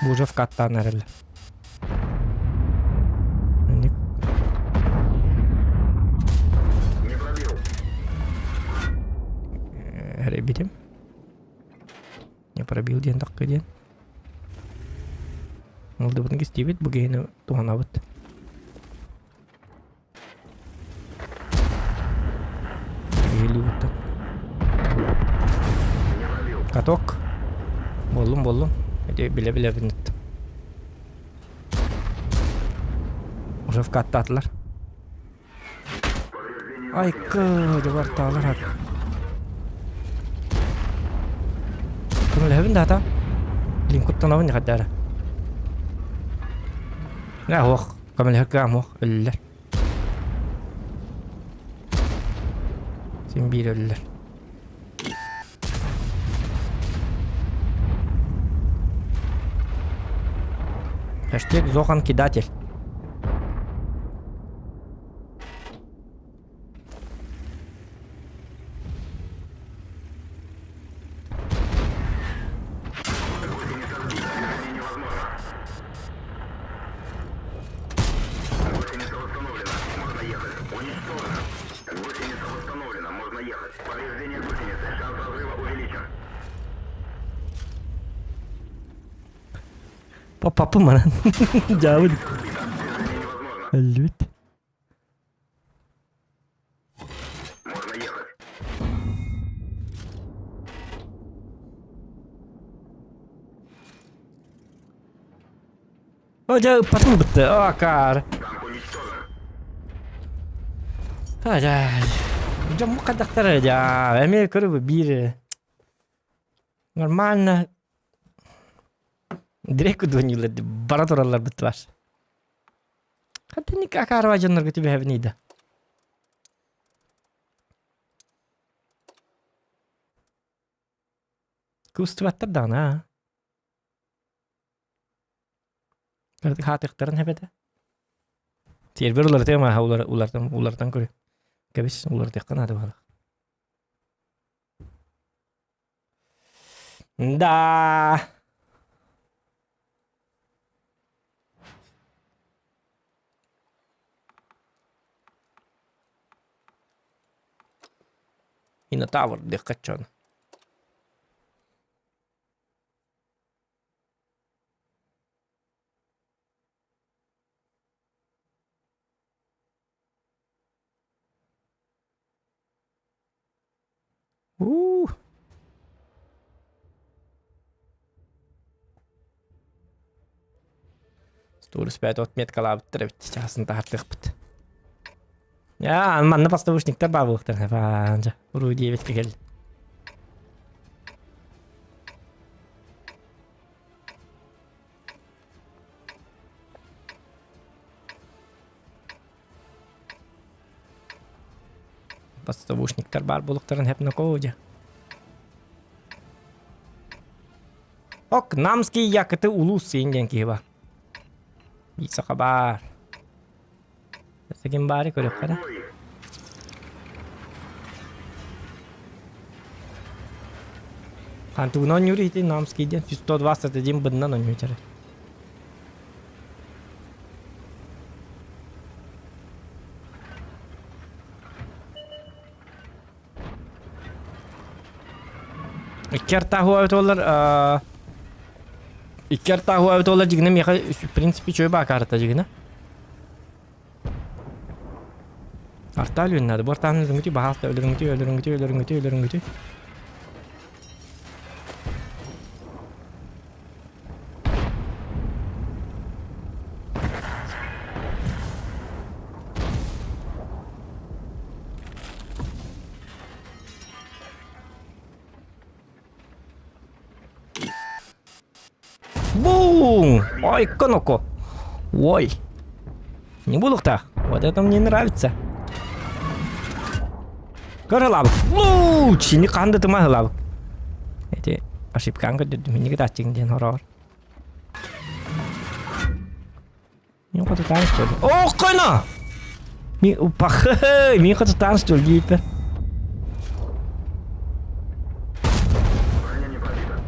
Бужев каттаан эрэллэр. Инник. Не пробил. Эрэйбитим. Не пробил диэн такка диэн. Ылдыбытын кистиибит, бу киһини туһанабыт. Киһилиибиттэн. Каток. Буоллум, буоллум. Эти билэ-билэбин Уже вкаттаатылар. Айкы, дьабартаалар хат. Көмөлөһөбүн даата. Блин, куттанабын хайдара. Нэ, ох, көмөлөһөр кыам ох, өллөр. Син биир өллөр. Хэштег Зохан кидатель. Гусеница восстановлена. Можно ехать. Уничтожена. Гусеница восстановлена. Можно ехать. Повреждение гусеницы. Шанс разрыва увеличен. Папапы манан. Дьаабын. Өллүбүт. Можно ехать. О, дьэ, ыппатын бытты. О, каар. Танк уничтожен. А, дьэ. Дьон хайдахтар дьэ. Эмиэ көрү биир нормально Direkt удвонилар бара тураллар быттылар. Хантан акаарба дьоннорго түбэһэбиний да. Кустубаттар даҕаны аа. Хаатыктарын эбэтэ. Сервер уларытыам ааһа улартан улартан көрү. Кэбис уларытыахха наада баҕалаах. Да. Минотавр диэххэ дьон. Уу. Стур спят отметкалаабыттар эбит чаасын таһартыахпыт. Я, манна поставушниктар баабылыктар баанжа. Уруу диэбит кэл. Подставушниктар баар буолуктарын хепнокоудя. Ок, Намский якыты улуус сиин диэн киһи бар. Биир саха баар. Ким баары көрүөххэ да. Хантугун оонньуур ити Намский диэн 121 быдынан оонньуу Икки артааһуа эбит буоллар икки артааһуа эбит буоллар дьигинэ миэхэ в принципе үчүгэй баакаарыта дьигинэ. Артаа өлүөн наада. Бу артааны өлөрүҥүтүй, баһаалта өлөрүҥүтүй, өлөрүҥүтүй, өлөрүҥүтүй, өлөрүҥүтүй. Бум! Ой, коноко! Ой! Не буду так. Вот это мне нравится. Көрө Луч! Не канды тыма хылабык. Эти ошибкаң көрдүрдүм. Миниги таччыгын диэн хороор. Мин хотутаан что ли? О, кына! Мин упахы! Мин хотутаан что ли дииппэр. Броня не пробита.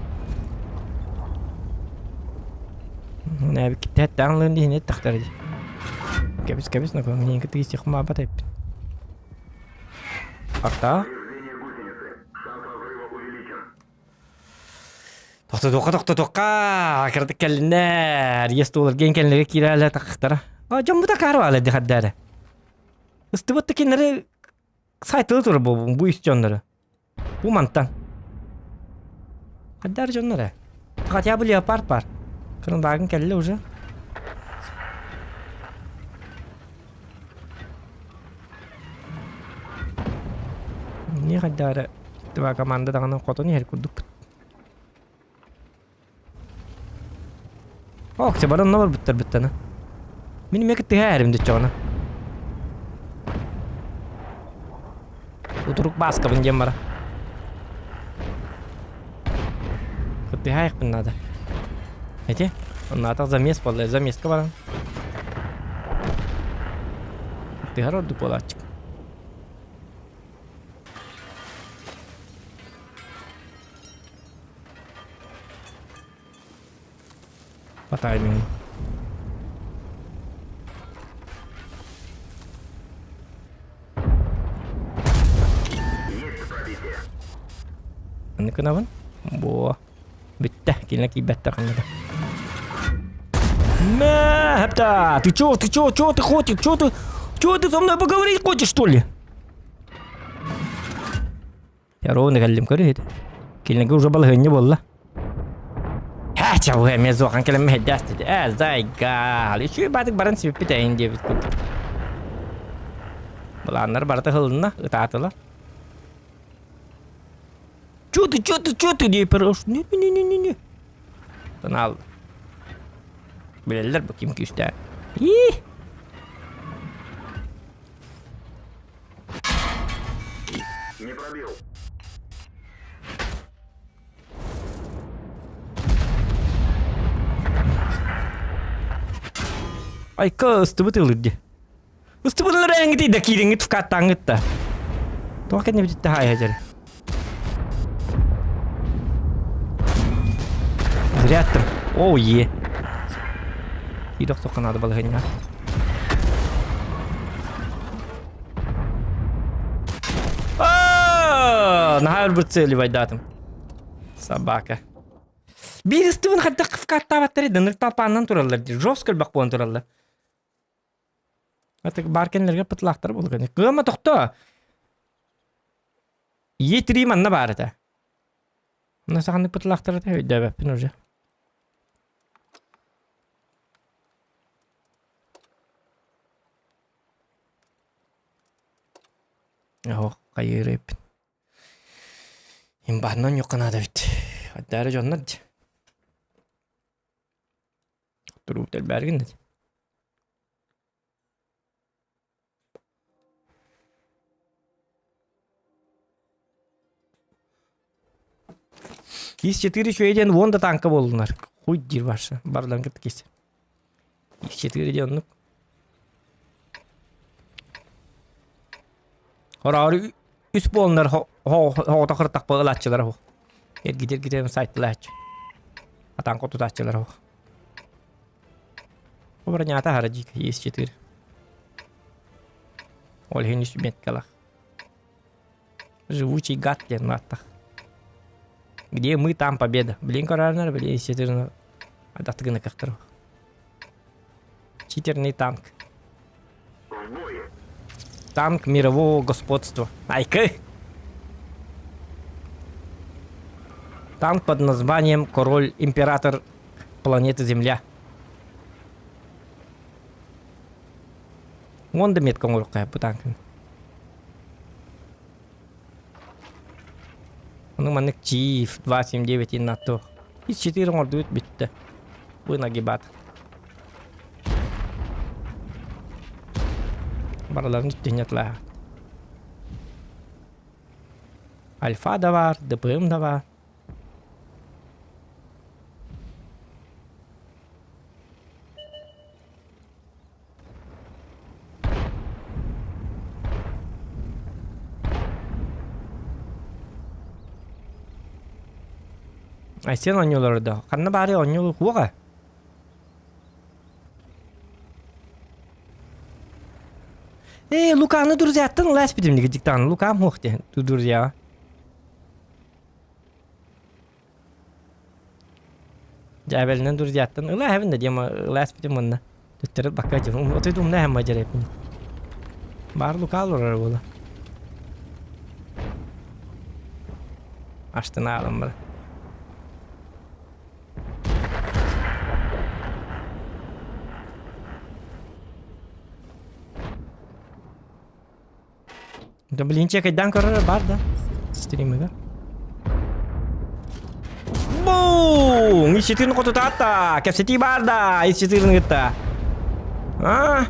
Киттээттээҥ диһин эттэхтэр дии. Кэбис кэбис на кон нинки тыйсих маабат эппин. Арта. Тохтотуохха тохтотуохха кырдык кэллиннэр ес туоларген кэллэри киирээлэ тахтара. А дьон бу такаар баалар дихаддара. Ыстыбыт да кинилэри сайтылы турар бу бу ис дьоннору. Бу мантан. Хаддар дьоннор Хотя бы леопард бар. Кырындаагын кэллэ уже. Не хаддары два команда даҕаны хотон иһэр курдукпут. Ох, баран онно барбыттар бүттана. Мин эмиэ кыттыһа эрим диччоҕуна. Утурук бааскабын диэн бара. Кыттыһаайахпын наада. Эти, оннаатах замес буолла, замеска баран. Кыттыһар ордук буолааччы. По таймингу. Маннык гынабын. Буо. Бүттэ. Кинилэр киирбэттэр ханна да. Мэ, хапта! Ты чё, ты чё, чё ты хочешь? Чё ты, чё ты со мной поговорить хочешь, что ли? Ровно кэллим көрүһүт. Кинилэргэ уже балаһыанньа буолла. Һэ, чабыга эмиэ суохан кэлэн мэһэйдээс дии. Ээ, зайга. Үчүгэй баатык баран сиппит эйин диэбит курдук. Былааннар барыта ыһылынна, ытаатылар. Чё ты, чё ты, чё ты диэппэр, не-не-не-не-не. Тынаал. Билэллэр бу ким күүстээх. Ии! Не пробил. Айка ыстыбыт ылыр дии. Ыстыбыт ылыр эҥгитий да киириҥҥит вкаттааҥҥыт да. Туох кэннэ бүтүттэ хаайа дьэр. Зря аттым. О, е. Киирэх охсуохха наада балаһыанньа. Наһаа өлбүт цели байдаатым. Собака. Биир ыстыбын хайдах вкаттаабаттар дыныр талпааннан тураллар дии. Жестко элбэх буолан тураллар. Атык баар кэннилэргэ пытлаахтар буолук. Кыама тохто. Е3 манна баар этэ. Онно саханнык пытлаахтар этэ өйдөөбөппүн уже. Оһох хайыыр эбиппин. Имбаһынан ньукка наада эбит. Аддаары дьоннор дии. Туруут элбээргин дии. Кис 4 үчүгэй диэн уон да тааҥка буоллунар. Хуй диир барса. Барларын кытта кис. Кис 4 диэн оннук. Хороору үс буолунар хоҕото хыртахпа ылааччылар оһох. Эргитер эргитер сайтылааччы. Атаан тутааччылар оһох. Бронята хара дьик есть 4. Ол иһин үс меткалах. Живучий гад диэн ааттах. Где мы, там победа. Блин, көрөрнөр, блин, сетирна адатыгына кахтар. Читерный танк. Танк мирового господства. Айкы! Танк под названием Король Император планеты Земля. Уон да метка оҥоруохха бу танкын. Ону маннык Чиев 279 НАТО. Из 4 оҥордубут бүттэ. Бу нагибат. Барыларын түннэтла. Альфа да бар, ДПМ да бар. Айсен оонньуулар да. Ханна баары оонньуу уоҕа. Э, Луканы друзьяттан ылаас битимник диктан. Лукам хуох диэн друзья. Дьээбэлинэн друзьяттан ылаа хэбин да диэм ылаас битим уонна төттөрү бакка дьым. Отуй умна хэм мадьареппин. Бар Лука олорор буола. Аштына алам бар. Да блин, чекайдан көрөр бар да. Стримыга. Бум! Исчитин хотутаатта! Кэпсэтии бар да! Исчитин гытта. А?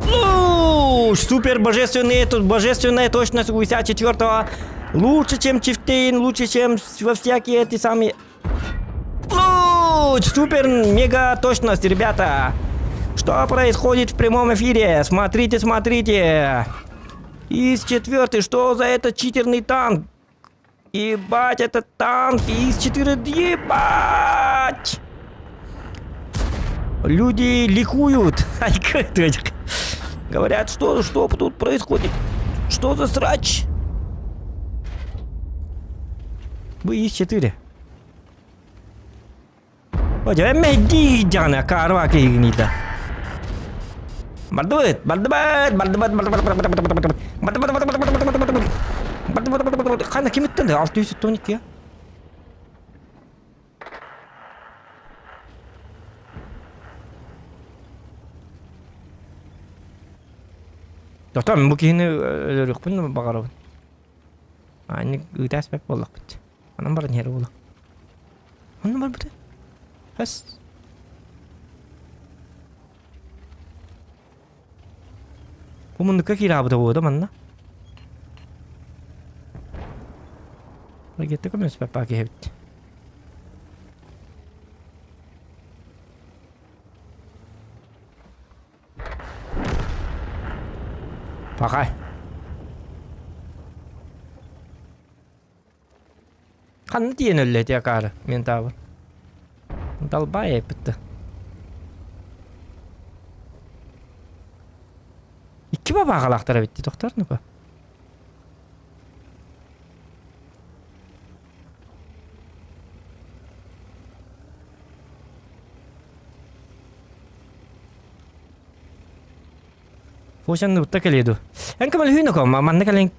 Ну, супер божественный, тут божественная точность 64-го. Лучше, чем Чифтейн, лучше, чем во всякие эти самые... Луч! Супер мега точность, ребята! Что происходит в прямом эфире? Смотрите, смотрите! Из четвертый, что за этот читерный танк? Ебать, этот танк из 4 ебать! Люди ликуют. Говорят, что, что тут происходит? Что за срач? Бу ис 4. Одя мэдди жана карва кигнида. Бардыбыт, бардыбыт, бардыбыт, бардыбыт, бардыбыт, бардыбыт, бардыбыт, бардыбыт, бардыбыт, Хана ким иттен 612 Тото мин бу киһини өлөрүөхпүн баҕарабын. Аанньык ыытаас бэт буоллахпыт. Онон баран иһэр буолуо. Онно барбыта. Хас. Бу муннукка киираабыта буолуо да манна. Ракета көмөспөппаа киһи эбит. Пахай. Ханна тиийэн өллө ити акаары мен таабыр. Далбай эппитте. Икки бабаагалаахтар эбит тохтор ну-ка. Фошан нутта кэлиэ дуу? Эн көмөлөһүүнү ком, манна кэлэн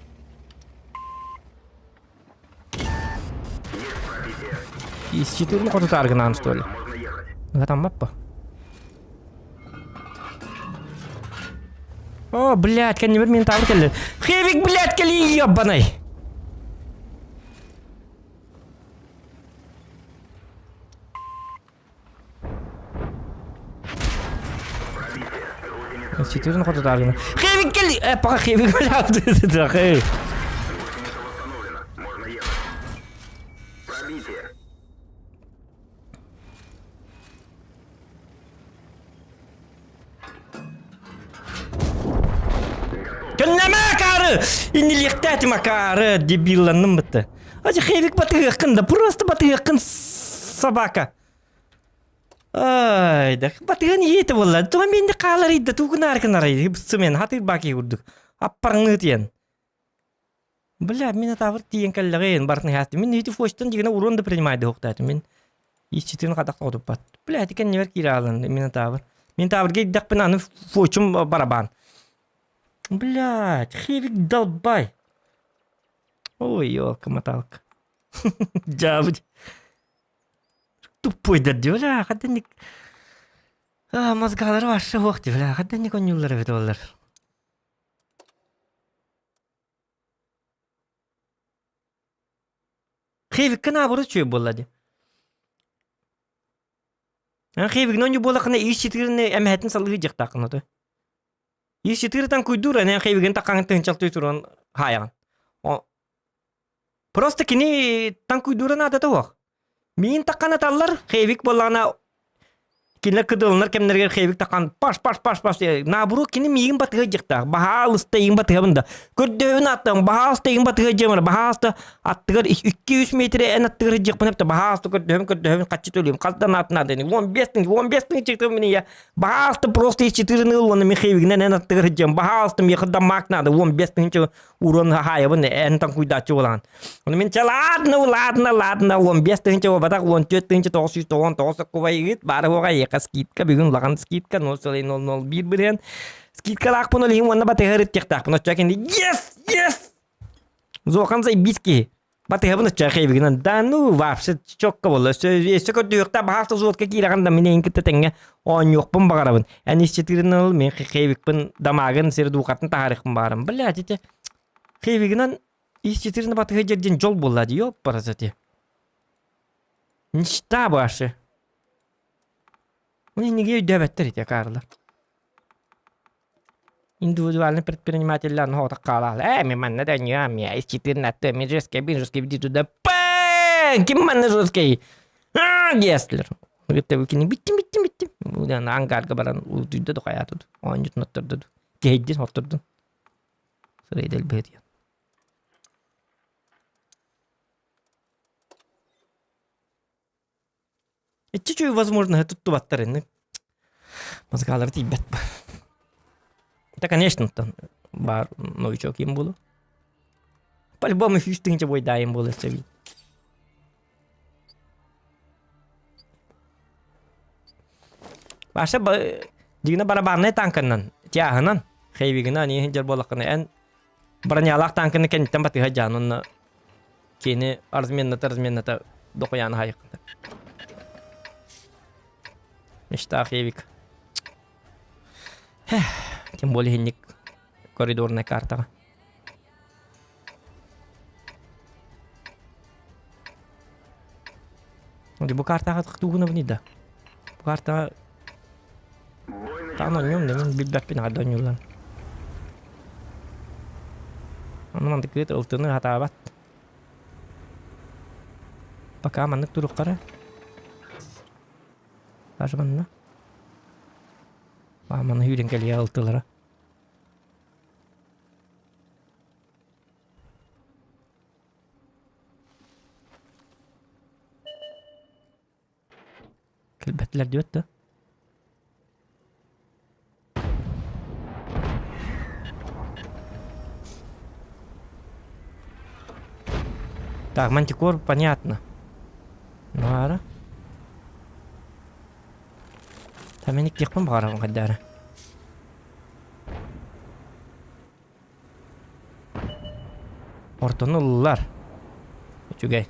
Исчитырын хотутааргынаан что ли? Гатаммаппа. О, блядь, кэннибэр мин таабыр кэллэ. Хевик, блядь, кэлии ебаный! Четырын хотутааргына. Хевик кэлли! Э, пока хевик блядь. Можно ехать. Пробитие. Көннөмө акаары! Иннилиэхтээтим акаары, дебилланным бытты. Ачы хевик батыһыаххын да, просто батыһыаххын собака. Ай, да батыһан иете буолла. Туга менде хаалар идда тугунаар гынарай. Сымен хатыр баки курдук. Аппарыңы тиен. Бля, мин атабыр тиийэн кэллэҕин, барытын иһээттим. Мин ити фочтан дьигинэ урон да принимайды уохтаатым. Мин иччитин хатах тоҕутуппат. Бля, ити кэннибэр киирэ хаалан мин атаабыр. Мин таабырга ирдэхпинэ аны фочум барабан. Блядь, хевик долбай. Ой, елка-моталка. Дьаабыт. Тупойдар дии, бля, хадданник. А, мозгалары вообще суох дии, бля, хадданник онньууллар эбит олар. Хевиккэ наоборот үчүгэй буолла дии. Хевигин онньу буоллаххына ис читирини эмэһэтин салгыы дьахтааххын ото. Ис читиритан куйдуур эн хевигин такаҥын тыһынчалтыы туран хаайаҕын. Просто кини таҥкуйдуура наадата суох. Миин таккан аталлар, хевик буоллаҕына. Кинилэр кыдылынар кэмнэригэр хэйбик тахан паш паш паш паш наоборот кини миигин батыһа дьыктаах баһаалыста иин батыһабын да көрдөһүн аттан баһаалыста иин батыһа дьиэмэр баһаалыста аттыгар 2-3 метрэ эн аттыгар дьиэхпин эптэ баһаалыста көрдөһүм көрдөһүм хаччы төлүөм хас да наат наада 15 тыһ 15 тыһ чыктым мин я баһаалыста просто из четырны ыл уонна михеевигинэн эн аттыгар дьиэм баһаалыста миэхэ да мак надо 15 тыһынча урон хаайабын эн таҥкуйдааччы буолаҕын. Ону мин чэ ладно, ладно, ладно, 15 тыһыынча буолбатах, 14 тыһыынча 999 соккубай ыыт, баара суоҕа эйиэхэ скидка, бүгүн улахан скидка, 0,001 бырыһыан. Скидкалаахпын ол иһин уонна батыһар ыттыахтаахпын. Оччо кэнни yes, yes! Зохан заебись киһи. Батыһабын оччо хэйбигинэн да ну вообще чокко буолла. Өссө көрдүөхтэ баһаалта золотка киирэҕин да мин эйин кытта тэҥҥэ оонньуохпун баҕарабын. Эн исчитирин ыл, мин хейвикпин дамагын сир дуукатын таһаарыахпын баҕарам. Блядь, ити хейвигинэн исчитирин батыһа дьэрдин дьол буолла дии, ёппарасати. Мечта башы. Оны инниги өйдөөбөттөр ити акаарылар. Индивидуальный предпринимателлэр хоотох хаалаал. Э, мен манна да ньыам, я исчитирин атты, мен жесткий, мен жесткий, иди туда. Пэн! Ким манна жесткий? Аа, диэстилэр. Кини биттим, биттим, биттим. Удан ангарга баран утуйда да хайаатыд. Оонньутун отторду. Кэйдин оттордун. Сырайдал быһытыйан. Иччи үчүгэй возможноһы туттубаттар инник. Мозгалара тиийбэт. Это, конечно, там бар новичок им было. По-любому сүүс тыһыынча буойдаайым буолар сөбүй. Баша дигинэ барабаннай танканан, тяһынан, хейвигынан иһин дьэр буоллаххына эн бронялаах танканы кэнниттэн батыһа дьаан онно кини разменната разменната дохуяны хайыккыта. Мечта хейвик. Тем более хинник коридорная картаҕа. Бу картаҕа тугунабыный да? Бу картаҕа Таан оонньуом да мин билбэппин аҕа оонньууллан. Ону маннык кыыт ылтыны хатаабат. Пока маннык туруктара. Даже манна. Маны сүүрэн кэлиэ ылтылара. Кэлбэтилэр диэбэт да? Так, мантикор понятно. Наара. Та мен иккиэхпин баҕарабын хайдаары. Ортону ыллылар. Үчүгэй.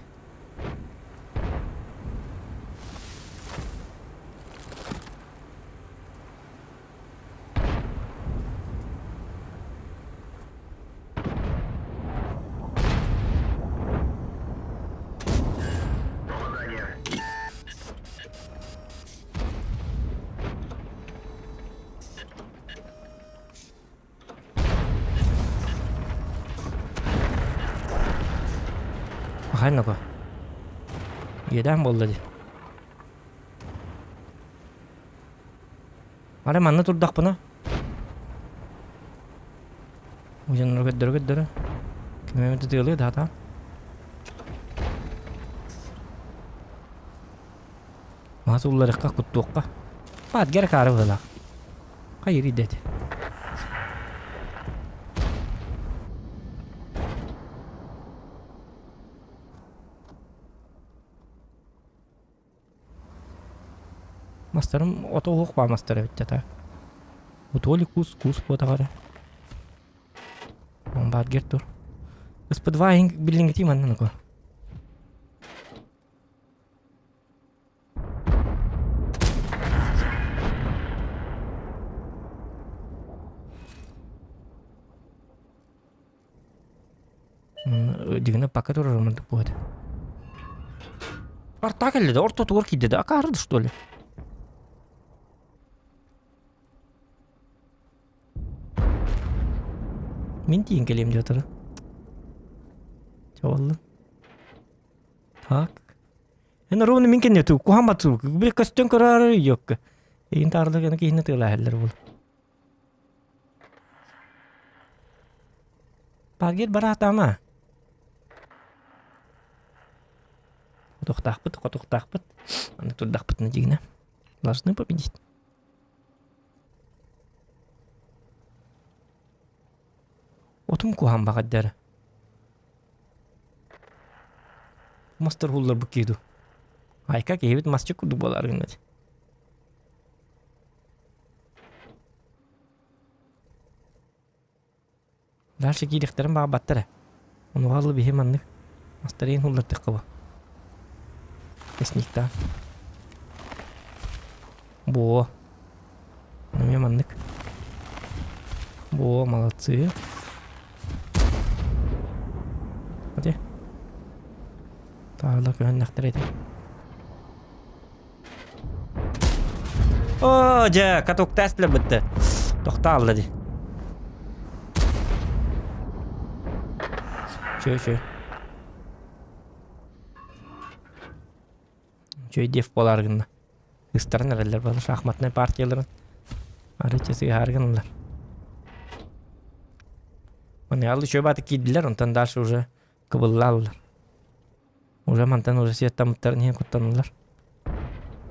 Ханна Иэдээн буолла дии. Ары манна турдахпына Дьоннору көрдөрө-көрдөрө ким эмит ытыалыа да сатаан. Мас улларыахха, куттуохха. Баатгар акаары быһыылаах. Хайыр идэтэ. Мастарым ото уһук баа мастар эбит дата. Утуоли кус кус буотаҕара. Бомбардир тур. СП2 иһин билиҥҥитии манна нуку. Дигинэ пока турар мындык буолуо. Арта кэллэ да ортотугар киирдэ да акаары что ли? Мин тиийэн кэлиэм диэтэ. Чэ Так. Эн ровно мин кэннэ ту куһаан батсуу. Били көстөн көрөр йокка. Игин таарылар гына киһини тыалааһаллар буол. Паргер бараатаама. Хотуохтаахпыт, хотуохтаахпыт. Аны турдахпытына дьигинэ. Должны победить. Отум куһаан баҕайдара. Мастар уһулларбыт киһи дуу. Айка киһибит масчык курдук буолаар гынна дии. Дальше киириэхтэрин баҕарбаттар ээ. Онуоха дылы биһи маннык мастарыйан уһуллардахха бу. Лесниктаан. Буо. Эмиэ маннык. Во, молодцы. Ати. Таарла көһөннөхтөр эти. О, дьэ, каток тест бытты. Тохтаалла ди. Чө, чө. Үчүгэй диэф буолаары гынна. Ыстаран эрэллэр бары шахматнай партияларын. Арычча сыыһаары гыналлар. Маныал үчүгэй бааты киирдилэр, онтон дальше уже кыбыллааллар. Уже мантан уже светтаммыттарын иһин куттаналлар.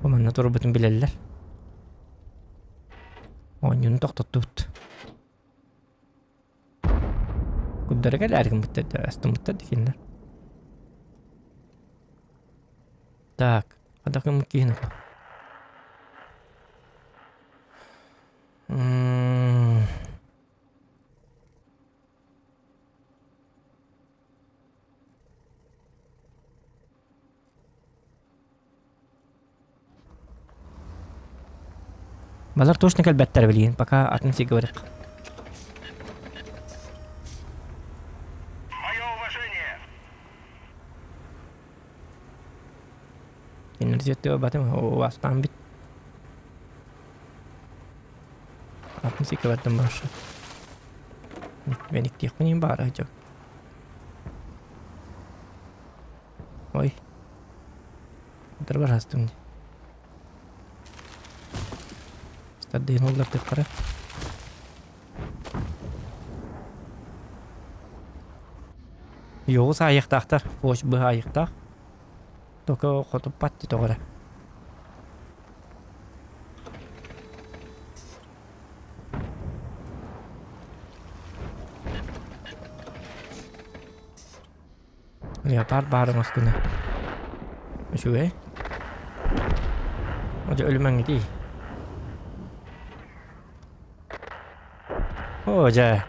Бу манна турбутун билэллэр. Оонньууну тохтоттубут. Курдары кэлээр гыммыттар, астыммыттар дикиннэр. Так, хадах гыммыт киһини Балар точно кэлбэттэр билигин, пока атын сиргэ барыахха. Мое уважение! Кинилэр зеттеба батым, убастаан бит. Атын сиргэ бардым барша. Мен иктиэхпин иһин баара дьон. Ой. Кутар барастым дии. Стардыын уллартыахтара. Йоҕус аайыахтаахтар, фоч быһа аайыахтаах. Только хотуппат дии тоҕо эрэ. Леопард баар оҥостуна. Үчүгэй. Дьэ өлүмэҥҥитий. Оо дьэ.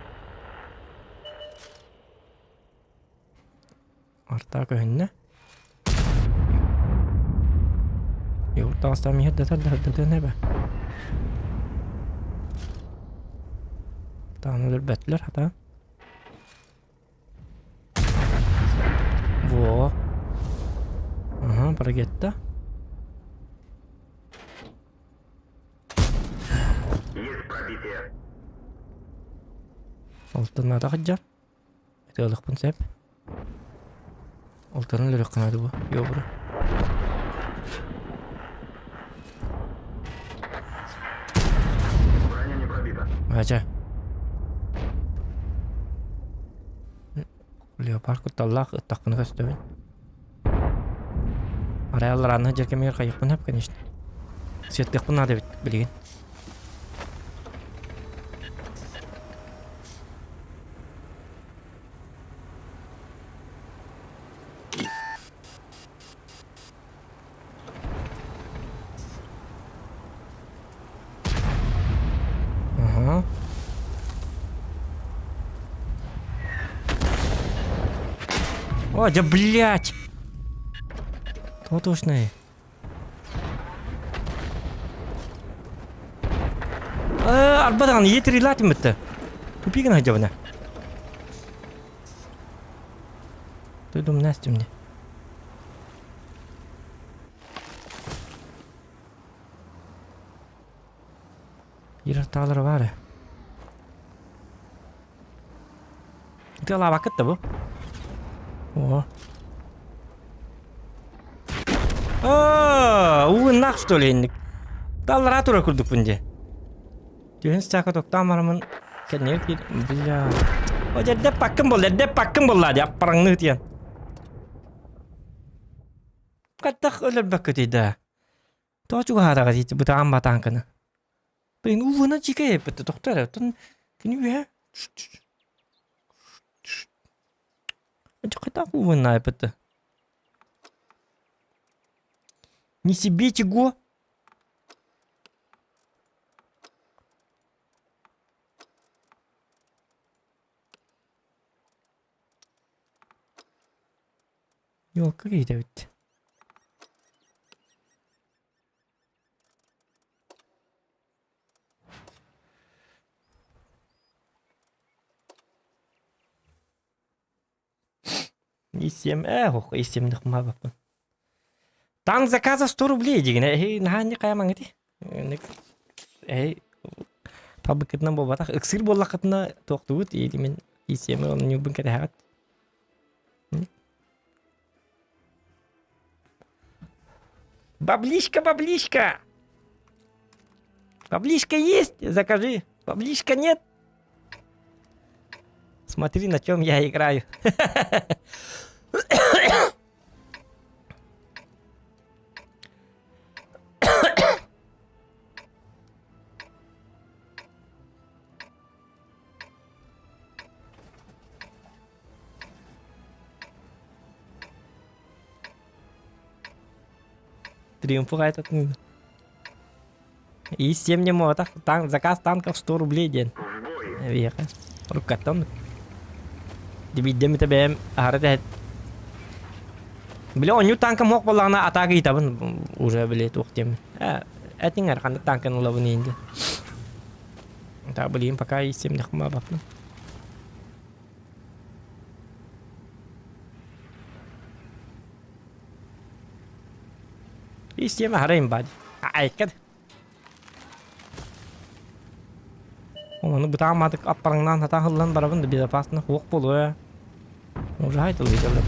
Артаа көһүннэ. Юртаастаам иһэрдэтэр да һырдатыан эбэ. Тааны өлөрбөтүлэр хата. Во. Ага, прогетта. Есть пробитие. Алтыннада сылдьар. Ытыалыхпын сөп. Алтынын өлөрөххө наада бу. Йобуру. Броня не пробита. Ача. Леопард кутталлаах ыттахпына көстөбүн. Арай алларааны дьэркэмигэр хайыахпын сөп, конечно. Сыаттыахпын наада эбит билигин. Ага. О, да блять! Тотушный. Э, арбадан етрилатым бітті. Тупигін айдабына. Дойдум Настя мне. Биир орталара баар ээ. Ытыалаабаккыт да бу? Оо. Аа, ууннаах что ли инник? Таллара турар курдукпун дии. Түһүн стака токтоон бараммын кэннигэр киир бля. О дьэрдэ паккын буолла, эрдэ паккын буолла дии аппараҥныы тиэн. Хаттах өлөрбөккүтүй да. Тоҕо чугаһаатаҕа дии бытаан батааҥканы. Блин, ууна дьикэй эппитэ тохтоо эрэ. Оттон кини үөһэ Хайдах ууна эппитэ. Не себе чего? Елка киһитэ эбит. Исиэм ээ ох исиэмнэх маабаппын. Танк заказа 100 рублей дигинэ эһи наһаа инник хайамаҥыти. Инник эһи талбыккытынан буолбатах ыксыыр буоллаххытына туохтугут или мин исиэми онньуурбун кэтэһэҕит. Баблишка, баблишка! Баблишка есть? Закажи. Баблишка нет? Смотри, на чем я играю. Триумфу этот И 7 не мотах. Танк, заказ танков 100 рублей диэн. Виэхэ. Руккаттан. Дибиддем ите бэйэм аһара тэһэт. Били оонньуу танкам ох буоллаҕына атака ыытабын уже били туох диэммин. Этиҥ ханнык танканы ылабын иинди. Так, блин, пока и 7 баппын. Истиэмэ харайым баadi. Айкад. Ону бытаан маатык аппараңнаан хатаан хыллан барабын да безопасно хуох буолуо. Ужаһай тыл виделлет.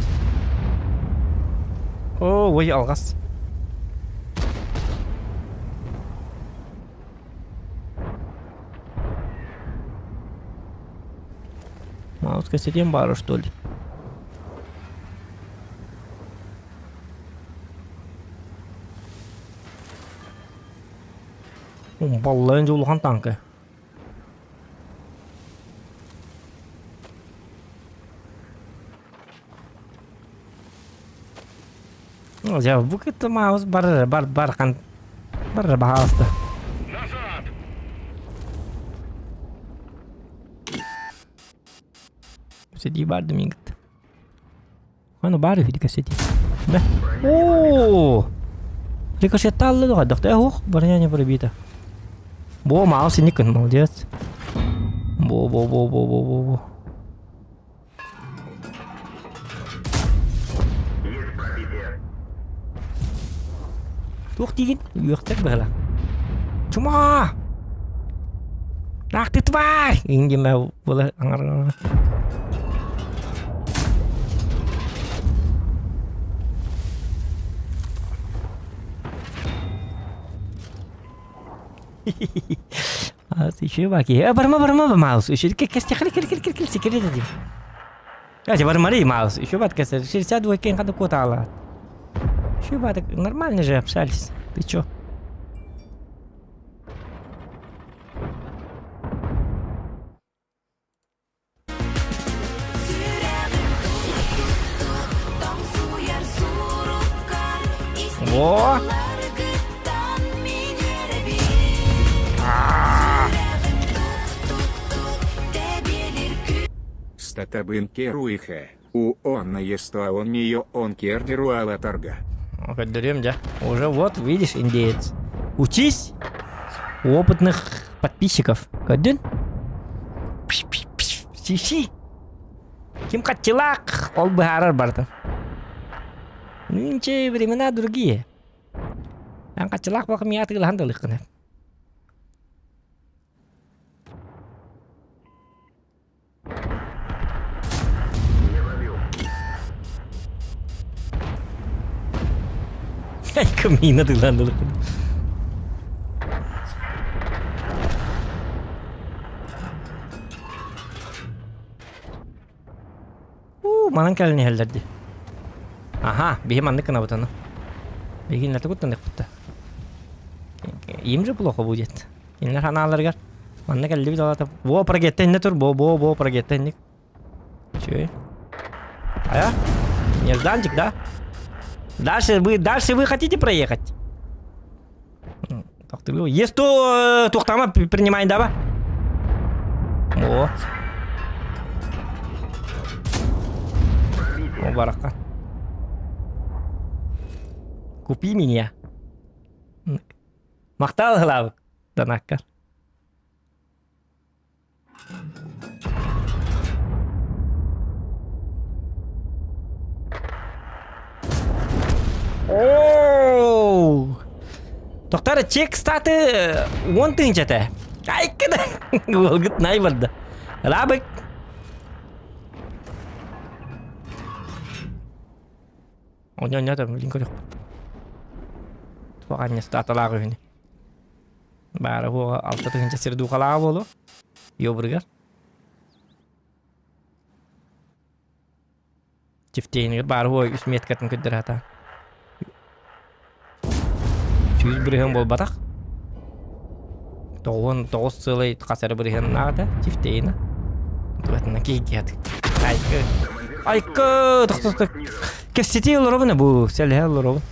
О, ой, алгас. Маус кэсэтиэн баара что ли? Баллайын улахан танка. Дьэ, бу кытта маус бар бар бар хан бар баһаалыста. Назад! Сидии барды мин кытта. Аны баар үһү кэсэти. Бэ. Оо! Рикошеттааллы дуҕайдахта. Э, ух, броня не пробита. Бо, маус инникин, молодец. Бо, бо, бо, бо, бо, бо, бо. Есть пробитие. Туох диигин? Үөхтэр быһыла. Чума! Ах ты тварь! Ингиме була аңар. Еще баки. Э, барма, барма, Маус. Еще кесте, кел, кел, кел, кел, кел, секрет дим. Я бармари, Маус. Еще бат кесте. 62 кен када кота ала. Еще бат, нормально же общались. Ты чё? О! Статабын керуиха, у онна естоа нее он кердеру алатарга. Көрдөрүөм дьэ. Уже вот, видишь, индеец. Учись у опытных подписчиков. Көрдүн? Сиши. Ким хаччылаах, ол быһаарар барытын. Нынче времена другие. Эн хаччылаах буолан миэхэ атыылаһан да ылыаххын сөп. Камина атыылаан да ылыаххын. Манан кэлэн иһэллэр дии. Аха, биһи маннык гынабыт аны. Биһигиннэр тугуттаныахпыт да. Им же плохо будет. Кинилэр ханааларыгар манна кэллибит алата. Во, прогетта инне тур, бо, бо, бо, прогетта инник. Че? А? Нежданчик, да? Дальше вы, дальше вы хотите проехать? Есть то туохтама принимай даба. О. О, баракка. Купи меня. Махтал ылабык, Данаккар. Оу! Тоқтар чек статы он тыынчата. Айкыда. Уолгыт най барда. Ылабык. Оня-оня блин көрөхпүт. Туох анньастааталаах үһүнү. Баара буоҕа 6 тыһыынча сир дуухалааҕа буолуо. Йобургар. Чифтейнигэр баара буо үс меткатын көрдөрө сатаан. 100 бырыһыан буолбатах. 99 сыалай хас эрэ бырыһыаннаах этэ Чифтейна. Тугатына киһи Айкы. Айкы! Тохтоо Кэпсэтии олоробун бу сэлэһэ олоробун.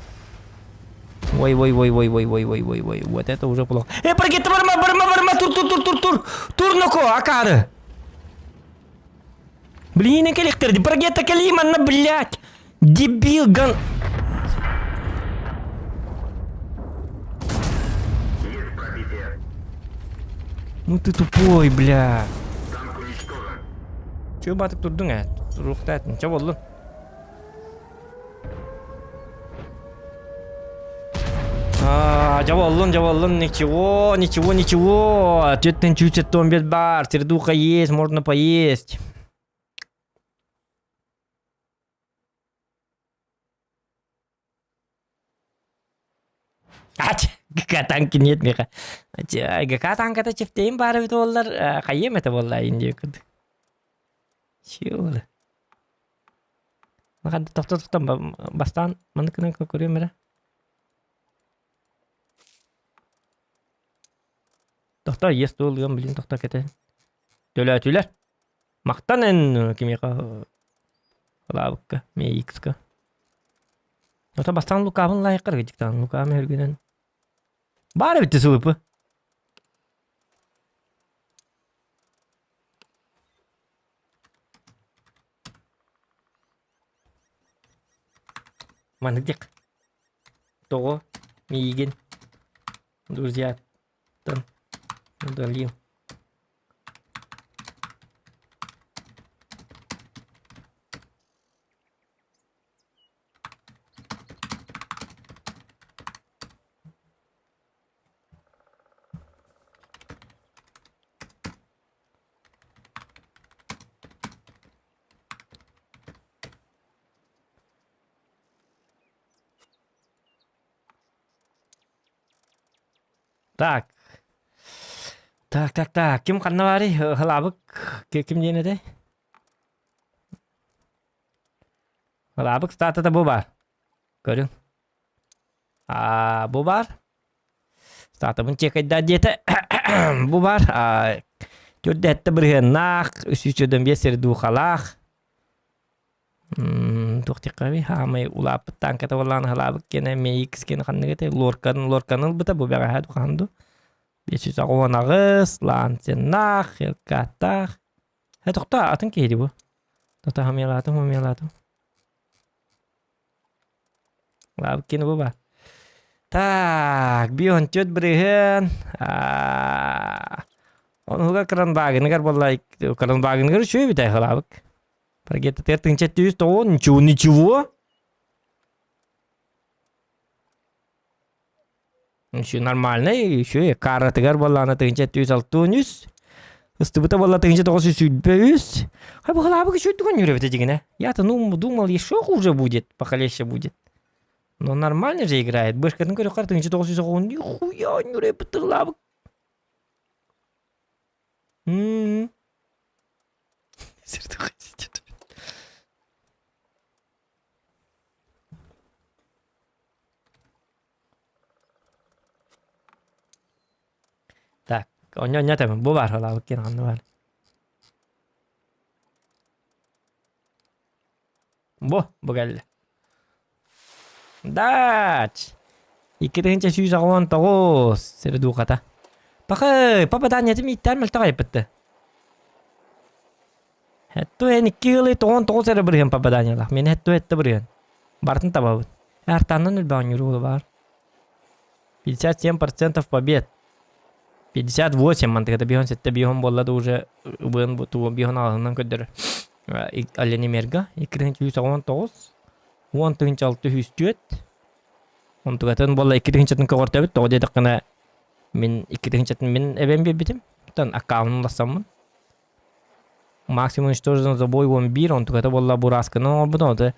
Ой, ой, ой, ой, ой, ой, ой, ой, ой, вот это уже плохо. Э, паргетта барма, барма, барма, тур, тур, тур, тур, тур, тур, ноко, акары. Блин, кэлихтэр, паргетта кэлии манна, блядь. Дебил, ган... Есть пробитие. Ну ты тупой, бля. Танк уничтожен. Чего батып турдуң ә? Туруктаат, ничего болдун? А, Жаболлун, жаболлун, ничего, ничего, ничего. Теттен чуть томбет бар, сердуха есть, можно поесть. Ач, ГК танки нет миха. ГК танката чифтейин бары бит боллар, хайем это болла инди курдук. Чего? Тохто тохто бастаан маннык гынан көрүөм эрэ. Тохто ес туолуом блин тохто кэтэ. Төлөөтүлэр. Махтан эн кимиэхэ халаабыкка, МХ-ка. Ото бастаан Лукабын лайыккар гидиктан Лукам өргүнэн. Баар эбит сылыпы. Маннык диэх. Тоҕо миигин друзьяттан удалил. Так. Так, так, так. Ким ханна баарый? Халаабык ким диэн этэй? Халаабык статата бу баар. Көрүҥ. А, бу баар. Статабын чекайдаа диэтэ. Бу баар. Төрдө бырыһыаннаах, 325 сердухалаах. Туох диэххэ хаамай улааппыт тааҥката буоллаҕына халаабыт киэнэ MX киэнэ ханнык этэй лорканы лорканы ылбыта бу бэҕэһээ хаһан дуу 598 лансеннаах хелкаттаах э тохтоо атын киһи дии бу тото хамыйалаатым хамыйалаатым Лаабыт киэнэ бу баар так 54 бырыһыан онуһугар кранбагыныгар буолла кранбагыныгар үчүгэй эбит халаабык Паргетта тыынча түс тоҕо ничего ничего. Еще нормально, еще каратыгар буоллаҕына тыынча түс алтын үс. Ыстыбыта буолла тыынча тоҕус үс сүүрбэ үс. Хай бу халаабык еще туган юребите дигинэ. Я-то ну думал, еще хуже будет, похлеще будет. Но нормально же играет. Бышкатын көрөхөр тыынча тоҕус үс оҕун нихуя нюребит тыглаабык. М-м. Онньо-онньо этэмин. Бу баар халаабыт киэн ханна баар. Бу, бу кэллэ. Дач! 2189 сири дуухата. Пахай, попаданиятым ииттээн мөлтөх айыппытты. Хетту эн икки ыалы 99 эрэ бырыһыан попаданиялаах. Мин хетту этте бырыһыан. Барытын табабыт. Артаннан өлбөҕөн юруу баар. 57% побед. 58 мантыгата биһон сетте биһон буолла да уже ыбыан бу биһон аҕаһынан көрдөрөр. Оленимерга 219 10 604 Онтугатын буолла 2 тыһыынчатын көҕөртөбүт тоҕо диэтэххинэ мин 2 тыһыынчатын мин эбэм биэрбитим. Оттон аккаунун уларсаммын. Максимум уничтожен за бой 11 онтугата буолла бурасканы оҥорбутум. Ото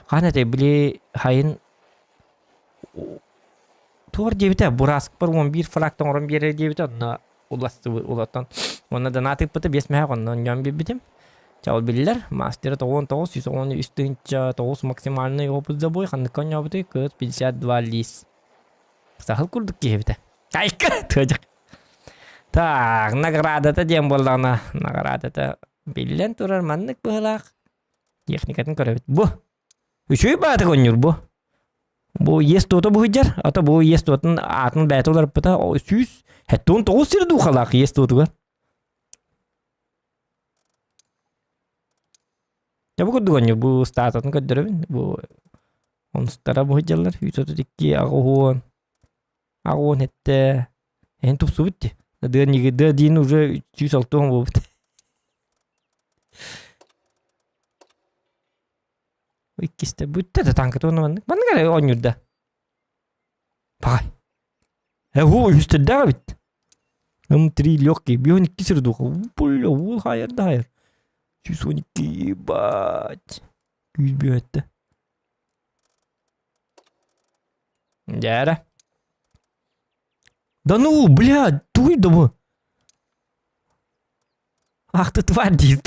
хаан этэй били хайын туор диэбитэ бураскпар 11 фракт оҥорон биэрэр диэбитэ онно уластыбыт улаттан уонна донат ыыппыта биэс мэһэх онно онньоон биэрбитим. Чэ ол биллэр мастера 99 113 тыһыынча тоҕус максимальный опыт за бой ханныкка оонньообутуй кыт 52 лист. Сахал курдук киһи эбитэ. Айка тыадьак. Так, наградата диэн буоллаҕына, наградата биллэн турар маннык быһыылаах. Техникатын көрөбүт. Бу. Үчүгэй баатык оонньуур бу. Бу иэс туота буһуйдьар, ата бу иэс туотун аатын бэйэтэ уларыппыта 179 сир дуухалаах иэс туотугар. Дьэ бу курдук оонньуур бу стататын көрдөрөбүн. Бу онустара буһуйдьаллар 132 аҕыс аҕыс сэттэ эһин тупсубут дии. Дыа дыа диин уже 160 буолбут. Иккистэ бүттэ да танката уонна маннык. Маннык эрэ оонньуур да. Паҕай. Э, уу, үһүстэрдээх эбит. М3 легкий. Бион икки сир духа. Бля, уол хайар да хайар. 112, ебать. Күүс бүөттэ. Дьээрэ. Да ну, бля, туй да бу. Ах ты тварь диир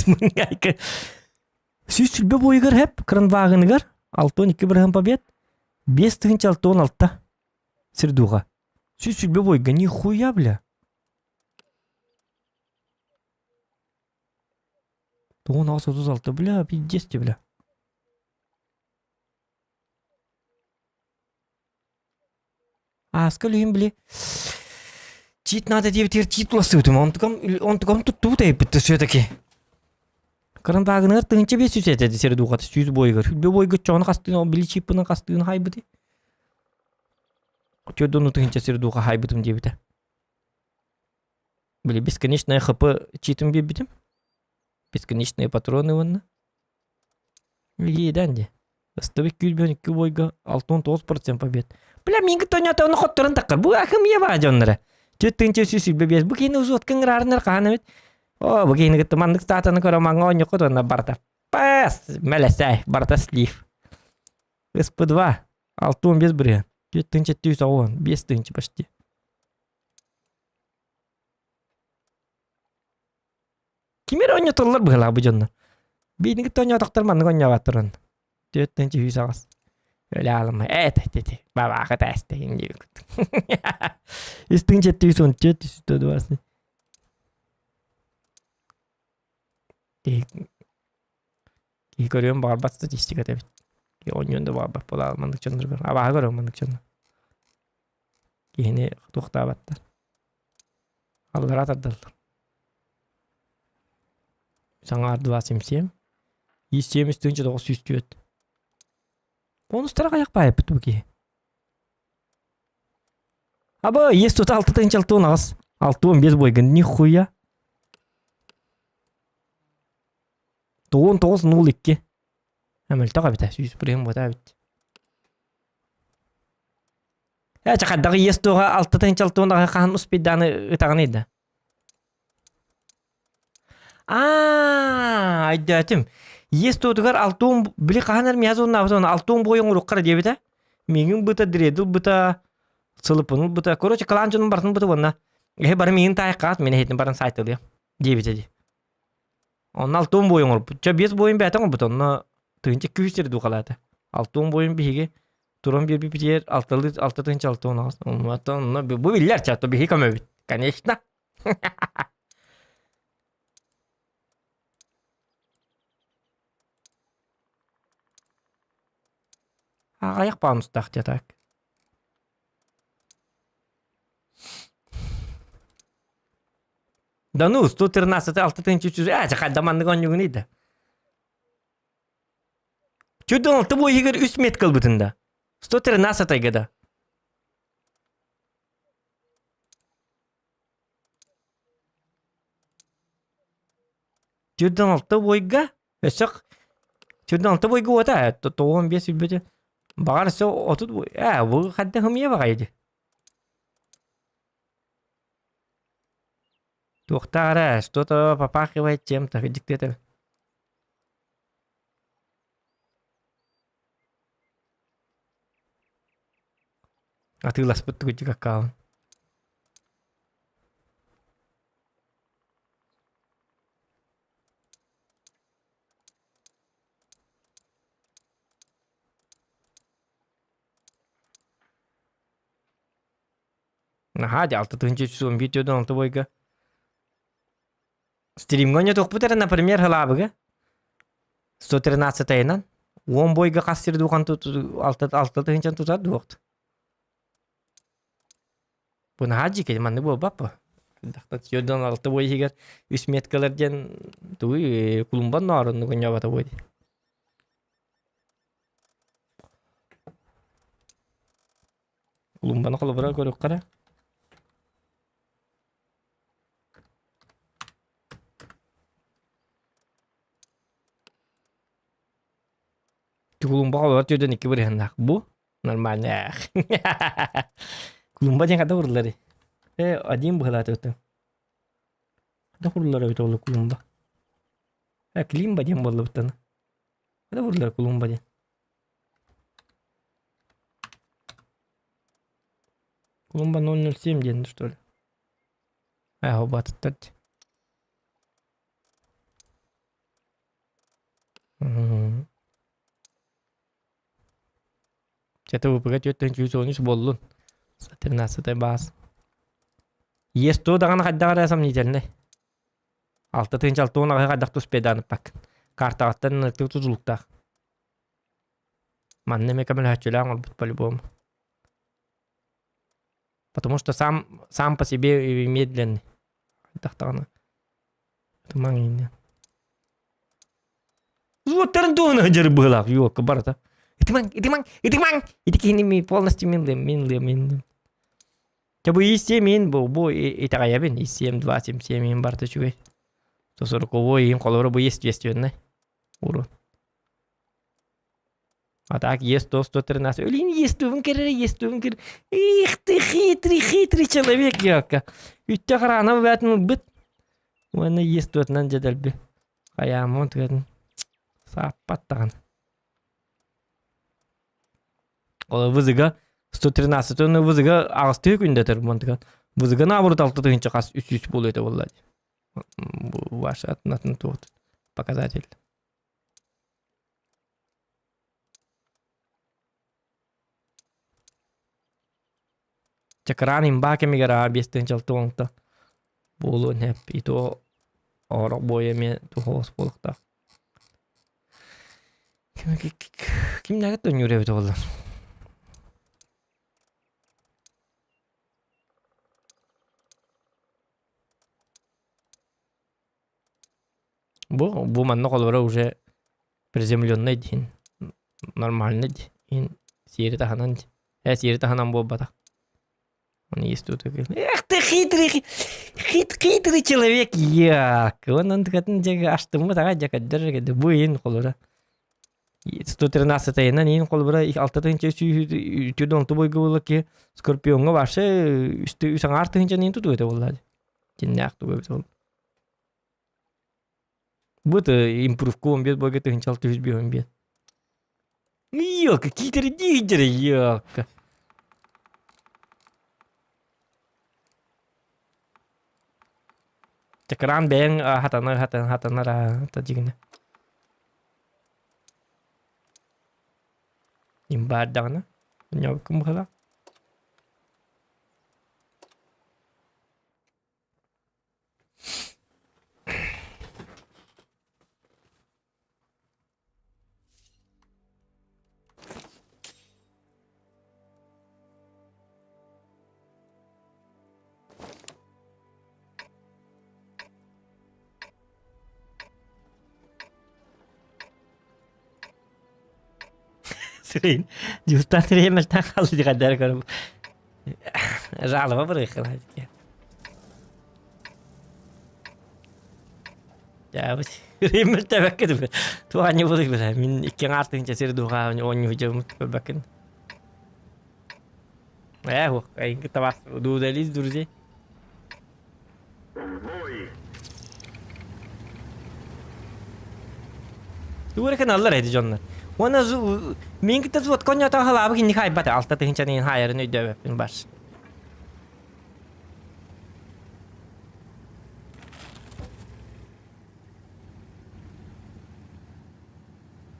120 буойугар хэп кранвагыныгар 62 бырыһан побед 5066 сирдуга 120 буойга нихуя бля 1636 бля пиздец тебе бля Ааска үлүһүн били чит надо диэбитигэр чит улассыбытым онтукам онтукам туттубут эбиппит все-таки Карантаагыныгар 1500 этэ сири дуухата сүүс буойугар хүлбэ буойга чону хастыын били чиппынан хастыын хайбыты Чөрдону тыһынча сири дууха хайбытым диэбитэ били бесконечное хп читым биэрбитим бесконечные патроны уонна Иэдээн дии. Ыстыбыт күүрбүөн икки бойга 69% побед. Бля, миҥ тонята ону хотторон таххар. Бу акым еба дьоннора. 4 125. Бу киһини узуоткан ыраарынар хаан эбит. О, бу киһини кытта маннык статаны көрө маҥҥа оонньокко туонна барта. Пас! Мэлэсэй, барта слив. СП2 65 бырыһыан. 4710, 5 тыһыынча почти. Ким эрэ оонньотоллор быһыылаах бу дьонно. Биирин кытта оонньоотохтор маннык оонньообаттар онно. 4 308. Өлө аалыма. Э, ти бабаахы тээстэһин диэбит. 3714 120. Киһи киһи көрүөн баҕарбат статистиката эбит. Киһи оонньуон да баҕарбат буолаал маннык дьоннорго. Абааһы көрөм маннык дьонно. Киһини туохтаабаттар. Аллара тардаллар. Саҥа 27 173 904. Бонустара хайах баайыппыт бу киһи. Аба, есть тут алты тыһыынча алты уон аҕыс. 65 бойгын, нихуя. 99 02. Мөлтөх эбитэ, сүүс бырыһын буота эбит. Ээ, чэ хайдах иэс туоҕа алта тыһыынча алта уон аҕыһы хаһан успейдааны ытаҕыный да? Аа, өйдөөтүм. Иэс туотугар алта уон били хаһан эр миэхэ уоннаабыт уонна алта уон буойун уруккара диэбитэ. Миигин быта дредил быта сылыппын ылбыта. Короче, кылаан дьонум барытын быта уонна эһи бары миигин таайкаат мин эһитин баран сайтылыам диэбитэ дии. Онно алта уон буойун оҥорбут. Чэ, биэс буойун бэйэтэ оҥорбут. Онно тыһыынча күүс сири духалаата. Алта уон буойун биһиги туран биэрбиппитигэр алталыы алта тыһыынча алта уон аҕыс. Онно бу биллэр чэ, то биһиги көмөбүт. Конечно. Аҕыйах паунустаах дьэ так. Да ну, 113 6 300 ээ, хайда маннык оонньуугунуй да. Чудон алты бу иһигэр үс метка ылбытын да. 113 айга да. Чудон алты бойга өссө чудон алты бойга уота 95 үлбүтү. Баҕар өссө 30 бой. Ээ, бу хайда хымыйа баҕайы. Туохтаах эрэ, что-то попахивает чем-то, дьиктитэ. Атыыласпыт тугу аккаун. Наһаа дьэ 6 311 46 бойга. Стримҥа ойнотуохпут эрэ, например, Халаабыга 113-айынан уон бойга хас сир духан алта алта тыһыынчан тутар дуохт. Бу наһаа дьиикэй маннык буолбат бу. Сөрдөн алта бой иһигэр үс меткалар диэн тугуй кулумбан нооруннук ойнобото буой. Кулумбаны холобура көрүөххэ эрэ. Кулумба холобура түрдэн икки бырыһыннаах. Бу нормальный. Кулумба диэн хата уруллары. Э, один быһалааты өтө. Хата уруллар эбит ол кулумба. Э, климба диэн буоллубуттан. Хата уруллар кулумба диэн. Кулумба 007 диэн что ли? Ээ, убатыттар дии. Чэ, ВПГ 413 буоллун. 13 баас. Ес туу даҕаны хайдах эрэ сомнительный. 6 60 аҕыһы хайдах туспейданыппаккын. Картаҕыттан ыныртыы тутулуктаах. Манна эмиэ көмөлөһөөччүлээх оҥорбут по-любому. Потому что сам, сам по себе медленный. Хайдах даҕаны. Тумаҥ ииннэ. Уоттарын туһуна дьары быһылаах юокка барыта. Итимаҥ, итимаҥ, итимаҥ! Ити киһини ми полностью минлым, минлым, минлым. Чэ бу ИС-7 мин бу бу итэҕэйэбин. ИС-7 2 7 7 мин барыта үчүгэй. Сороковой иһин холобура бу естественный. Урун. А так Е100, 113. Блин, Е100 кэрэрэ, Е100 кэр. Их ты хитрый, хитрый человек, ёка. Үттэ харана бээтин ылбыт. Уонна Е100-нан дьэдэлби. Хайааммын түгэтин. Сааппат даҕаны. Ол вызыга 113 оны вызыга аҕыстыы күндэтэр мантыган. Вызыга наоборот алты тыһынча хас үс үс буолуо этэ буолла. Бу ваша атын туох показатель. Чакыраан имбаа кэмигэр аа 5 6 оҥто буолуон сөп. И то оһорох буойа эмиэ туһуос буолуохтаах. Кимнээҕи төннүүр эбит буоллар. Бу, бу манна холобура уже приземленный диин, нормальный диин, сиэри таһынан дии. Э, сиэри таһынан буолбатах. Он есть тут такой. Эх ты хитрый, хит, хитрый человек, як. Он он тыкатын дьэ астыммыт аҕай дьэ көрдөр бу иин холобура. 113 айынан иин холобура 6 тыһыынча үтүө донту бойга буолла ки Скорпионҥа вообще үс аҥаар тыһыынча иин тутуу этэ буолла. Киннээх тугу эбит ол. Бу импровку он бет бойга тыһынчал түһүс биһон бет. Ёлка, киитери диидери, ёлка. Чакран бэйэҥ хатанар хатан хатанар та дьигинэ. Имбаардаҕына, ньобуккун быһыла. Сирейин. Дьуустаан сирэйэ мөлтөөн хаалла дии хайдары көрөм. Жалоба барыаххына. Дьаабыт. Сирэйим мөлтөөбөккө дыбы. Туох анньы буолуй бile. Мин икки аҥаар тыһыынча сир дууха оонньуу дьоммут көрбөккүн. Ээ, хуох, эйигин кытта бас дуудализ друзей. В бой! Тугу эрэ гыналлар эти дьоннор. Уонна мин кытта взводка оонньоотоҕо халаабы кинини хаайбата. Алта тыһыынчаны иһин хаайарын өйдөөбөппүн бар.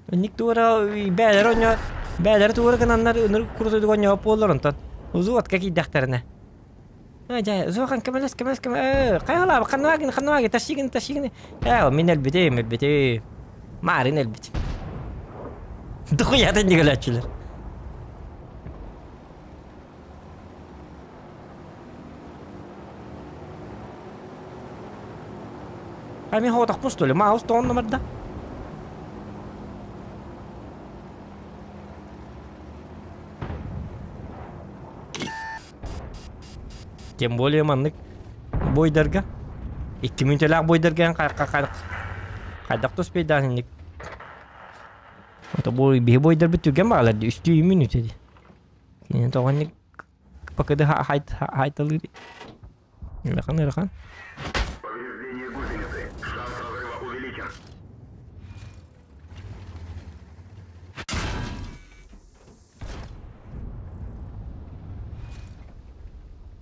Инник тугу эрэ бээлэр оонньоо бээлэри тугу эрэ гынаннар ынырык курдук оонньообот буоллар онтон взводка киирдэхтэринэ. Ээ дьэ, Зохан көмөлөс, көмөлөс, көмө ээ, хайалаабы, ханнаҕа ханнаҕа тащигин, тащигин. Ээ, мин өлбүтүм, өлбүтүм. Маарыын өлбүтүм. Дохуята инник өлөөччүлэр. А мин хоотохпун что ли? Маус тоҕон номерда. Тем более маннык бойдарга икки мүнтэлээх бойдарга эн хайдах туспейдаан инник Это бой биһи бойдарбыт түргэн баалар дии үстүү мүнүүтэ дии. Кинини тоҕо инник ПКД хайталыыр ыарахан ыарахан. Повреждение гусеницы. Шанс разрыва увеличен.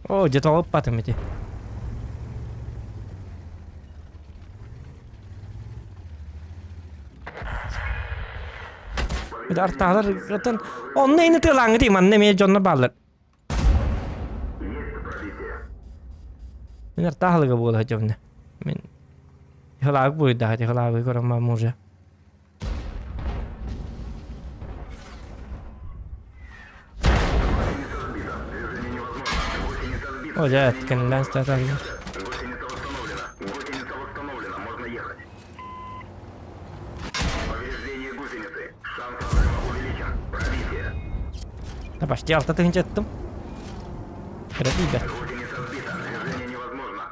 Оо, дьэ тоҕо ыппатым ити. Артаалар ытан онно ини тыалааҥҥыт манна эмиэ дьонно бааллар. Есть пробитие. Мин артаалыга буола сылдьабын. Мин хылаабык буруйдаах ити хылаабы көрөн баам уже. О, дьэ, кэннилээн статаллар. Гусеница восстановлена. Гусеница восстановлена. Можно ехать. Повреждение гусеницы. Шанс разрыва увеличен. Пробитие. Да почти 6 тыһыынча ыттым. Кыра тиийбэт. Гусеница сбита. Движение невозможно.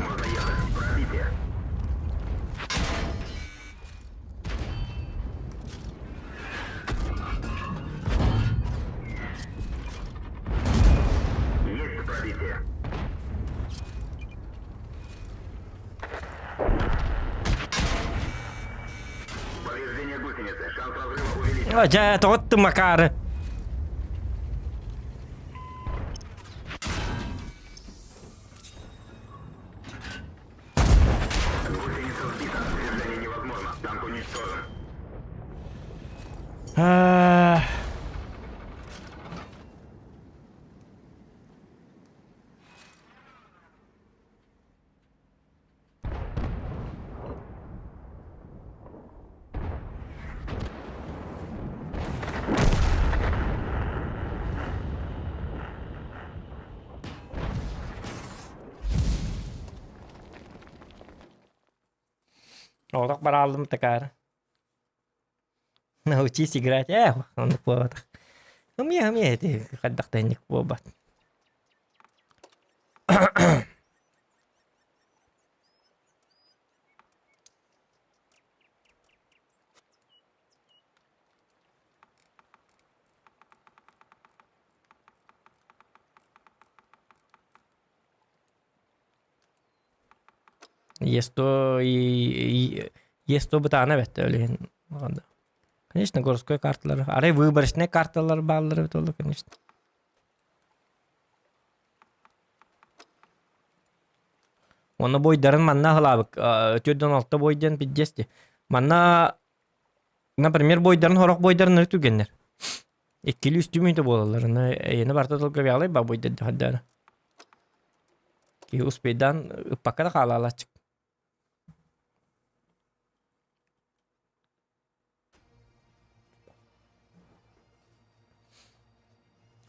Можно ехать. Пробитие. Есть пробитие. Повреждение гусеницы. Шанс разрыва увеличен. О, дьэ, тоҕуттум акаары. Гусеница сбита. Движение невозможно. Танк уничтожен. Аа, Олох барааллым такаары. Научись играть. Ээ, оннук буолбатах. Ымыйа, ымыйа ити хайдах да инник буолбат. Есто и есто бытаана бэтте өлүһүн. Конечно, городской карталар. Арай выборочный карталар бааллар эбит ол, конечно. Онно бойдарын манна аһылаабык. 46 бой диэн пиздец дии. Манна, например, бойдарын сорох бойдарын ыры түгэннэр. Иккилии үстүү мүнүүтэ буолаллар. Аны эйиэнэ барыта тылга бэҕэлэй ба бойдор хардаана. Киһи успейдаан ыппакка да хаалаалааччык.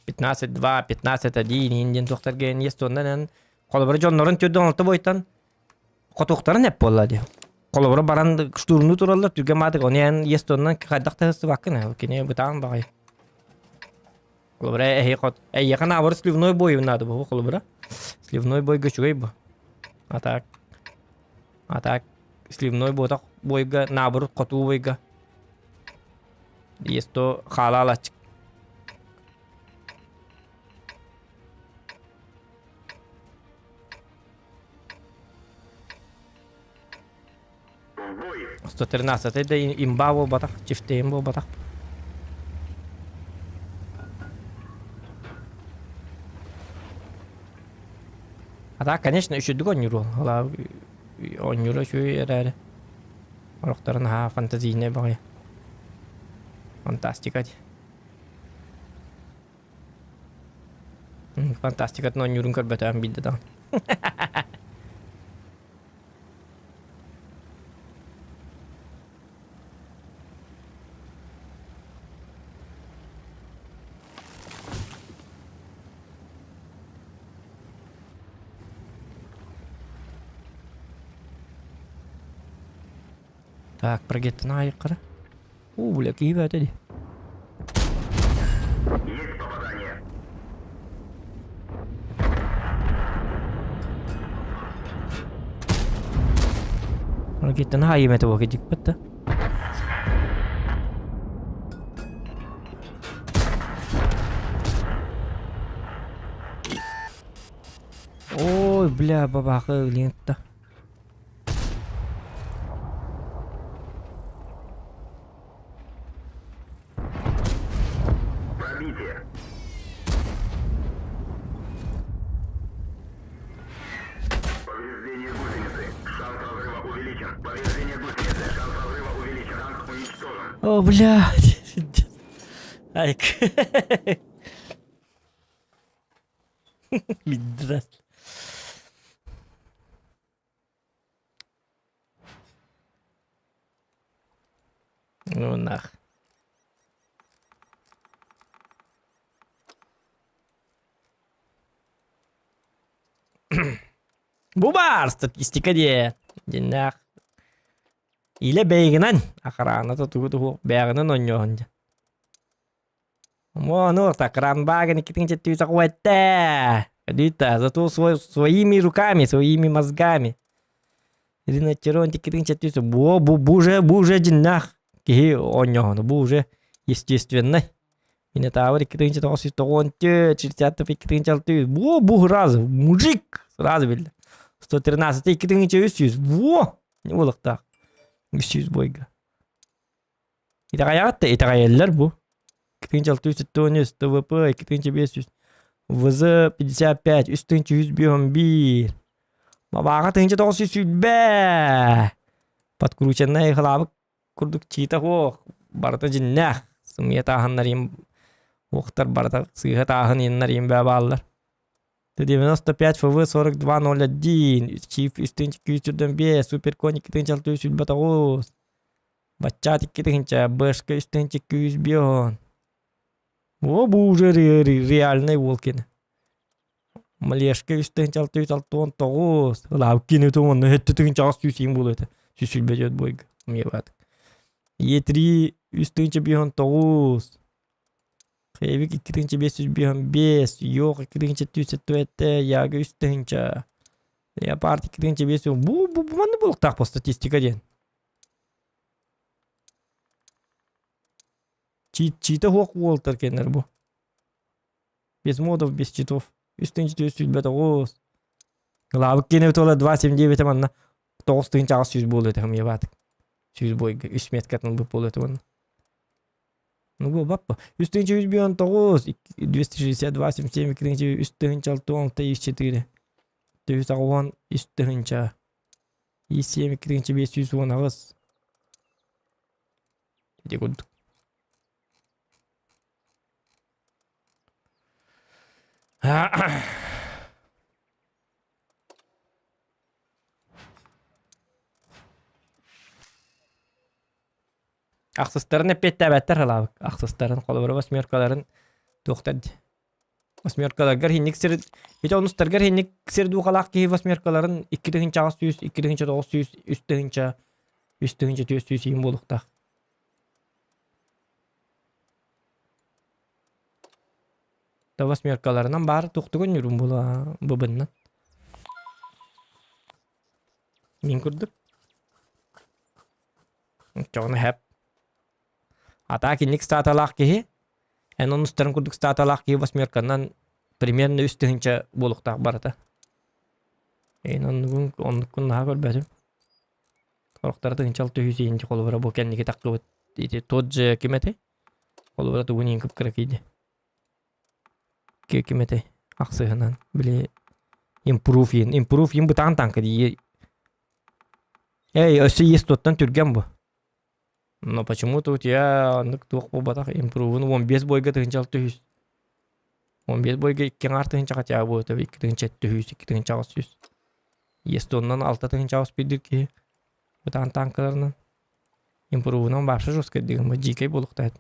15-2, 15-1 иһин диэн туохтарга иэс туоннан эн холобура дьоннорун 46 бойтан хотуохтарын эп буолла дии. Холобура баран штурмнуу тураллар түргэн маатык ону эн естоннан хайдах таһыстыбаккын кини бытаан баҕайы. Холобура эһи хот эйиэхэ наоборот сливной бой надо бу холобура. Сливной бойга үчүгэй бу. А так а так сливной буотах бойга наоборот хотуу бойга есто хаалаалаччык. 113 да имба буолбатах, чифтейм буолбатах. А так, конечно, үчүдүк оонньуур ол. Оонньуура үчүгэй эрээри. Орохторун аһаа фантазийнай баҕайы. Фантастика дии. Фантастикатын оонньуурун көрбөтөҕүм биирдэ даҕаны. Так, прогеттан аайыккара. Уу, бля, киһи бөтө дии. Есть попадание. Ракеттан аайым это бука дикпет да. Ой, бля, бабахы лентта. Пробитие. Повреждение гусеницы. Шанс разрыва увеличен. Повреждение гусеницы. Шанс разрыва увеличен. Танк уничтожен. О, блядь. Айк. Пиздец. Ну нах. Бу баар статистика диэ. Дьиннээх. Илэ бэйгинэн охраната тугу тугу бэйгинэн оонньуоһун дьэ. Ону Кранбаген 2004 Дита, зато свой, своими руками, своими мозгами. Ирина Терон 2004 Бу, бу, бу уже, бу уже дьиннээх киһи оонньооһуну, бу уже естественно. Минотавр 2094, 62 Бу, бу сразу, мужик, сразу биллэ. 113 2300, во, не буолуохтаах. 300 бойга. Итэҕэйэҕит да итэҕэйэллэр бу. 2673 ТВП 2500 ВЗ 55 3151 Бабааҕа 1920 Подкрученная хылаабык курдук чиитэ суох барыта дьиннээх сымыйа тааһыннар им уохтар барыта сыыһа тааһын иннар им бээ бааллар 95 ФВ 4201 Чиф 3205 Суперкон 2629 Баччаат 2000, Бэшка 3250. О, бу уже реальный уол кини. Малешка 3669. Ылаабыт кини тугун өттүтүгүн чаҕас сүүс буолуо этэ. Сүүс сүүрбэ бойга. Умьебаат. Е3 3509. Хевик 2555. Йох 2407. Яга 3000. Леопард 2500. Бу бу бу манна буолуохтаах по статистика диэн. Чита суох уолтар кэннэр бу. Без модов, без читов. Үс тыһыынча 429. Лаабык киэнэ туола 2,79 манна 9 800 буолуо этэ хымыйабаатык. Сүүс бойга үс меткатын ылбыт буолуо этэ уонна. Ну бу баппа. Үс тыһыынча 159, 262, 77, 2 үс тыһыынча 64. 483 тыһыынча. И7 2518. Ити курдук. Ахсыстарын эппиэттээбэттэр халаабык. Ахсыстарын, холобура восьмеркаларын туохтар дии. Восьмеркаларгар хинник сир ити онустаргар хинник сир дуухалаах киһи восьмеркаларын 2800, 2900, 3000. 3 400 иин буолуохтаах. Да восьмеркаларынан баар туохтугун ньурун була быбыннан. Мин курдук. Оччоҕуна хэп. А так инник статалаах киһи, эн онустарын курдук статалаах киһи восьмерканан примерно 3000 буолуохтаах барыта. Эн оннугун оннуккун наһаа көрбөтүм. Сорохторо тыһыынча 600 иһинчи холобура бу кэнники таххыбыт ити тот же ким этэй? Холобура тугун иһин кып-кыра киирдэ. Ким этэй? Ахсыһынан били импрув иһин импрув иһин бытаан танка дии. Эй, өссө иэс туоттан түргэн бу. Но почему-то у тебя оннук туох буолбатах импрувун 15 бойга 1600. 15 бойга 2 аҥаар тыһыынча хотя бы 2700, 2800. Естоннан 6 8 биирдир киһи бытаан танкаларынан импрувунан вообще жестко дигин дьиикэй буолуохтаах.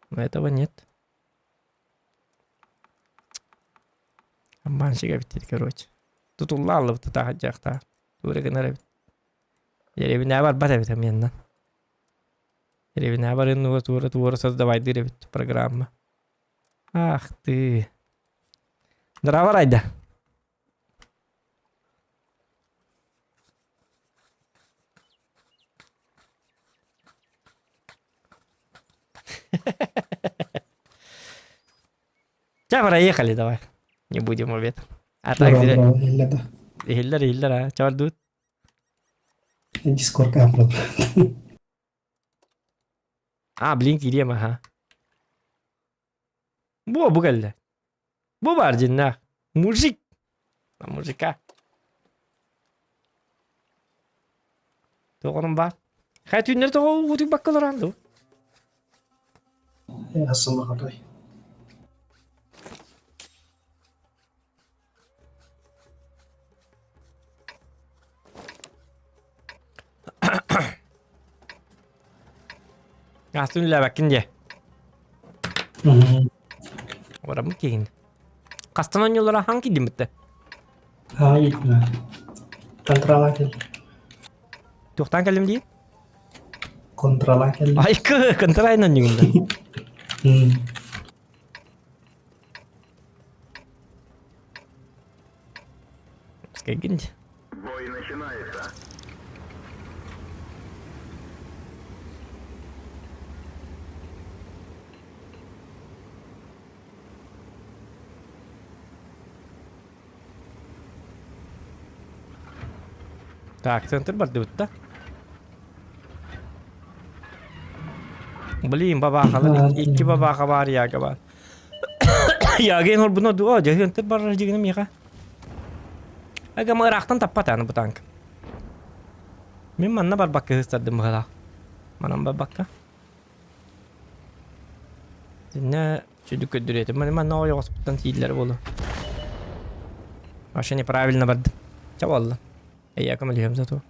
Но этого нет. Обманщик эбит короче. Тутулла аллыбыт тутаах Тура гынар эбит. Деревинэ барбат эбит амианнан. Деревинэ барын нуга туора туора создавайдыр эбит программа. Ах ты. Здраво, Райда. Ча, проехали давай. Не будем об этом. А так зря. Иһиллэр, иһиллэр, а. Чабардуут. Дискордка аппат. А, блин, киириэм, аха. Бу, бу кэллэ. Бу баар дьиннээх. Мужик. А мужика. Тоҕонум баар. Хай түүннэр тоҕо утуйбакка олорон дуу? Асылаҕатай. Астын үлээбэккин дии. Бараммыт киһин. Хастан оонньуулара хаҥ киирдим бытта. Аа, иитинэ. Контролаан кэллим. Туохтаан кэллим дии? Контролаан кэллим. Айкы, контрайын оонньугун да. Скайгин. Бой начинается. Так, центр бардыбыт да? Блин, бабахалар икки бабаха бар яга бар. Яген хорбуна дуо, жаһыантыр барар дигиним яха. Ага мыраахтан таппат аны бу танк. Мин манна барбакка ыһыстардым быһалаах. Манан барбакка. Иннэ сүдү көрдүрүөтүм. Маны манна ойоҕоспуттан тииллэр буолу. Вообще неправильно бардым. Ча буолла. Эйя көмөлөһүөм зато.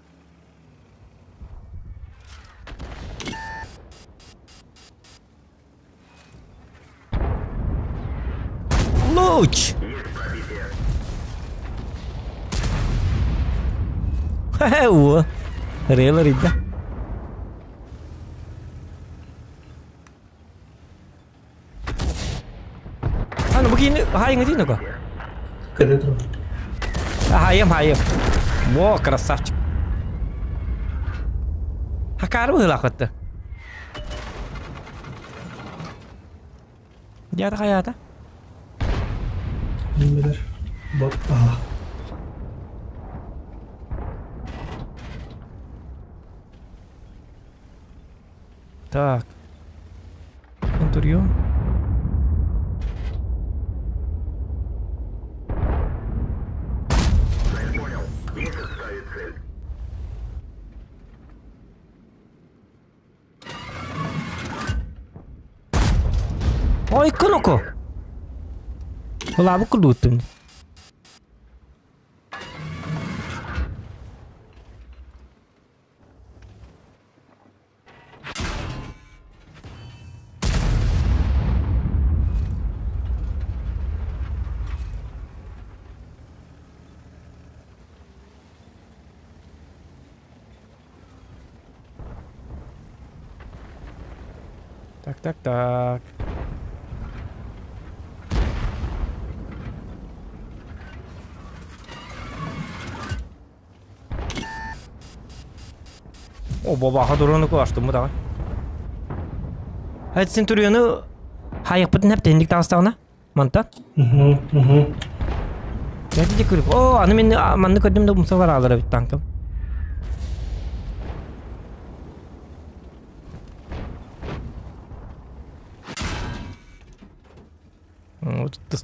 Луч! Хе-хе, Рыйлар идда. Аны бу киини хаайыҥа дии нөкө. Кэдэ турар. Хаайым, хаайым. Во, красавчик. Хакаары быһыылаахпытты. Дьаата хайаата? Билэр. Бот баала. Так. Центурион. Понял. Месяц ставит цель. Ой, куноко! Ылаабыт курдугуттун. Так, так, так. О, бабаха дрону кылаштым даҕа. Эт Центуриону хайыкпытын хэптэнник таҕыстаҕына мантан. Угу, угу. Дядя көрүп. О, аны мен манны көрдүм да умса бараалар эбит танкым.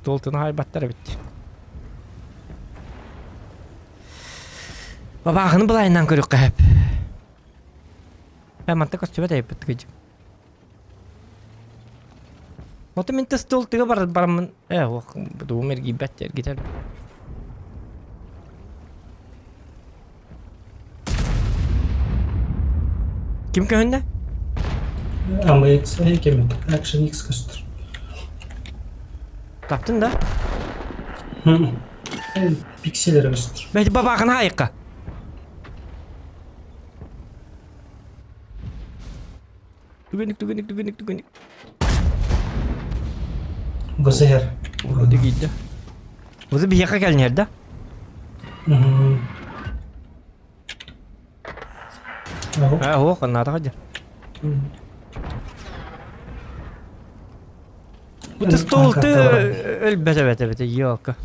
Столтын хайбаттар эбит. Бабаахыны былайынан көрүккэ хэп. Э, манта көстүбэт эйбит кыдьык. Ото мин стол тыга бар бараммын. Э, ох, дуум эргийбэт эргитер. Ким көһүннэ? AMX кемет. Action X көстөр. Таптын да? Пикселер көстөр. Бәйти бабаахын хайыкка. Түгенник, түгенник, түгенник, түгенник. ВЗР. Вроде киирдэ. Вроде биһиэхэ кэлинэр да? Ээ, суох, наада дьэ. Бу стол ты өлбөт эбэт эбит, елка.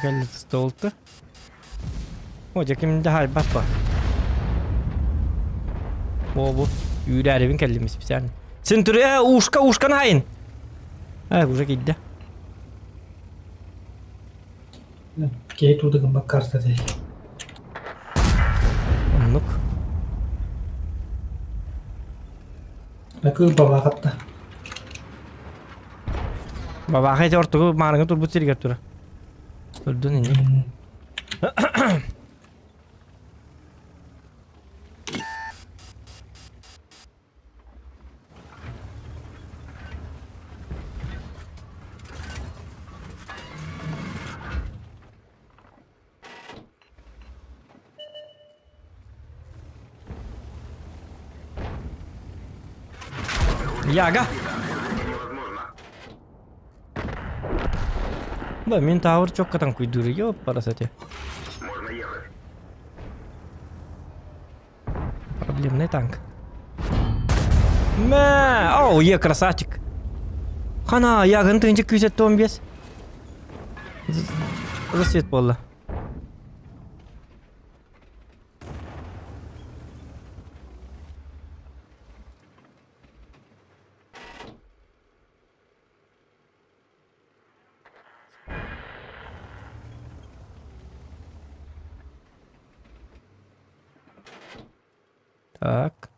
Кэлли столты. О, дьэ ким да хайбат ба. О, бу үүрээрибин кэллим специально. Центр, э, ушка, ушканы хайын. Э, уже кийдэ. Киһи туута гыммат карта дии. Оннук. Акы бабаҕатта. Бабаха ити ортугу маарыҥа турбут сиригэр тура. Турдун инник. Яга! Да, Ментавр чокко там куйдуры, ёпарасоте. Можно ехать. Проблемный танк. Мә, оу, е, красавчик. Хана, ягын тыынчы күүсет 15. Засвет болла. Так.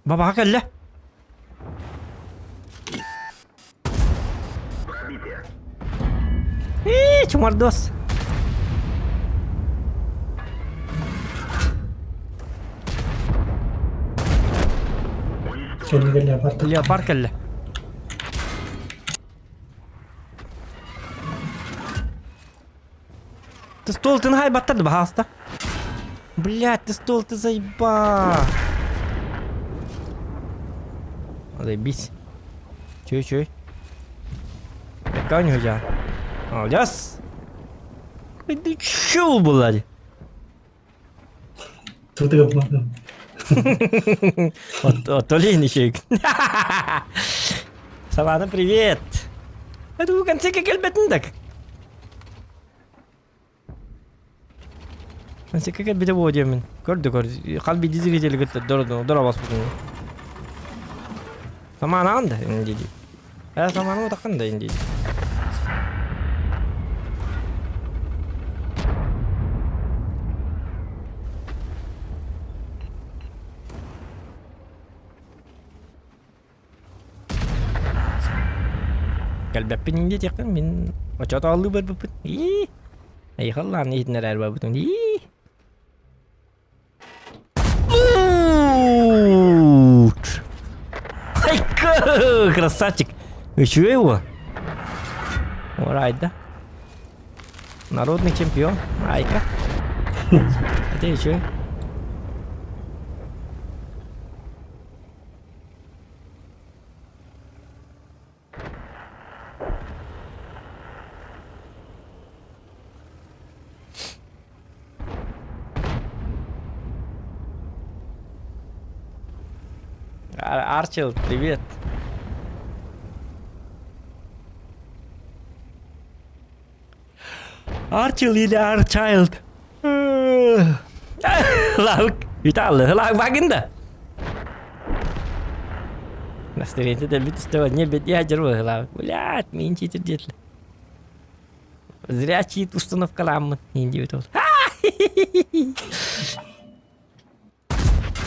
Бабаҕа кэллэ. Пробитие. Ии, чумардос. Кэннигэр леопард. Леопард кэллэ. Ты стол ты хайбаттар баһааста. Блять, ты стол ты заеба. Заебись. Чуй, чуй. Какая у Молодец. Ты чё, блядь? Турдыга булмадым. Отолейничек. Савана, привет. Это в конце как так. Конце как бите бу диэмин. Көрдү көр. Хал биди зрители кытта дор дор баспытын. Саманаан да инди. Э самааны утаккан да инди. Кэлбэппин инде диэххин мин оччотооллуу барбыппын. Ии! Айхаллаан иһитиннэрээр барбытым. Ии! Айка! Красавчик! Үчүгэй уо. Орайда. Народный чемпион. Айка. Это үчүгэй. Арчил, привет. Арчил или Арчайлд? Лаук, Виталий, лаук багында. Настроение дэлбит истэбэ не бет я дьарбы лаук. Блядь, мин читер диэтле. Зря чит установкаламмын диэбит ол.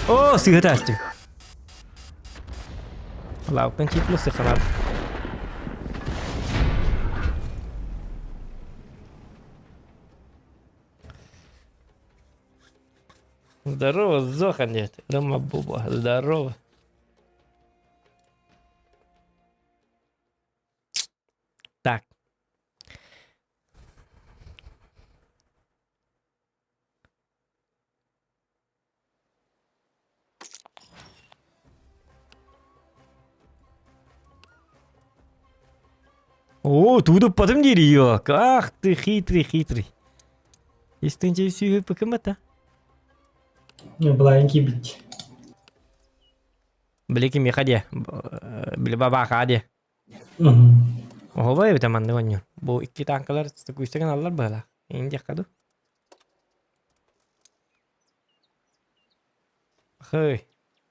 О, сыһыта астым. Лауктан читлы сыханар. Здорово, Зохан, нет. Рома Буба, здорово. Так. О, туда потом дириок. Ах ты хитрый, хитрый. Истинче сүйі пыкымата. Былайын киибит. Били кимиэхэ диэ, били бабаахаа диэ. Оһуобай эбитэ маннык оонньуур. Бу икки тааҥкалар күүстэ гыналлар быһыылаах. Иҥин диэххэ дуу. Хый,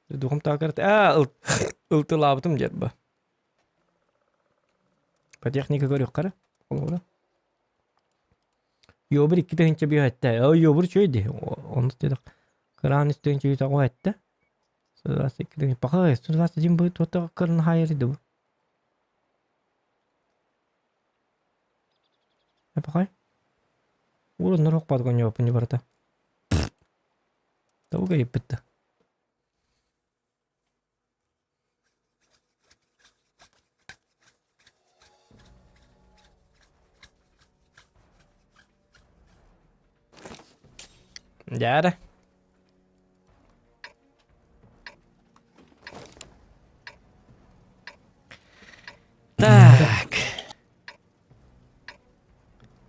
духум таакарт аа ылтылаабытым диэр ба. По техника көрүөххэ эрэ. Холобура. Йобур 2000 бүһэттэ. Ой, йобур үчүгэй дии. Оннук диэтэх. Кыраан 3 тоҕо этте. 122 Пока 121 будет вот так хайыр Пока. Урун норох падгон не барата. Того иппитта. Дьээрэ. Так.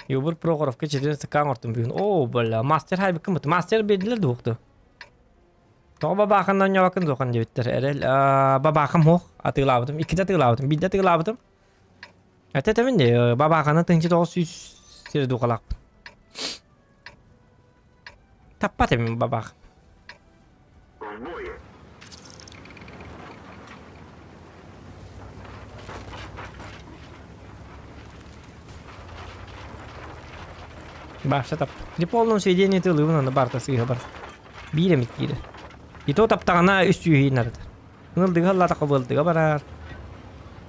Юбур Прохоровка 14 каң ортум бүгүн. О, бля, мастер хайбыккын бут. Мастер бердилер дуохту. Тоҕо бабааханнан ньобакын дуохан диэбиттэр. Эрэл бабаахам хоох атыылаабытым. Иккитэ атыылаабытым. Биирдэ атыылаабытым. Этэ этэмин де бабаахана 1900 сири дуухалаахпын. Таппат эбин бабаах. Баша тап. При полном сведении ты лывын аны барта сыыһа бар. Биир эмит киирэр. И то таптаҕына үс сүүһүн арытар. Ынылдыга ыллаатахха былдыга барар.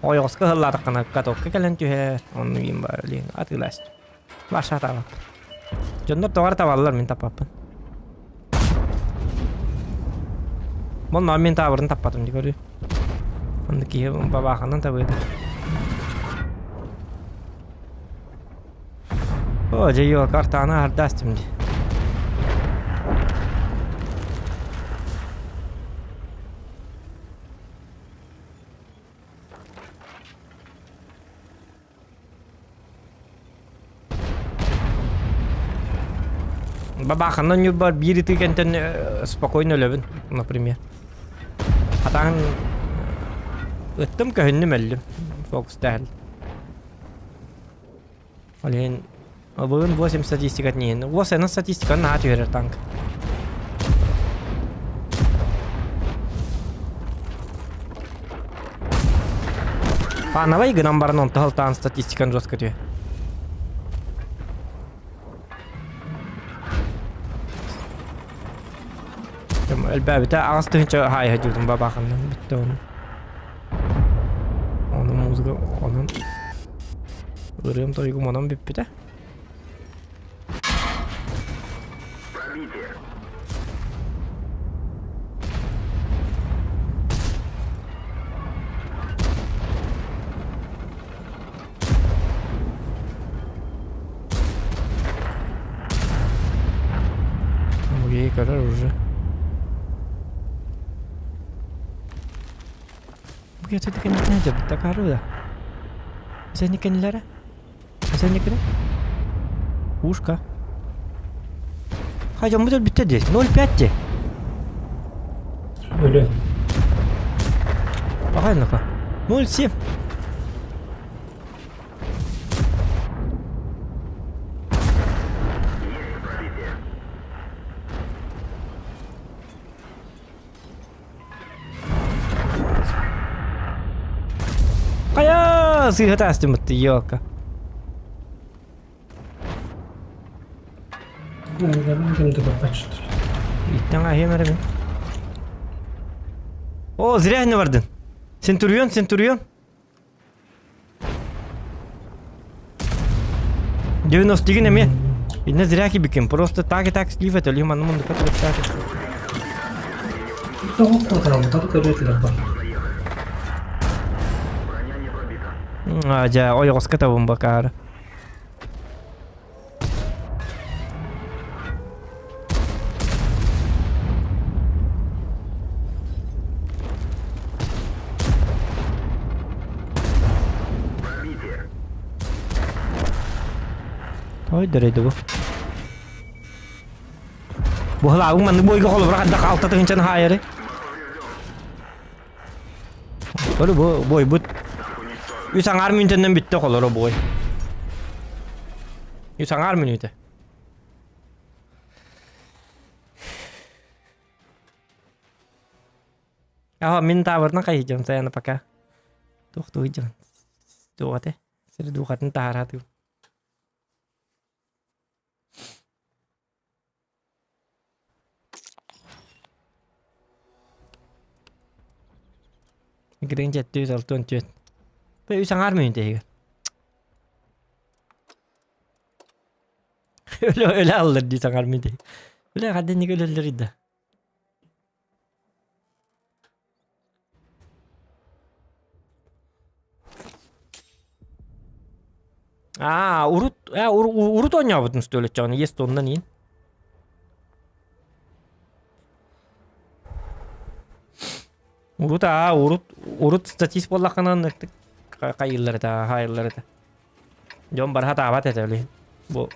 Ойоҕоско ыллаатаххына катокка кэлэн түһэр. Онну биин бар лин атыыласт. Баша табат. Дьоннор тоҕо табаллар мин таппаппын. Онно мин таабырын таппатым дии көрүү. Онно киһи бабааханан табыыта. О, дьэ йоо, картаны аһардаастым дии. Бабааханан Ньурбар биир ытыы кэнтэн спокойно өлөбүн, например. Хатаан ыттым көһүннүм өллүм. Фокустаһын. Ол иһин Былын 8 статистикатын иһин. 8 статистиканы наһаа түһэрэр танк. Пановай гынан баран онто халтаан статистиканы жестко түһэ. Элбээбитэ аҕыс тыһыынча хаайа дьуутун бабааханнан бүттэ оны. Оны музыка онон. Ырыам тойугум онон бүппүтэ. Пробитие. Ей көрөр уже. Бу киһи кэнниттэн дьабыта карыда. Сен кэннилэрэ? Сен кэннилэрэ? Ушка. Хайдам бу бүттэ дии. 0,5 дии. Өлө. Пахай нака. 0,7. Есть пробитие. Хайа, сыыһа таастымыт ёлка. Ким да көрбөт Иттен аһыам эрэ мин. О, зря не бардын. Центурион, Центурион. 90 эмиэ. Инне зря кибикин. Просто так и так слив это лима ну мунду так. Тоҕо куотараллар көрүөтүлэр бар. Броня не пробита. А, дьэ, ойоҕоско табын бакаары. Пробитие. Ой, дөрөйдө бу. Буһалаабын маннык бойга холобура хадда алта тыһынчан хаайары. Көрү бу бойбут үс аҥаар мүнүүтэннэн бүттэ холоро бой. Үс аҥаар мүнүүтэ. Аха мин таабырынан хайыдьам саяна пока. Туох туйдьам. Туох Сир духатын таһараатым. Грин 764. Бе үс аҥаар мүнүүтэ иһигэр. Өлө өлө аллар дии саҥар мүнүүтэ. Өлө хаддинник өлөллөр да. Аа, урут, э, урут оонньообутун стөлөччөҕүнэ есть оннан иин. Урут аа, урут, урут статист буоллаххына хайыыллар этэ, хаайыллар этэ. Дьон барыха таабат этэ билигин. Бу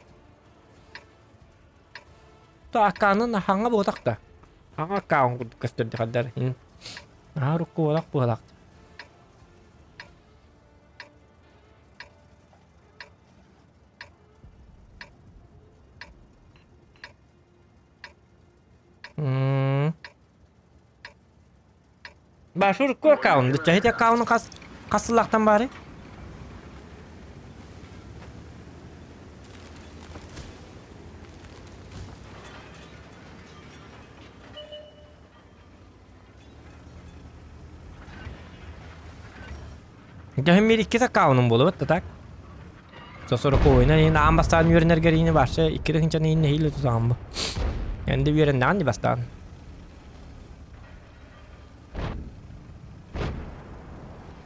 Аккаанын хаҥа буотах да. Хаҥа аккаун курдук көстөрдө хаддар. Аа урукку буолах буолах. Баш урукку аккаун. Дыччаһит аккаунун хас хас сыллаахтан баары? Дьэһин биир иккис аккаунум буолубут да так. Сосоруку ойнан иһин аан бастаан үөрэнэргэр иини вообще икки тыһыынчаны иһин нэһиилэ тутаҕын бу. Энди үөрэннэҕин ди бастаан.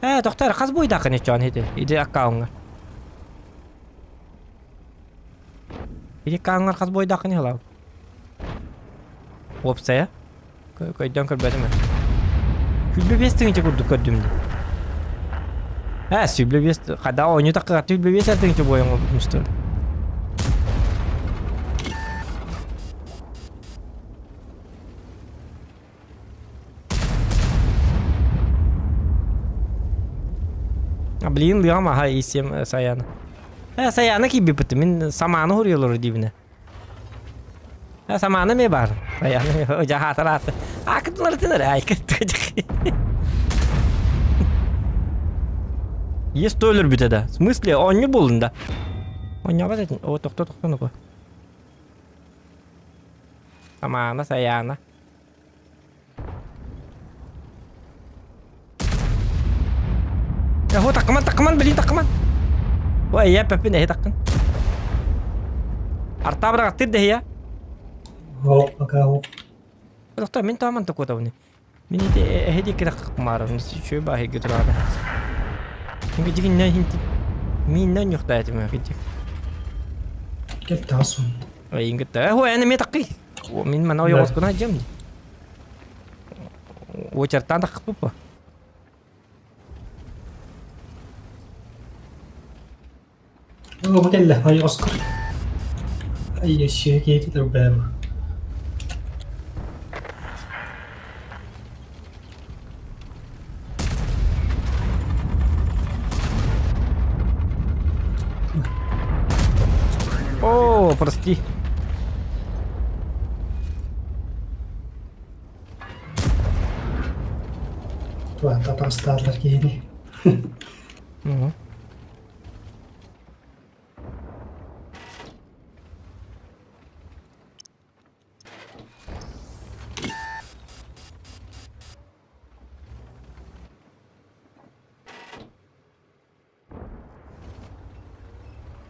Ээ, тохтор, хас буйдааххын иччоон ити, ити аккауҥҥар. Ити аккауҥҥар хас буйдааххын иһилау? Уопсайа? Көйдөөн көрбөтүм ээ. Күлбэ биэс тыһыынча курдук көрдүм дии. Ээ, сүүрбэ биэс, хада оонньуу такка сүүрбэ биэс тыһыынча буойан оҥорбутум А блин, лыам аха исем Саяна. Э, Саяна киирбиппит. Мин самааны хоруйалар диибинэ. Э, самааны эмиэ баар. Саяна жаһаатар ааты. Акытылар ай Есть өлөрбүтэ да. В смысле, оонньуу буоллун да. Оонньообот этин. О, тохто тохто ну Самаана, Саяна. Яху, такыман, такыман, блин, такыман. Ой, я пеппин эһи таккын. Артабыра аттыр дэһия. О, пока о. Доктор, мин тааман токотабыны. Мин ити эһи диэки тахмаарабын, үчүгэй бааһыйга тураата. Дигиннэн хинти мииннэн ньухтаатым кидик. Кэл таасун. Айын кытта. Хо эн эмиэ таккый. Мин мана ойоҕоскуна дьэм. Очертан такпыппа. О, бу кэллэ, ойоҕоскор. Ай, өссө киһи турбэм. О, прости. Туата таастаатылар киһини. Угу.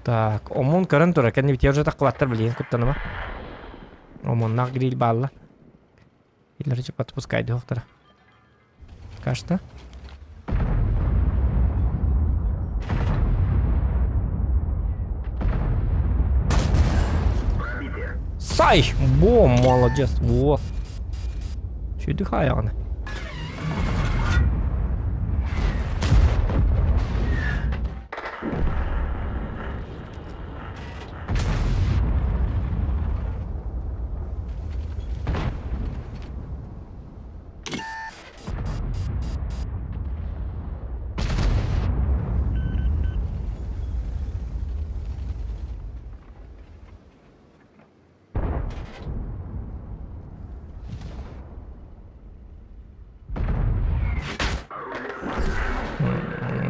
Так, омун көрөн турар. Кэннибитигэр уже таххыбаттар билигин куттаныма. Омуннаах гриль баалла. Иллары чупат пускай дохтара. Кажется. Сай! Во, молодец, вот. Чүдү хайаҕына.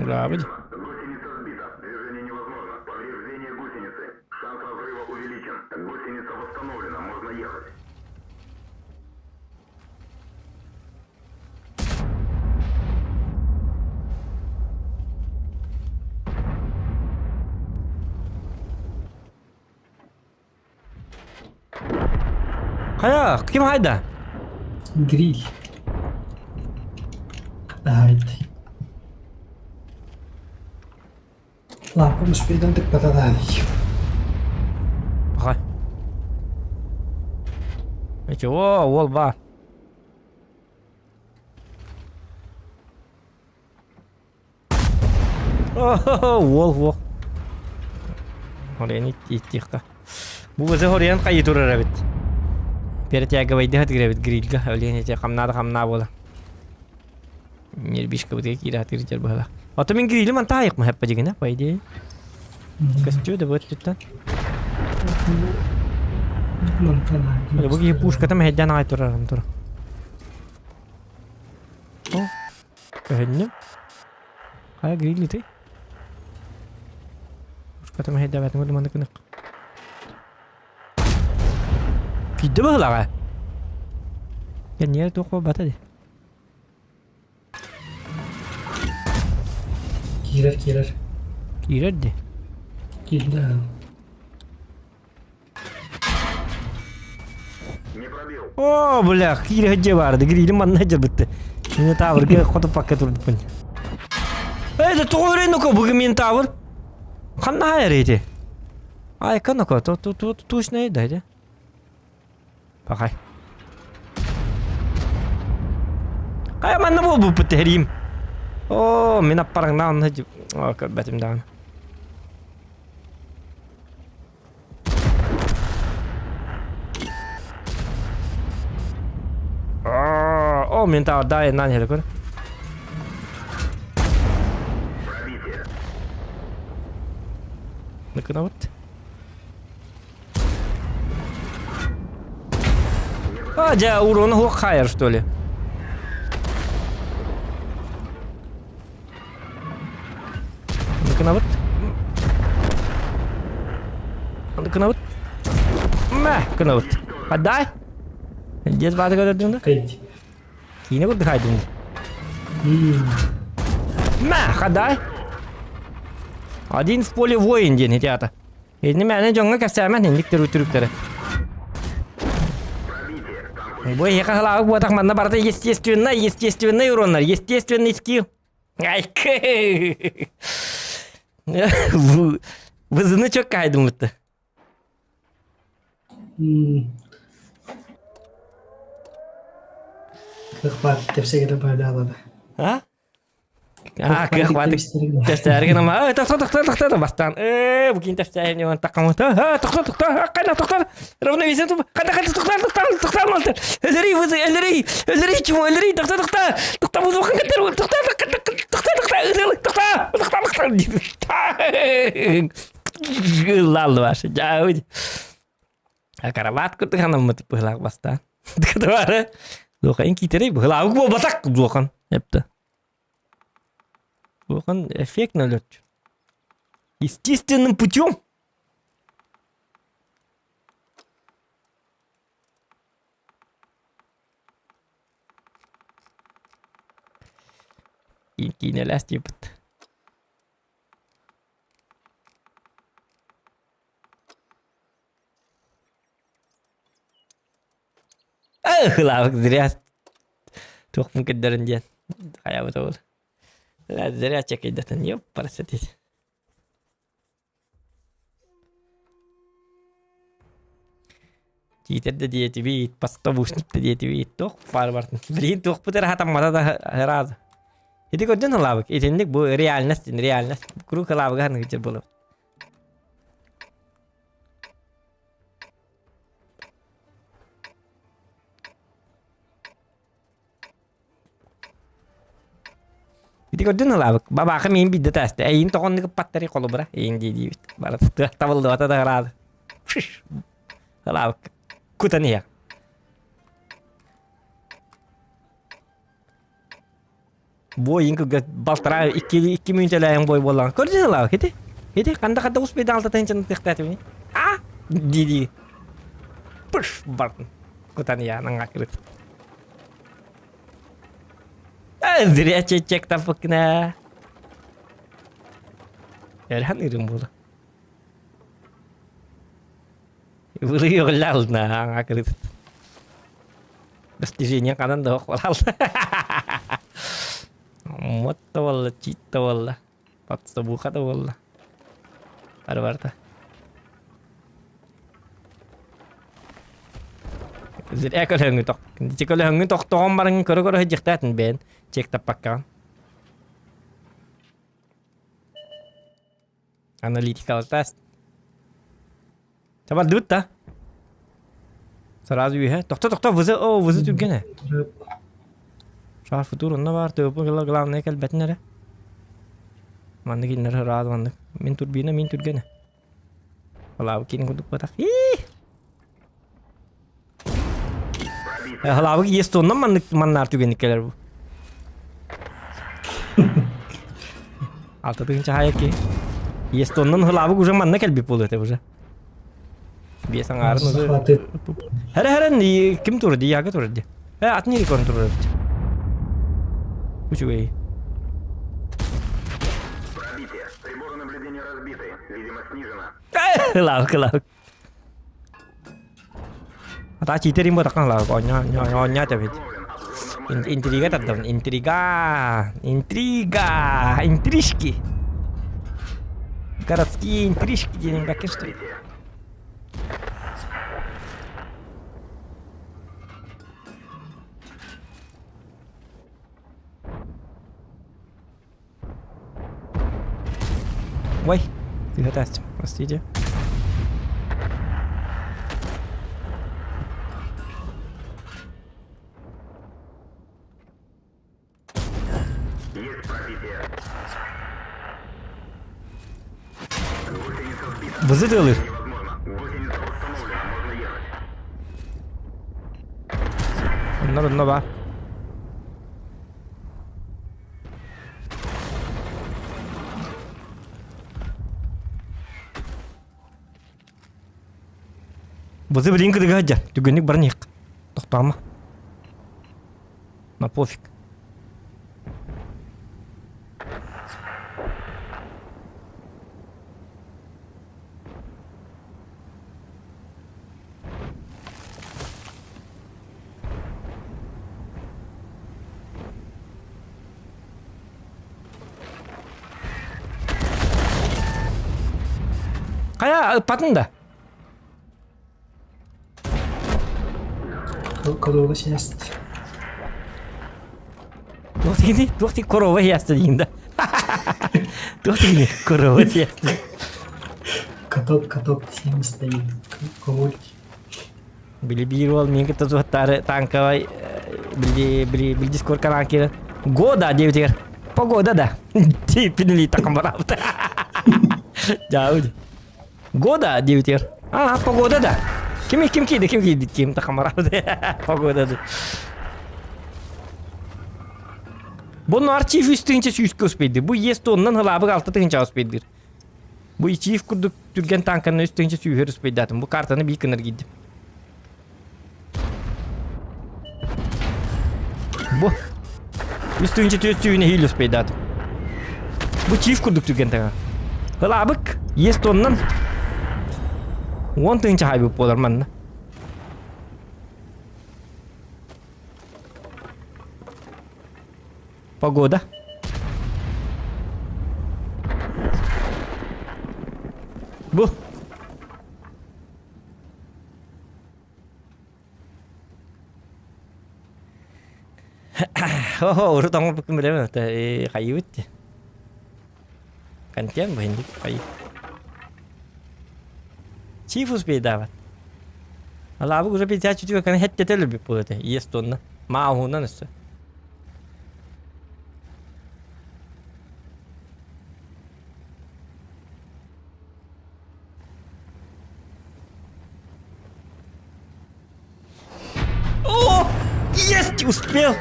Браво. Гусеница сбита. Движение невозможно. Повреждение гусеницы. Шанс разрыва увеличен. Гусеница восстановлена. Можно ехать. Хайа, ким хайда? Гриль. Айт. Лампа успейдан тыкпата Пахай. Ничего, уол ба. Уол уол. Хорен иттиэххэ. Бу бызы хорен хайы турар эбит. Перетягивайдыха тигирэбит грильга. Өлүөн ити хамнаа да хамнаа буола. Нервишка бытыга киирэ тирдер быһыла. Ото мин грилим антаайык мыһаппа дигинэ, по идее. Көстүө да быт түттэн. Бу киһи пушката мэһэйдээн аҕай турарын тур. О, көһүннүм. Хайа гриль ити? Пушката мэһэйдээбэтин көрдүм маннык гынык. Киирдэ быһылаҕа. Кэнниэр туох буолбата дии. Киирэр киирэр. Киирэр дии. Киирдэ. О, бля, киирэ сылдьа баарды, грилим манна сылдьарбытты. Мин таабырга хотуппакка турбуппун. Эй, да тоҕо өрөй ноко бүгүн мин таабыр? Ханна хайар ити? Айка ноко, то ту ту тушнай да ити. Пахай. Хайа манна буолбуппут тэриим. Оо, мин аппараңнаан О, көрбөтүм даҕаны. О, мен тағы дайыннан хелі көр. Ныкынабыт. А, дьэ, уруну хуох хайар, что ли? Ныкынабыт. Ныкынабыт. Мэ, кынабыт. Отдай. Дед баады көрдүң да? Кайт. Киинэ курдук хайдың. Мэ, хадай. Один в поле воин диэн ити аата. Итини мээнэ дьоҥҥо кэпсээмэн инник төрүт-төрүктэрэ. Бу эһиэхэ халаабыт буотах манна барыта естественный, естественный уроннар, естественный скилл. Айкы! Вызыны чөк кайдымытты. Кыах баар тэпсэгэтэ бадаалада. А? Аа, кыах баар тэпсээри гынама. Э, тохто, тохто, тохто, бастаан. Э, бу кин тэпсээри ньуон таккамыта. А, тохто, тохто, кайна, тохто. Равновесие туп. Кайна, кайна, тохто, тохто, тохто, малты. Өлөрүй, вызы, өлөрүй, өлөрүй, чмо, өлөрүй, тохто, тохто. Тохто, вызы, каттар, тохто, тохто, тохто, тохто, тохто, тохто, тохто. Ыллааллы башы. Дьаабыт. Карабаат курдук анаммыт быһылаах бастаан. Кытыбары. Дуохан китерей быһылаабык буолбатах дуохан. Эпті. Дуохан эффект өлөрчү. Естественным путем. Киинэлээс диэбит. Ыһылаабыт зря туохпун көрдөрөн диэн хайабыт ол. Зря чекэйдэтэн ёппарса диэн. Тиитэр да диэтибит, поставушник да диэтибит, туох баар бартын. Билигин туохпут эрэ хатаммата да ыраазы. Ити көрдүн ылаабык. Итинник бу реальность, реальность. Куруук ылаабыга ханныгычыр буолабыт. Ити көрдүн ылаабык. Бабаахы миин биирдэ тааста. Эйин тоҕоннук ыппаттары холобура. Эйин дии диибит. Барыта тыах табыллыбата да ыраады. Ылаабык. Кутан иһэ. Бой кылгас балтараа икки икки мүнүүтэлээһин бой буоллаҕа. Көрдүн ылаабык ити. Ити ханда ханда успейдаан алтатыһынчаны тыахтаатыбыный? А? Дии-дии. Пыш бардын. Кутан иһэ аҥаакырыт. Зря чек таппыккына. Эрхан ырым буола. Вырыйыллална аҥаакырыт. Достижение ханан да охвалал. Мот да буолла, чит да буолла, подсобуха да буолла. Бары барыта. Зря көлөһөҥҥү тох. Ити көлөһөҥҥү тохтоҕон баран көрө-көрө сылдьыахтаатын бэйэн чек таппаккаҕын. Аналитикалатаас. Табардыбыт да. Сразу үһэ. Тохто, тохто, вызы, о, вызы түргэнэ. Шар футур онно баар, төбөппүн кыла главное кэлбэтин эрэ. Маннык иннэр ыраат маннык. Мин турбина, мин түргэнэ. Халаабы киин курдук батах. Халаабы есть онно маннык маннаар түгэнник кэлэр бу. Алтатын чахайа ки. Естоннан хылаабык уже манна кэлбит буолуо этэ уже. Биэс аҥаарын уже. Хәрэ хәрэ ким турар ди яга турар ди. Э атын ири көрөн турар эбит. Үчүгэй. Пробитие. Приборы наблюдения разбиты. Видимо, снижено. Хылаабык хылаабык. Ата читерим бу такан хылаабык. Оонньоо оонньоо оонньоо эбит. Интрига тардабын. Интрига. Интрига. Интрижки. Городские интрижки диэн бакке что ли? Ой, ты простите. Есть пробитие. Гусеница сбита. Вызывали. Невозможно. Гусеница восстановлена. Можно ехать. Онно онно ба. Бызы билин кыдыга сылдьар. Түгэнник баран иһиэх. Тохтоомо. На пофиг. Да, ыппатын да. Корова съест. Туох дигини? Туох диг корова съест дигин да. Туох дигини? Корова съест. Каток, каток 71. Ковольки. Били биир уол миин кытта суоттаары танковай били били били дискорд канал киирэн года диэбитигэр погода да тииппин илии такан бараабыта дьаабы года диэбитигэр аа погода да ким ким киирди ким киирди ким такан бараабыта погода да Бу арчив үс тыһыынча сүүскэ успейдир. Бу ес тоннан хылаабык алта тыһыынча успейдир. Бу Ичиев курдук түргэн танканы үс тыһыынча сүүһүөр успейдаатым. Бу картаны биир гынар киирдим. Бу 3 тыһыынча 400 сүүнэ хиил успейдаатым. Бу Чиев курдук түргэн таҥа. Ылаабык, ес тоннан 10 тыһыынча хайбыт буолар манна. Погода. Бу. Охо, урут оҥорбуккун билэбин, это хайыбыт дии. Контент бу инник хайы. Чиф успейдаабат. Алаабык уже 54 кана хеттете өлөрбүт буолуо этэ. Иэс тонна. Мааһуунан өссө. О! Есть! Успел!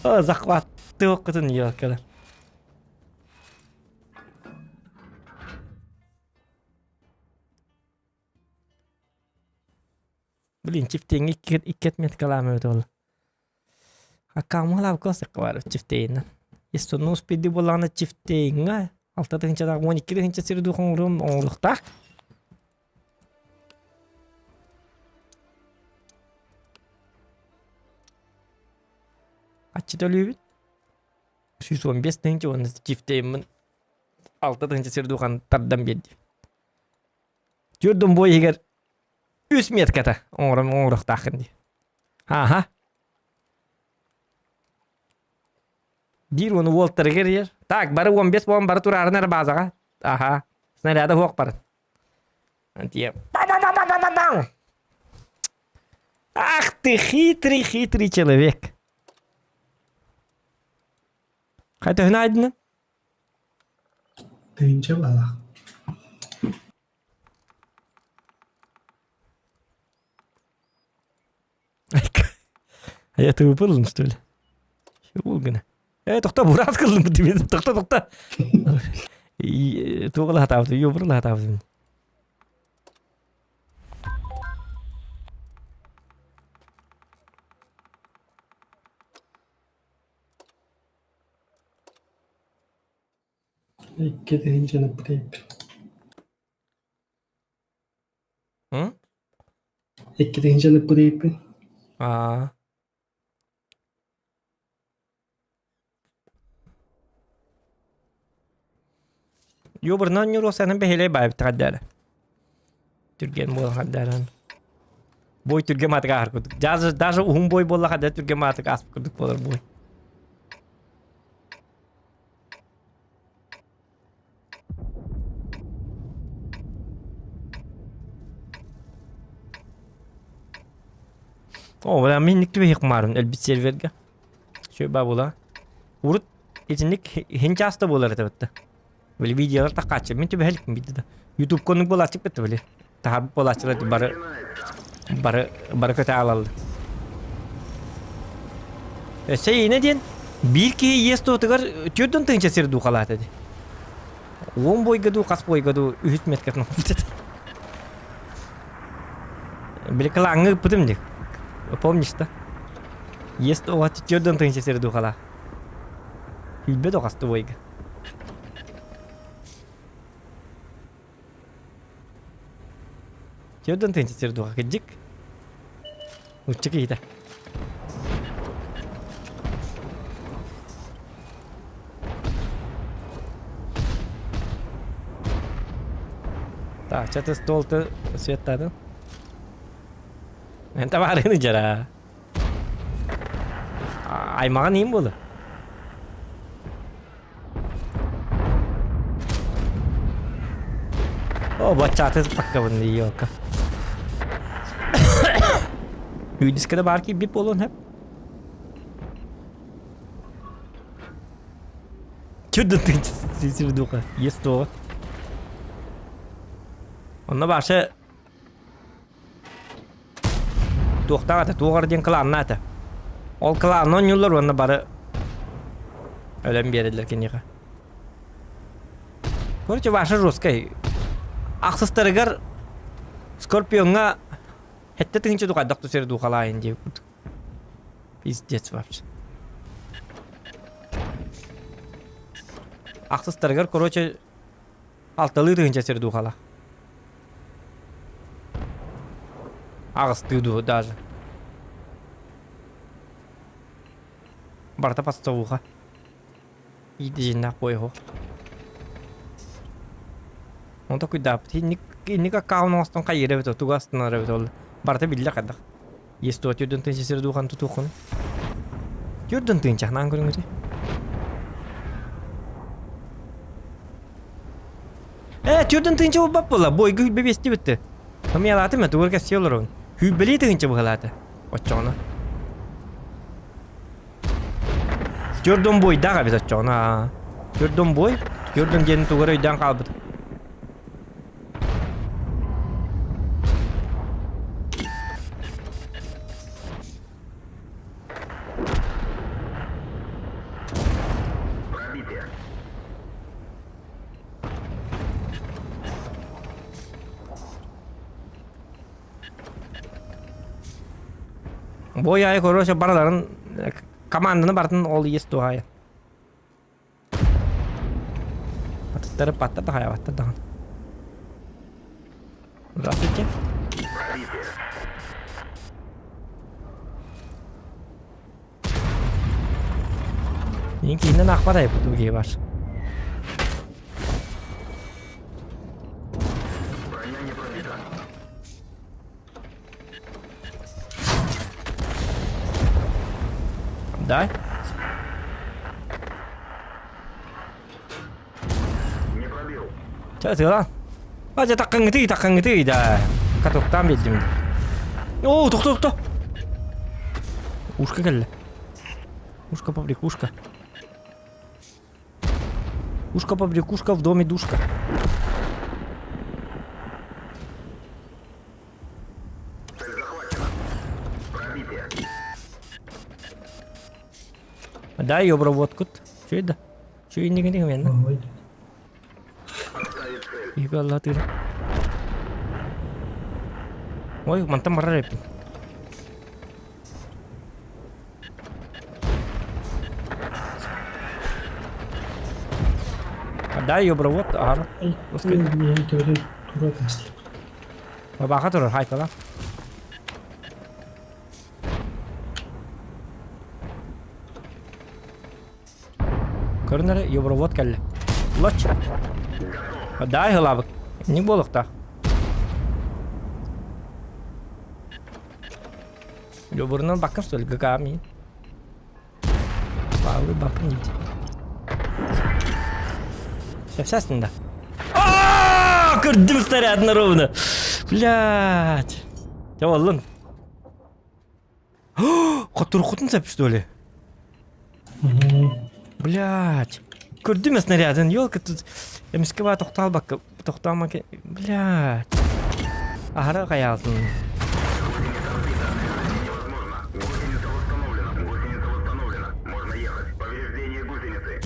О, захват. Ты оккутун елкада. Блин, чифтеҥҥэ икки икки отметкалаама эбит ол. Аккаамалаабыкка бар чифтейинэн. Естоннуус пидди буоллаҕына чифтейиҥҥэ 6 тыһыынчалаах 12 тыһыынча сири дуу хоҥоруом оҥоруохтаах. Аччы төлүүбүт. 115 тыһыынча уонна чифтейиммин 6 тыһыынча сир дуухан тардан биэрдим. Түөрт бой иһигэр үс метката оҥорон оҥоруохтааххын дии. Ааха. Диир уону уолтарыгар иһэр. Так, бары 15 буолан бары тураарын эрэ баазаҕа. Аха. Снаряда суох барын. Антия. Ах ты хитрый, хитрый человек. Хайта айдына? Тыынча балах. А я ты выпадал, что ли? Чего гына? Э, тохто, бурас кылдым тебе. Тохто, тохто. Тугала хатаабыт, юбурла хатаабыт. Икки тыһыынчаны путайбын. М? Икки тыһыынчаны путайбын. Аа. Юбурнан нюросанын бэһилэй баайбыт хаддаара. Түргэн буолан хаддааран. Бой түргэн маатык ааһар курдук. Даже, даже уһун бой буолла хадда түргэн маатык ааспыт курдук буолар бой. О, бля, минник түбэһиэх кумаарын өлбүт сервергэ. Шөй баа була. Урут итинник хин часто буолар этэ бытта. Били видеолар такааччы. Мин түбэһэликпин бидде да. Ютуб конук буолааччык бытта били. Таһарбыт буолааччылар бары бары бары көтө аалаллар. Өссө иинэ диэн биир киһи иэс туотугар 4 тыһыынча сир дуу халаата дии. 10 бойга дуу, хас бойга дуу үһүс меткатын оҥорбут Били кылааҥҥа ыппытым дии. Помнишь да? Иэс туоҕа 4 тыһыынча сир дуу халаа. Билбэт оҕасты бойга. 4 тыһыынча сир дууха кырдьык. Нуучча киһитэ. Так, что-то стол-то светтадын. Мен табаарыны жара. Аймаҕын иин буолу. О, баччааты паккабын ёлка. Үйдүскэ баар киирбит буолуон сөп. Чудо ты духа, есть то. Онно башы туохтаах этэ, туох диэн кылаанна этэ. Ол кылаанна оонньууллар уонна бары өлөн биэрэллэр киниэхэ. Короче, ваша жесткай. Ахсыстарыгар Скорпионҥа хэттэ тыһыынча духайдах тусер духалаайын диэбит. Пиздец вообще. Ахсыстарыгар, короче, алталыы тыһыынча сир духала. Аҕыстыы дуу даже. Барыта подставуха. Иитижиннээх буойуһу. Онто куйдааппыт. Инник инник аккаун оҥостон хайыыр эбит тугу астынар эбит ол. Барыта биллэ хайдах. Есть туо түрдөн тыынча сир дуухан тутуоххун. Түрдөн тыынча наан көрүҥүтэ. Э, түрдөн тыынча буолбат буолла. Бойгу хүлбэ биэсти бүтті. Хамыялаатым мен тугар кэсси олоробун. Хүлбэлии тыынча быһалаата. Оччоҕуна. Түрдөн бойдаах эбит оччоҕуна. Түрдөн бой. Түрдөн диэн тугар өйдөөн хаалбыт. Пробитие. Бой аайы короче барыларын команданы бартын ол иэс туһаайа. Атыттары патта да хайабаттар даҕаны. Здравствуйте. Мин кииннэн аахпат айбыт бу киһи бар. Броня не пробита. Да? Не пробил. Чэ, тыалаан. А, дьэ, таккаҥҥытый, таккаҥҥытый, да. Катоктаан биэрдим. Оо, тохто, тохто. Ушка кэллэ. Ушка побрякушка. Ушка побрякушка в доме душка. Цель захвачена. Пробитие. Да, ёброводкут. Чё это? Чё иннигини мен? Ой, Отставить цель. Игалла тыр. Ой, мантан барар эппин. Да, ёбровод, ара. ай, Оскай. миэхэ төбөтүн тура таслыбыт. Бабаха турар, хайкала. Көрүн эрэ, ёбровод кэллэ. Лоч. Дай ылабыт. Не буолуохтаах. Любурунан баккын что ли, ГК ми? Баалы баккын дейді. Сейчас да. А, Көрдүм снарядно ровно. Блядь. Дьэ оллун. Хотуруккутун сөп что ли? Блядь. Көрдүм снарядын, елка тут. Эмискэ баа тохтоолбакка, тохтоомака, блядь. Аһара хайаалтын. Невозможно. Гусеница восстановлена. Гусеница восстановлена. Можно ехать. Повреждение гусеницы.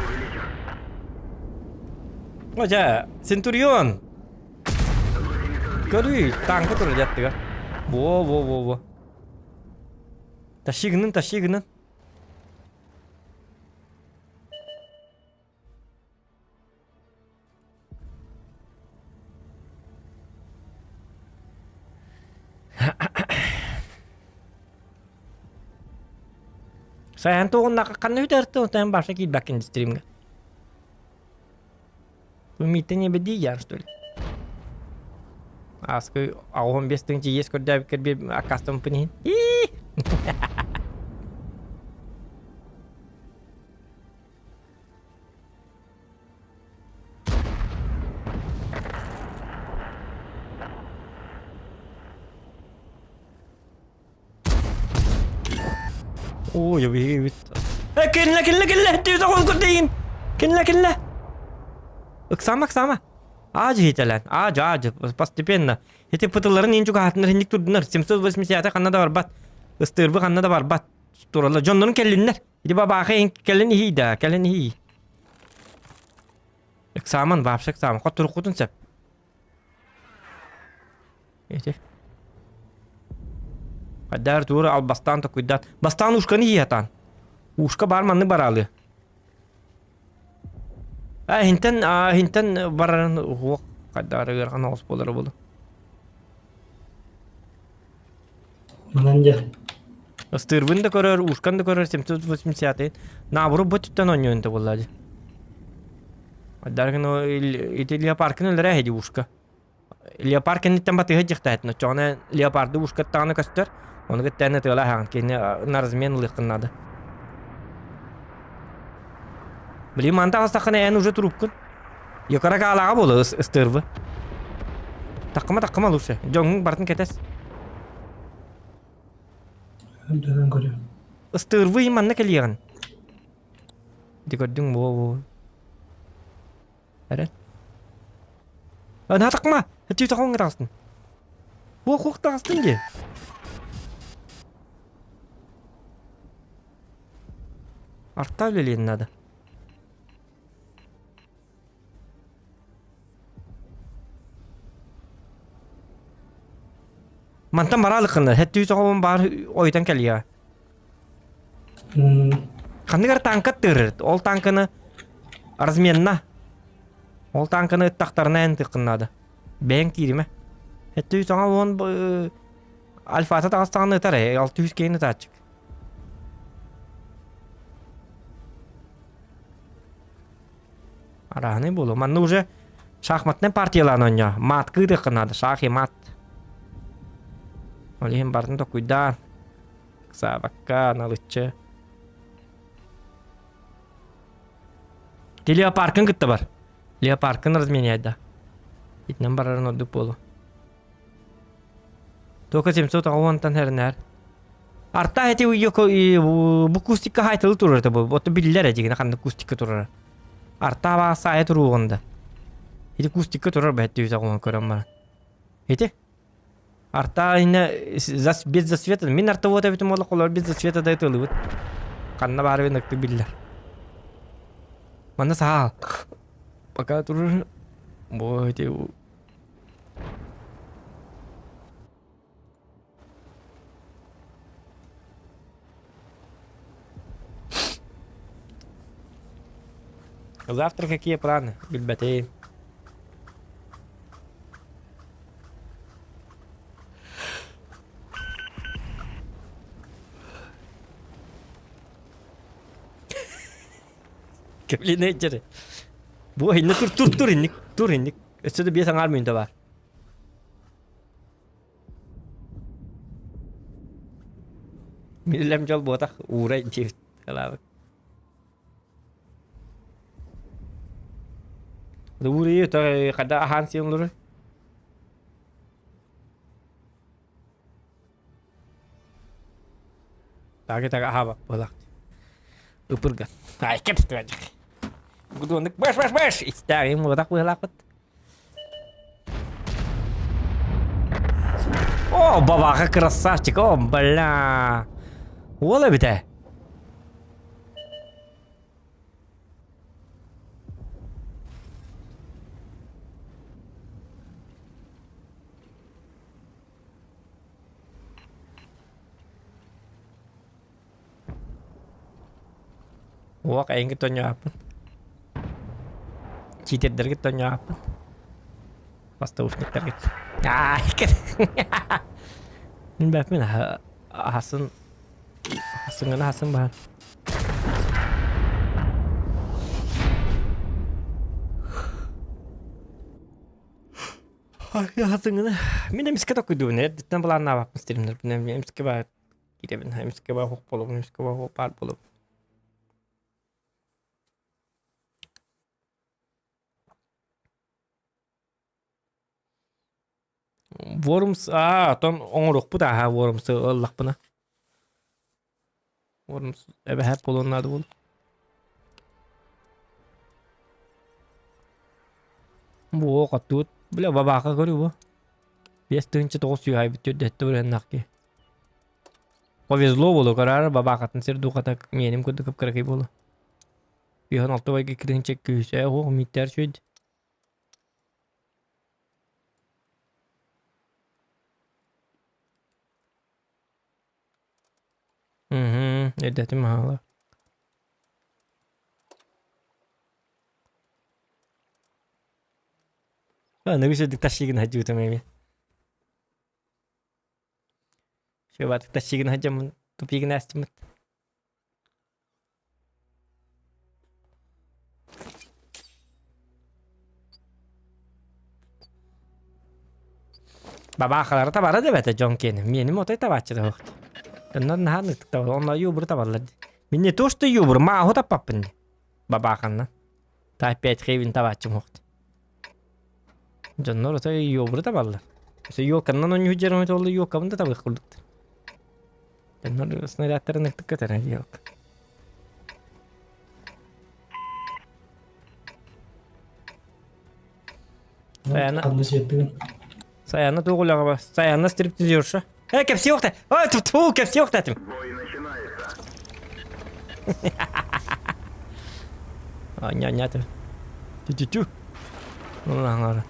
Увеличен. О, дьэ, Центурион! Көрүй, танка турар дьаттыга. Во, во, во, во. Тащи гынын, тащи гынын. Сайын туғыннақа қандай үтәрті, отайын баша киирбэккин стримҥэ. Умиттен ебеди ян, что ли? Ааскы 85 тыһыынча иэс көрдөөбүккэр биир аккаастаммыппын иһин. Ии! Ой, эбит. Э, кэллэ, кэллэ, кэллэ! Түөтэ оҕон көрдөйүн! Кэллэ, кэллэ! Ыксаама, ыксаама! Аажы хитэлэн, аажы, аажы, постепенно. Ити пытыларын иин чугаһатынар инник турдунар. 780 ханна да барбат. Ыстыырбы ханна да барбат. Туралар. Дьоннорун кэллиннэр. Ити бабаахы ин кэлин иһий да, кэлин иһий. Экзамен, вообще экзамен. Хот туруккутун сеп. Ити. Хайдаар тура ал бастаан токуйдаат. Бастаан ушканы иһиэтаан. Ушка бар манны бараалы. А хинтен а хинтен барарын уох хайдаар ыархан оҕус буолара буолу. Манан дьэ. Ыстыырбын да көрөр, ушкан да көрөр 780 Наоборот бу түттэн оонньуон да буолла дии. Айдаргын ити леопаркын өлөрө эһиди ушка. Леопард кэнниттэн батыһа дьихтаатын. Оччоҕуна леопарды ушкаттаҕына көстөр. Ону кытта тыала аһаҕын. Кини на размен ылыаххын наада. Блин, манта астаххына эн уже трубкун. Йокара каалааҕа буола ыстыырбы. Таккыма таккыма лучше. Дьоҥҥун бартын кэтэс. Үрдүнэн көрүөм. Ыстыырбы манна кэлиэҕин. Ити көрдүҥ буо-буо. Эрэн. Наһаа такма! Эти тоҕоҥ таҕыстын. Хуох хуох таҕыстын дии. Арта үлэлиэн надо. Мантан бараалыккына, хэттүү тоҕобун баар ойутан кэлиэҕэ. Ханныгар танка тыырыр, ол танканы разменна. Ол танканы ыттахтарына эн тыххын наада. Бэйэҥ кииримэ. Хэттүү саҥа уон альфата таҕыстаҕына ытар ээ, 600 киһини ытааччык. Арааһынай буолуо. Манна уже шахматнай партиялаан оонньоо. Матка ыытыахха наада. Шах и мат. Ол иһин барытын токуйдаан. Ыксаабакка, налыччы. Ти леопаркын кытта бар. Леопаркын разменяй да. Итинэн барарын ордук буолуо. Только 790-тан хэрнээр. Арта эти бу кустикка хайтылы турар это бу. Ото биллер эдигине ханнык кустикка турар. Арта баа саайа туруоҕунда. Ити кустикка турар бэт дүйүтэ оҕон көрөн баран. Ити Арта инне без засвета. Мин арта вот эбитим буолла холор без засвета да ытылыбыт. Ханна баар эбин ыкты биллэр. Манна саал. Пока турар. Бу эти Завтра какие планы? Билбэтим. Кэплинэйдери. Бу инне тур тур тур инник тур инник. Өссө да биэс аҥаар мүнүүтэ баар. Миллем дьол буотах уурай диэбит калаабыт. Уурайы хада аһаан сиэн олорор. Тағы тағы аһаабат буолаах. Ыпырган. Ай, кэпсэтэ Гудоннык баш баш баш! Истээҕим уотах быһалаахпыт. О, бабаха красавчик, о, бля. Уол эбитэ. Уох эйиҥ тонньооппун. Читердэргит тонньооппун. Бастаушниктаргыт. Аай, Мин бэппин аһасын аһасыҥҥына аһасын баһан. Хатыҥына. Мин эмискэ токуйдубун. Эрдэттэн былааннаабаппын стримнэрбин. Эмискэ баар киирэбин. Эмискэ баар хук болобун. Эмискэ баар баар болобун. Вормс аа отон оҥоруохпут ааһа Вормсы ыллахпына. Вормс эбэһээт буолуон наада буолуо. Бу оттуут бля бабаака көрүү бу. 5900 айбыт төрдөттө бырыһыннах ки. Повезло буолу көрөр бабаакатын сир духата миэним курдук кып-кыракый буолу. Үһөн алты байга киринче күүсэ оһох миттер сүд. Мгм, өйдөөтүм аһаала. Аныгы сырдык тащигын сылдьыбытым эми. Шыбатык тащигын сылдьаммын тупигын аастыммыт. Бабаахалары табара да эбэтэ дьон киэнэ. Миэним отой табааччы да суох. Онно наһаа ныктык табар. Онно юбру табаллар дии. Мин не то что юбру, мааһу таппаппын дии. Бабааханна. Та опять хейвин табааччым суох. Дьоннор отой юбру табаллар. Өсө ёлканнан онньуу дьэрэмэ толлу ёлкабын да табыах курдуктар. Дьоннор снарядтарын ыктык көтөрө ёлка. Саяна. Ханна сиэттигин? Саяна туох үлэҕэ бар? Саяна стриптизерша. Э, кэпсиэ охта! Ой, ту, кэпсиэ охтатым. Бой начинается. А, ня, ня, ты. Тю-тю-тю. Ну, аңара.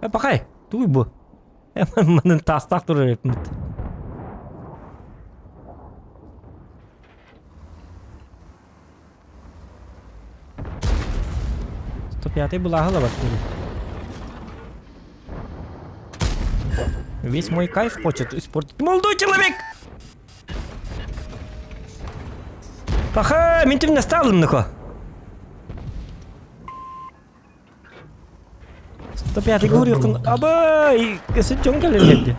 Э, пахай, туй бу. Э, манын таастаах турар эбиппит. 105 былааһы ылабат Весь мой кайф хочет испортить молодой человек! Паха, мин түмне сталым нахо. 105 говорю, абай, кесе чон келер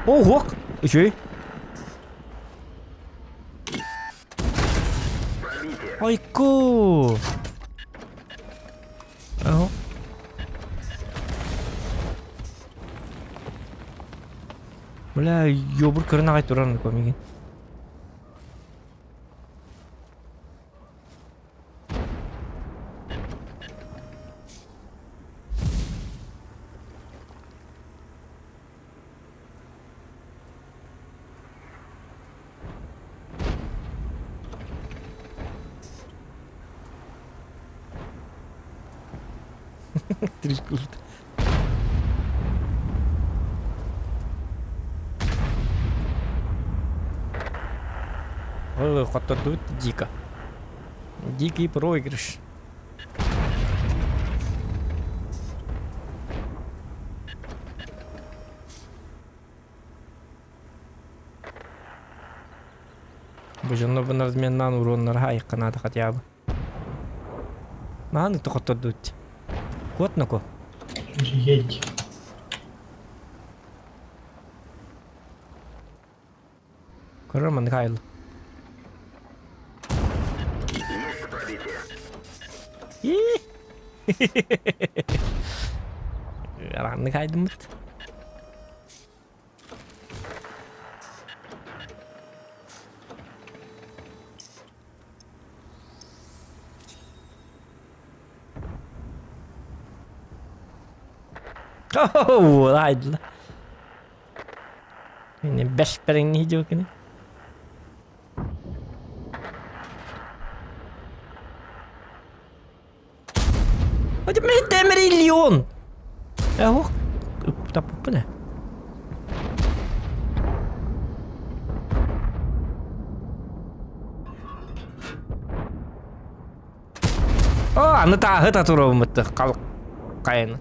Ого! Үчүгэй. Айку! Ага. Бля, ёбур көрөн аҕай турар мигин. Стрижка Ой, хоттордубут дико. Дикий проигрыш. Бу дьонно бу разменнаан уруоннара айыкканаата хотя бы. Мааны тохоттордут. Кот нако. Едь. Көрөр маннык айыл. Есть пробитие. Араннык айдыммыт. Oh, айдла. Мини бэшпериҥ видеокини. Миллион! Эх, таппыппын ээ. О, аны тааһы татуровмыт хал хайаны.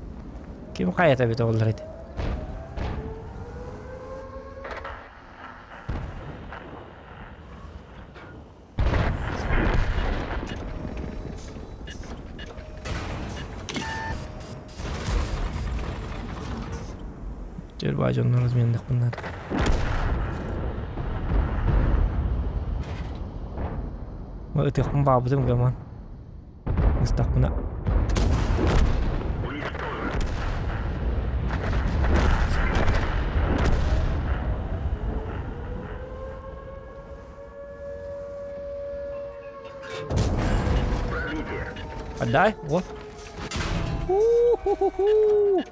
Ким хайата эбит оллар ити. Дьэр баа дьоннор разменных bunlar. Ытыахпын баабытым гаман. Ыстахпына. Отдай, вот. У-ху-ху-ху.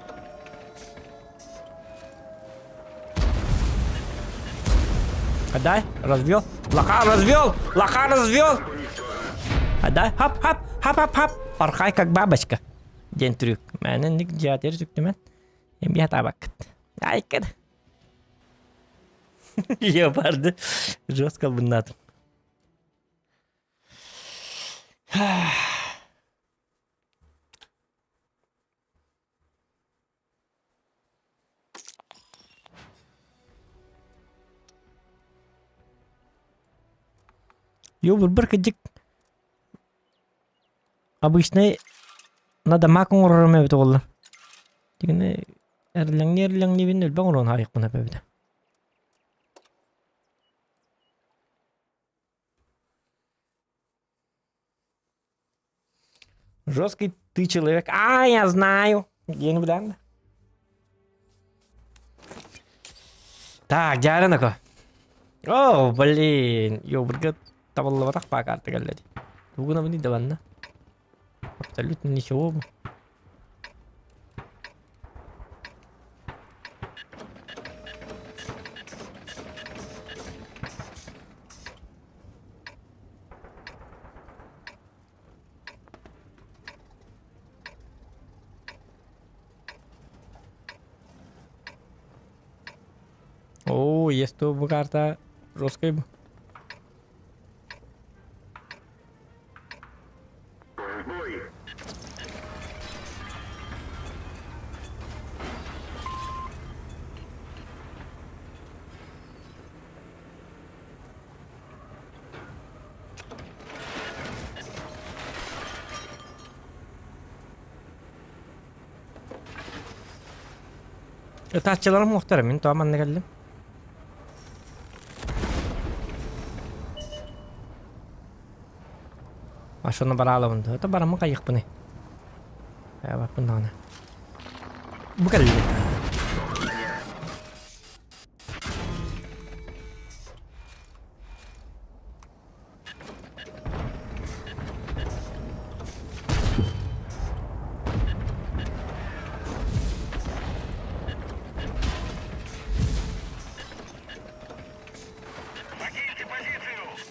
Отдай, развел. Лоха развел! Лоха развел! Отдай, хап, хап, хап, хап, хап. Порхай, как бабочка. День трюк. Мэнен дьиэтер сүктүмэн. Эмиэ табаккыт. Айкын. Леопарды жестко быннатым. Йобур кырдьык обычный надо мак оҥорорум эбит оҕолор. Дигини эрлэҥни-эрлэҥнибин өлбөх оҥорон хаайыкпын эбит. Жесткий ты человек. А, я знаю. Диэн билэн. Так, дьаарынако. О, блин. Йобурга табыллыбатах баа карта кэллэ дии. Тугунабын дабанна. Абсолютно ничего. О, есть то карта жесткая. Ытааччыларым уохтара мин тоҕо манна кэллим? Машина бараалабын да, бараммын хайыахпыный? Хайабаппын даҕаны. Бу кэллим.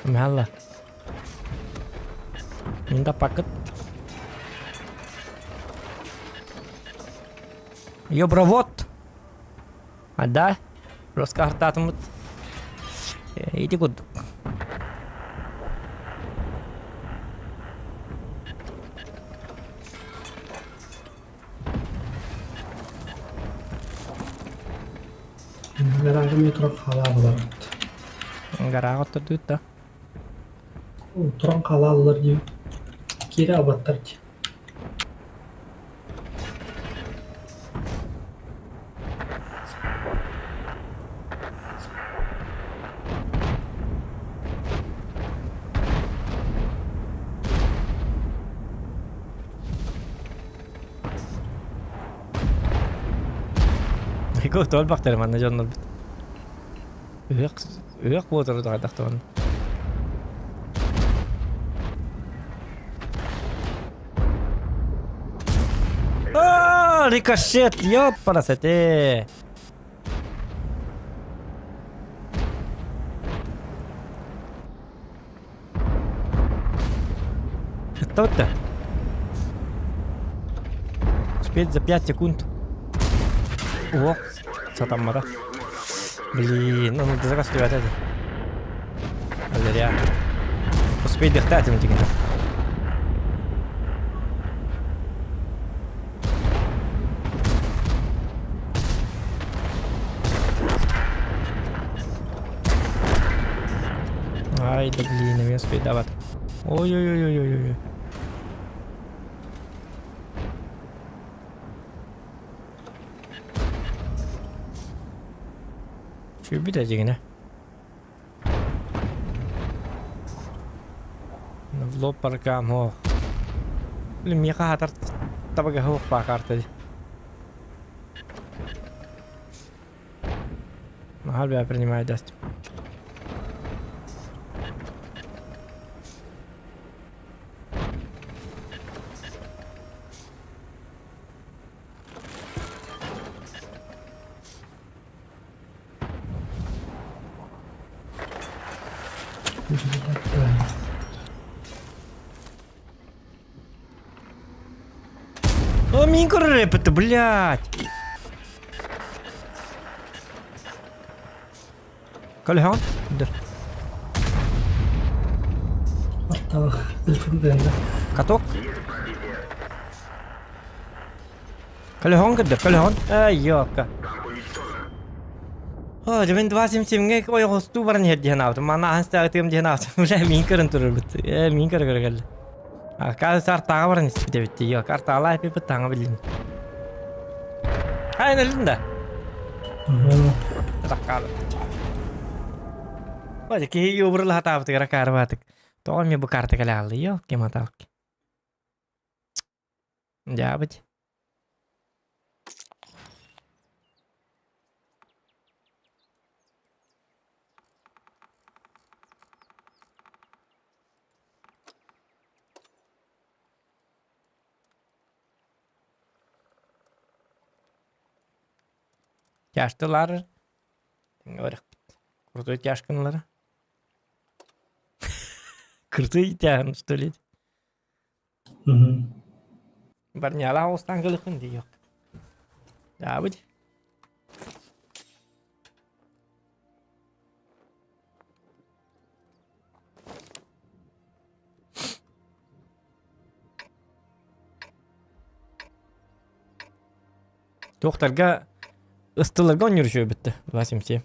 Мэлла. Минда пакет. Ёбровод. А да? Роскартатымыт. Ити курдук. Гаражы метро хаалаабылар. Гарааҕа оттордуут да. Туран хаалааллар дии. Киирэ албаттар дии. Туолбахтар манна дьоннорбут. Ыһыах ыһыах буолар хайдах Аа, рикошет, ёпарасоте. Кто-то? Успеть за 5 секунд. Ох, сатаммата. Блин, ну заказ это. Зря. Успеть дыхтать им тигина. Ай да блин, эмиэ успейдаабат. Ой-ой-ой-ой-ой-ой. Сүрбүт эдьигинэ. В лоб паркам ох. Блин, миэхэ аһатар табыгаһа суох баа карта дии. Наһаа бля принимает даст. О, мин көрөр эппит, блядь. Көлөһөҕүн? Дыр. Аттаах ылтын Каток. Көлөһөҕүн көрдөр, көлөһөҕүн. Ай, ёка. О, дьэ мин 277-ҥэ ойоҕостуу баран иһэр диэн аабытым. Манна аһан стаҕытыам диэн аабытым. Бля, миин көрөн турарбыт. Э, миин көрө көрө кэллэ. Оказывается, артааҕа баран испит эбит дии. Ёк, артаалаа эпиппит таҥа биллин. Хайан өлдүн да? Таккаалы. Ой, киһи юбурлаһа хатаабытыгар акаарбаатык. Тоҕо эмиэ бу карта кэлэ хаалла? Ёлки маталки. Дьаабыт. Тяжтылар. Крутой тяжканалар. Крутые тяжканы, что ли? Барнялаах оҕустаан кэлиххин дии yok. Дьаабыт. Туохтарга ыстыларга оонньуур үчүгэй бүттэ 277.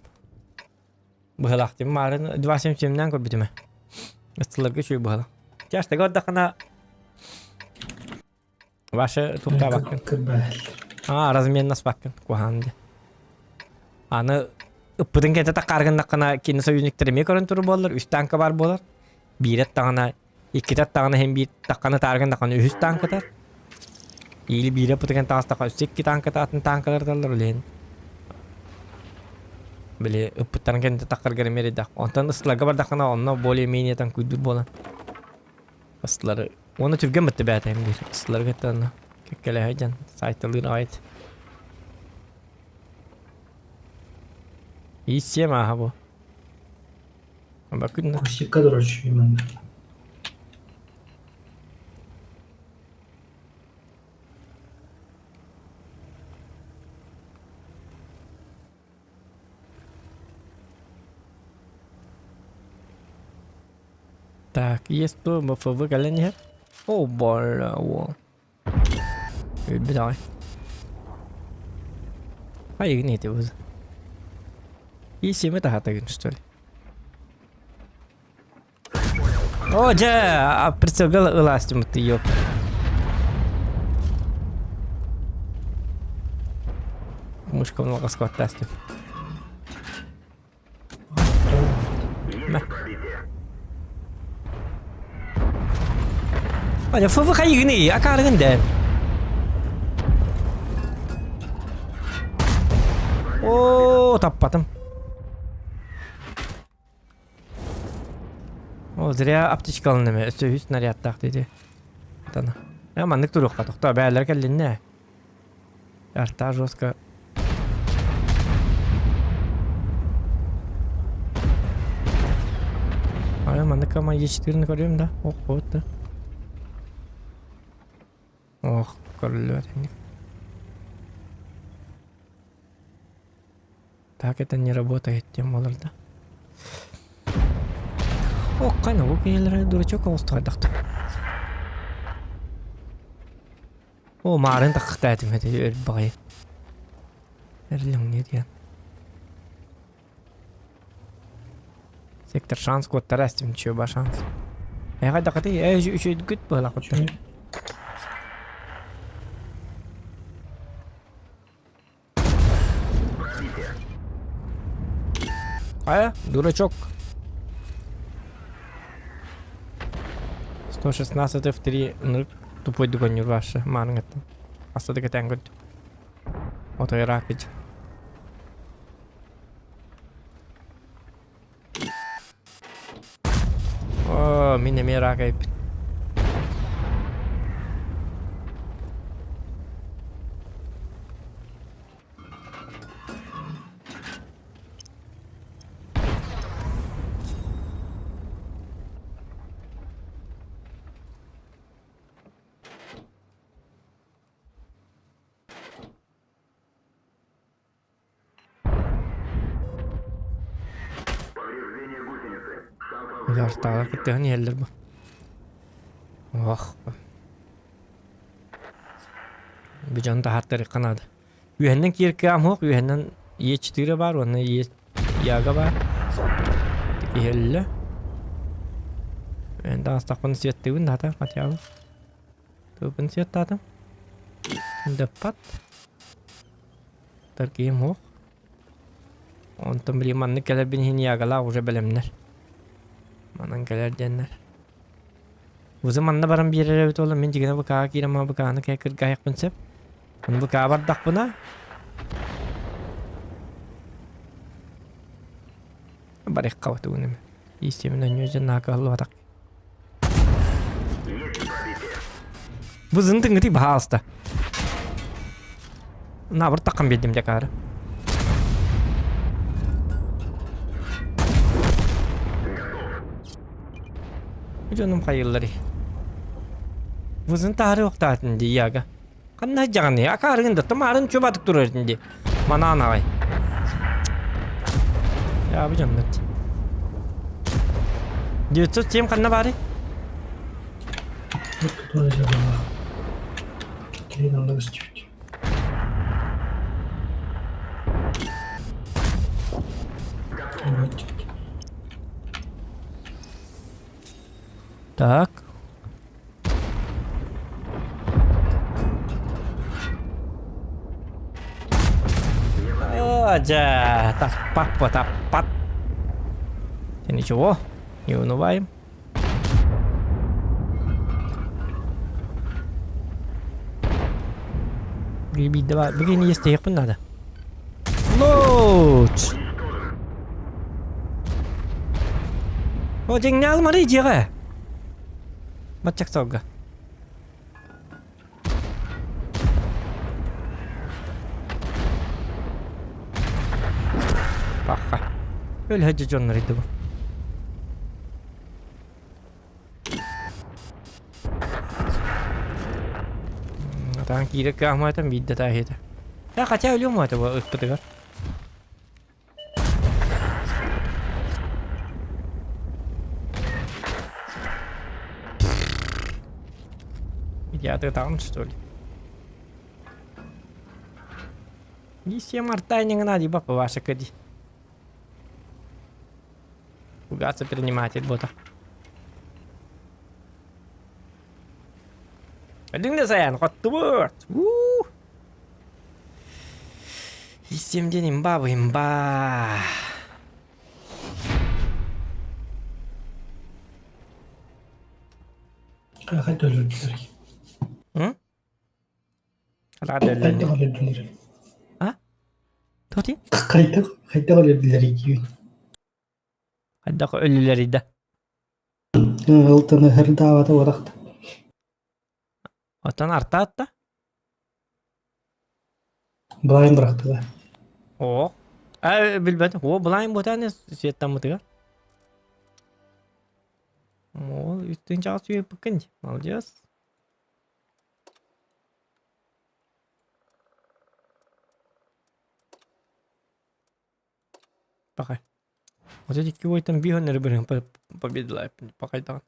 Быһалаах дим маарын 277-нэн көрбүтүм ээ. Ыстыларга үчүгэй быһала. Чаастага бардаххына Ваша туохтаабаккын. Аа, разменнаспаккын куһаан дии. Аны ыппытын кэнтэ таккааргыннаххына кини союзниктар эмиэ көрөн турар буоллар, үс танка бар буолар. Биирэ аттаҕына, иккитэ аттаҕына иһин биир таххана тааргыннаххына үһүс танкатар. Или биирэ ыппытыгын таҕыстахха өссө икки танката атын танкалар ыталлар үлэһин. Били ыппыттарын кэннэ таххаргар эмиэ эрэйдэх. Онтон ыстыларга бардаххына онно более-менее танкуйдуур буолан. Ыстылары уонна түргэн бытты бээтэ диир. Ыстылары кытта онно кэккэлэһэ дьон сайталыыр аҕайт. Ииссиэм ааһа бу. Бакын Кусикка дорочу именно. Так, есть то МФВ кэлэн иһэр. О, бля, о. Өлбүт аҕай. Айыгын ити бу. И семе таһатагын, что ли? О, дьэ, а прицелга ылаастым ты, ёп. Мышка много скваттастым. Аня, ФВ хайыгыный, акаарыгын дэн. О, таппатым. О, зря аптечка алынным өссө үс снарядтаах диди. Тана. Э, маннык туруохха тохтоо бээлэр кэллиннэ. Арта жестко. Ай, маннык ама Е4-ни көрүөм да. Ох, вот да. Ох, көрүллүбэт инник. Так это не работает тем буолар да. Ох, қайна бу киһилэрэ дурачок оҕустугайдахтар. О, маарын таххытаатым этэ өлбаҕай. Эрлиҥ диэн. Сектор шанс куоттара эстим чүөба шанс. Эҕэ дакаты э үчүгүт быһалах куттар. Хайа, дурачок. 116 F3 нырык тупой дугоннюр ваша маарыҥаттан. Аста да кэтээн көрдүм. Отой ыраах Оо, мин эмиэ ыраах эбиппин. Артаалар кыттыһан иһэллэр бу. Ох. Бу дьон таһааттарыахха наада. Үөһэннэн кииркэм суох, үөһэннэн Е4 баар уонна Е Яга баар. Иһэллэ. Мен таҥастахпын светтыыбын да хотя бы. Тыыппын светтаатым. Дэппат. Таркием суох. Онтон били маннык кэлэрбин иһин Ягалаах уже бэлэмнэр. Манан кэлэр диэннэр. Вузы манна баран биэрэр эбит буолла мин дьигинэ ВК-ҕа киирэн маа ВК-ны кыргаһыахпын сөп. Ону ВК бардахпына барыахха батугун эми. Истиэмин өнньүө дьон наһаа кыһаллыбатах. Вызын тыҥытый баһаалыста. Наоборот таххан биэрдим дьэ акаары. Дьонум хайыылларый? Вызын таһары охтаатын дии яга. Ханна сылдьаҕыный? Акаарыгын да тымаарын чубатык турар дии. Манаан аҕай. Яабы дьоннор дии. 907 ханна баарый? Вот тут тоже была. Кирин онно көстүбүт. Вот. Так. О, дьэ, таппаппа таппат. Ничего, не унываем. Гриби, давай, бүгүн естиэхпин надо. Лоуч! О, дьиҥнээх Мария дьиэҕэ. Баччак сорга. Пахха. Өлһөдьө дьоннор иди бу. Атаан киирэ кыахмаатам биирдэ тааһыта. Я хотя өлүөм это бу ыппытыгар. Я ты там, что ли? Не всем артайнинг надо, баба ваша кади. Пугаться принимать бота. Өлүҥ да сайан, хоттубут! Уу! Истиэм диэн имба бу имба. Хайда өлөрдүлэр? М? Хайда Хайдах өлөрдүлэр? А? Тоти? Хайдах хайдах өлөрдүлэр диибин? Хайдах өлүлэрий да? Ылтаны хырдаабата уотахта. Оттон артаат да? Былайын бырахтылар. Оо. Э, билбэтим. О, былайын бутааны светтаммытыгар. Ол үстүн чаас сүйэппиккин. Молодец. Пока. Вот эти кивойтан бихоннары бирин победила покайдаҕын.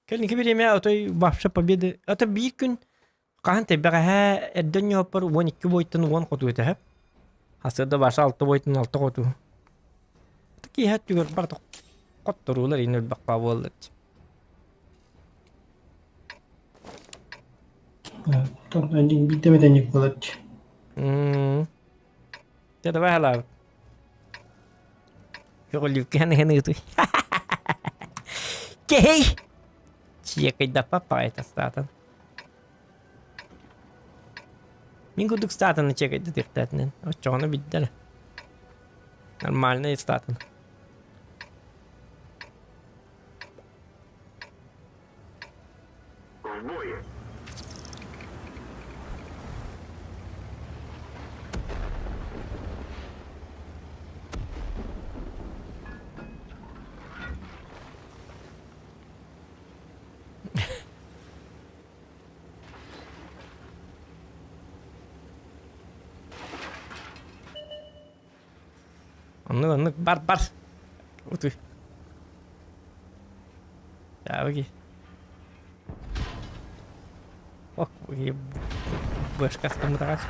Кэлинки бириэмэ отой вообще победы. Это биир күн хаһан тэбэҕэһээ эрдэ ньуоппар 12 бойтан 10 хоту этэ. Хасыарда баша 6 бойтан 6 хоту. Киэһэ түгэр бар. Хотторуулар иин өлбөххө буоллар. Биирдэ эмэтэнник буолар дии. Дьэ давай халаабыт. Көҕүлүүккээн иһэн ыытый. Кэһэй! Чиэкэйдаппат баҕайы стаатан. Мин курдук статаны чиэкэйдэтиэхтээтинэн. Оччоҕуна билдэр. Нормальный статан. В бой! Оннук оннук бар бар. Утуй. Чаабыки. Ох, бышкастаммытаҕар.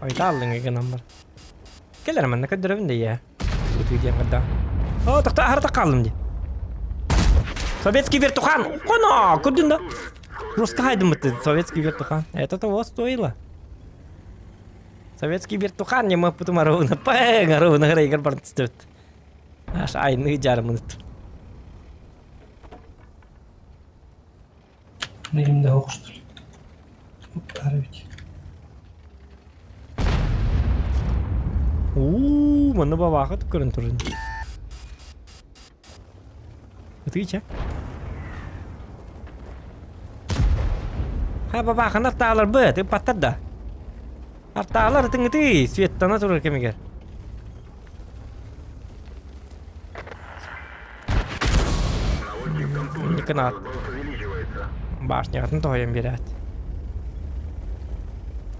Ойда аллыҥы гынан бар. Кэлэр манна көрдөрөбүн да ийэ. Утуй диэн көрдөөх. О, тохто аһарта хааллым дии. Советский вертухан! Коно! Көрдүн да? Жестко хайдыммыт советский вертухан. Это того стоило. Советский вертухан не маппытым аруына пэң аруына рейгер баран түстүбүт. Аш айны жарымыныт. Билимде окуштур. Бары бит. Уу, манна бабаахыт көрөн турун. Ытыыча. Ха бабаахын артаалар бы, тыппаттар да. Артаалар ытыҥытый, светтана турар кэмигэр. Наводчик контужен. Никонат. Сброс увеличивается. Башнягатын тоһуйан биэрээт.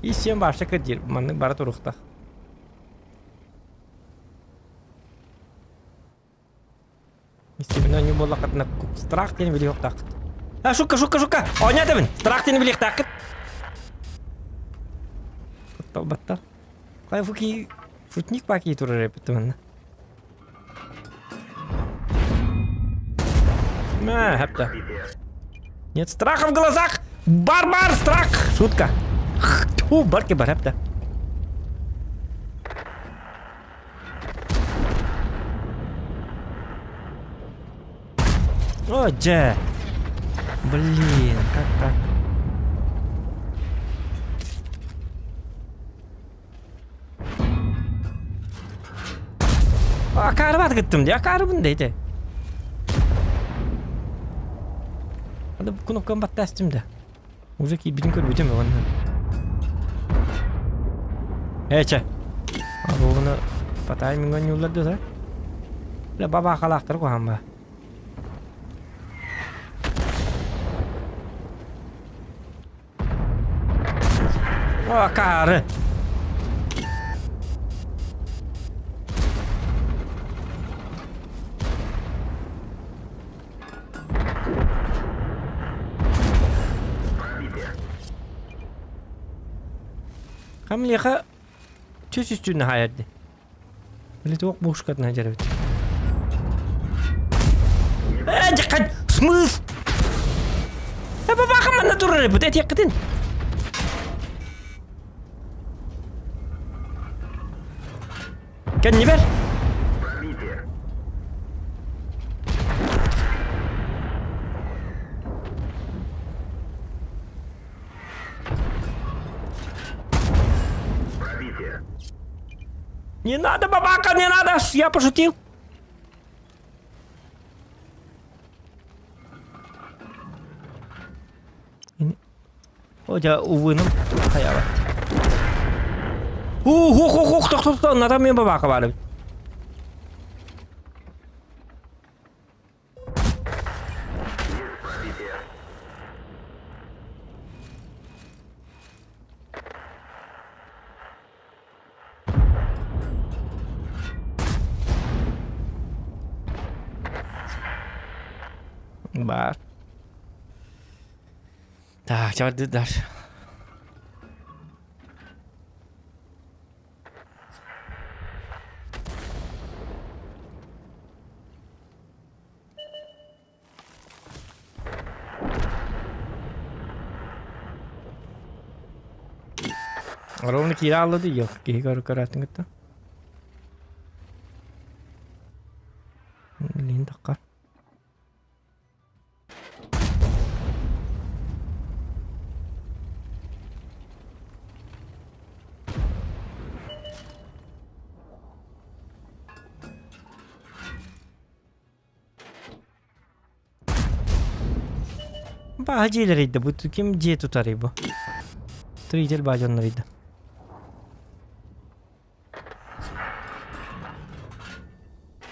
И сен башня кырдир, маннык бара туруктах. Истибин оонньуу буоллаххытына страх диэни билиэхтааххыт. А, шутка, шутка, шутка! Оонньоотубун! Страх диэни билиэхтааххыт! Баттал, Хай фуки шутник паки турар эппит манна. Мә, хәпта. Нет страха в глазах! Бар-бар, страх! Шутка. Тьфу, барки бар, хәпта. О, дьэ! Блин, как так? Акаарыбат гыттым дии, акаарыбын да ити. Аны кнопканы баттаастым да. Уже киирбитин көрбүтүм уонна. Ээ чэ. Оруобуна по таймингу оонньууллар дуо да? Бля бабаахалаахтар куһаҕан баа. О, акаары! Хамлиха түс үстүүнү хаайарды. Или туох бушкатына дьэрбит. Э, дьаккан, смыс! Э, бабаха манна турар эбит, этиэккитин. Кэннибэр. Пробитие. Пробитие. Не надо, бабака, не надо! Я пошутил. О, дьэ, увыным хайаабат. Ух, ух, ух, тохто, тохто, надо мен бабака баар эбит. Есть пробитие. Баар. Так, чаварды дальше. Ровно киирэ хаалла дии, yok киһи көрөөтүн кытта. Билигин таххар. Баһа дьиэлэрийдэ бу ким дьиэ тутарый бу? Строитель баа дьоннорuyда.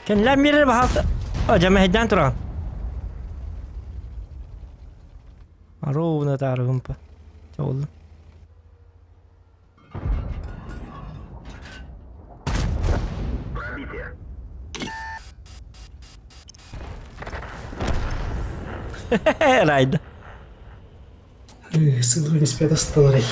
Кэннилээн биэрэр баһаалта. О, дьэ мэһэйдээн тураҕын. Ровно таарыгымпа. Чоҕуллум. Пробитие. Райда. Сылгы испет асталарый.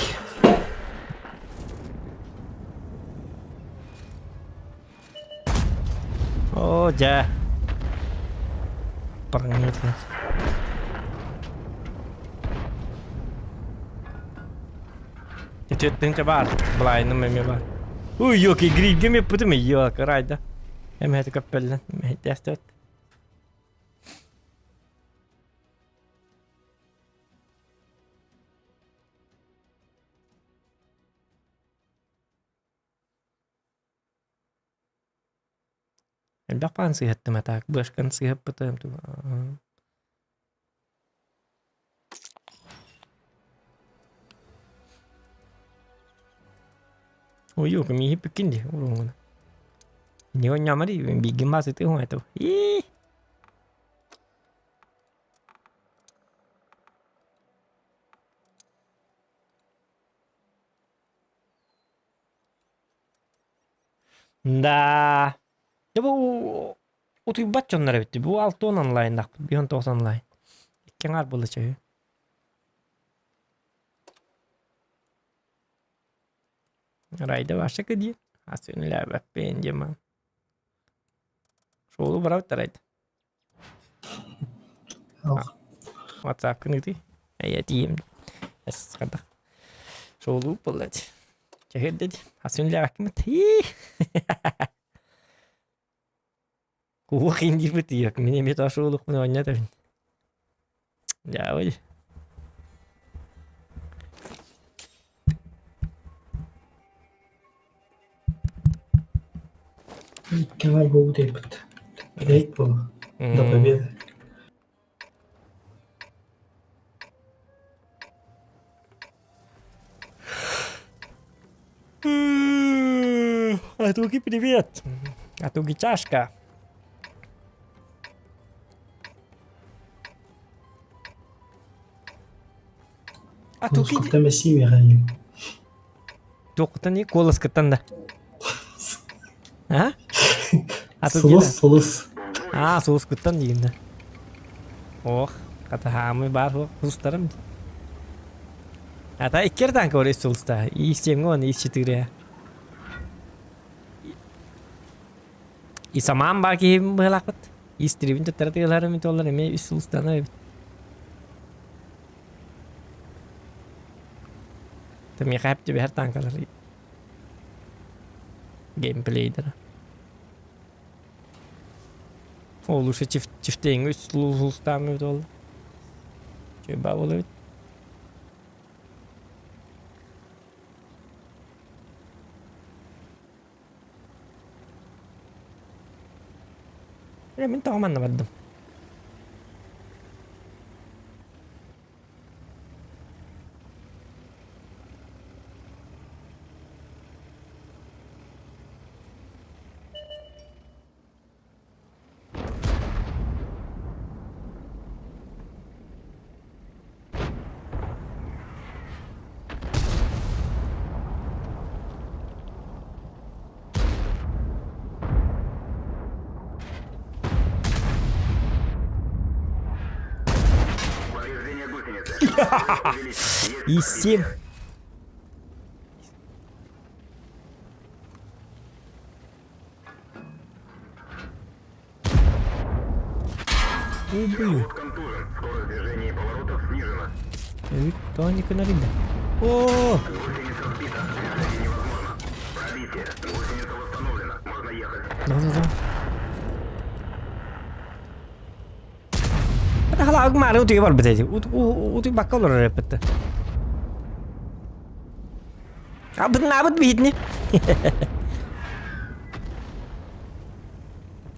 Оо, дьэ. Параньытын. Үтүөттүнчэ баар. Былайыным эмиэ баар. Уй, ёки, грибгем еппутум, ёк, райда. Эмэһэти көппөллөн, эмэһэттээстэбэт. Элбэх баан сыыһаттым а так быашканы сыыһаппытым Ой, мииһиппиккин дии уруһуҥҥун. Не оонньоомор бииргин баас ытыы уһуҥ Ии! Да. Дьэ бу утуйбат дьоннор эбит. Бу 6 онлайннаахпыт, 5 онлайн. Икки аҥаар буолла чөһү. Райда ваша диэн. Асүнлээбэппин диэмэ. Шоулу барабыт Райда. WhatsApp-кын ыытый. Эйэ тиийим. Эс хадах. Шоулуу буолла дии. Чэһирдэ дии. Асүнлээбэккимит. Куһуох индиирбит ийэк. Мин эмиэ таа шоулукпун оонньотобун. Дьаабый. Икки буолбут эбит. Рейд буолла. До победы. Атуки, привет! Атуки чашка. Атуки... Куттан бэсиимиэхэ Туохтан и куоласкыттан да. А? Сулус, сулус. А, сулускуттан диигин да. Ох, хата хаамый баар суох сулустарым. Ата иккер танка бар үс сулуста. И семьҥэ уонна ис четыре. И самаан баар киһибин быһалаахпыт. Ис трибин туттара тыаларым туоллар эмиэ үс сулустана эбит. Миэхэ эп түбэһэр танкалар геймплейдара. Ол лучше чифтейҥи үс сулустааммыт буолла. Чуйбаа буолабыт. Э, мин тоҕо манна бардым? Повреждение гусеницы. Увеличить. И Есть семь. пробитие. Убью. Пилот контужен. Скорость движения и поворотов снижена. Тоник нарыда. О! Да-да-да. Это халаак маары утуйа барбыт эти. Утуйбакка олорор эппитте. Абытнаабыт биһитини.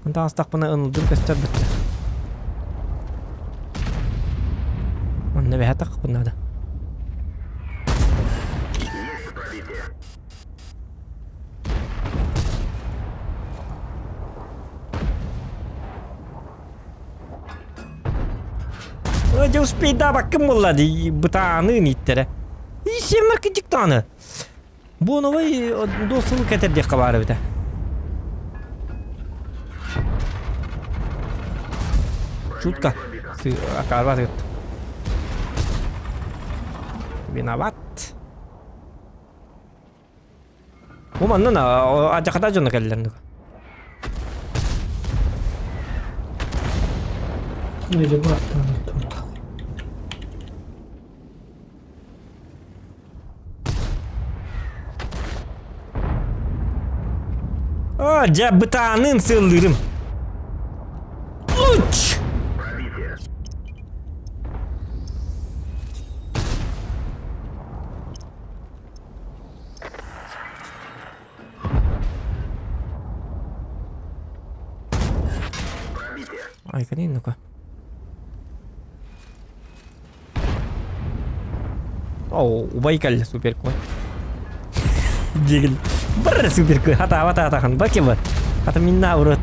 Онтон астахпына ынылдым көстөр бүттэ. Онно бэһэ тахпын надо. Дьэ успейдаабаккын буолла дии бытааны ниттэрэ. Исеммер кыдьыктааны. Бу новый досыл кэтэрдиэххэ баар эбитэ. Шутка. Акарбат Виноват. Бу манна адьахата дьоно кэллэр. Или бартан турда. А, дьэ бытаанын сыллыырым. Уч! Айка ну-ка. О, убай кэллэ суперкой. Дигил. Бар суперкой. Хата хата хата баки ба. Хата минна урут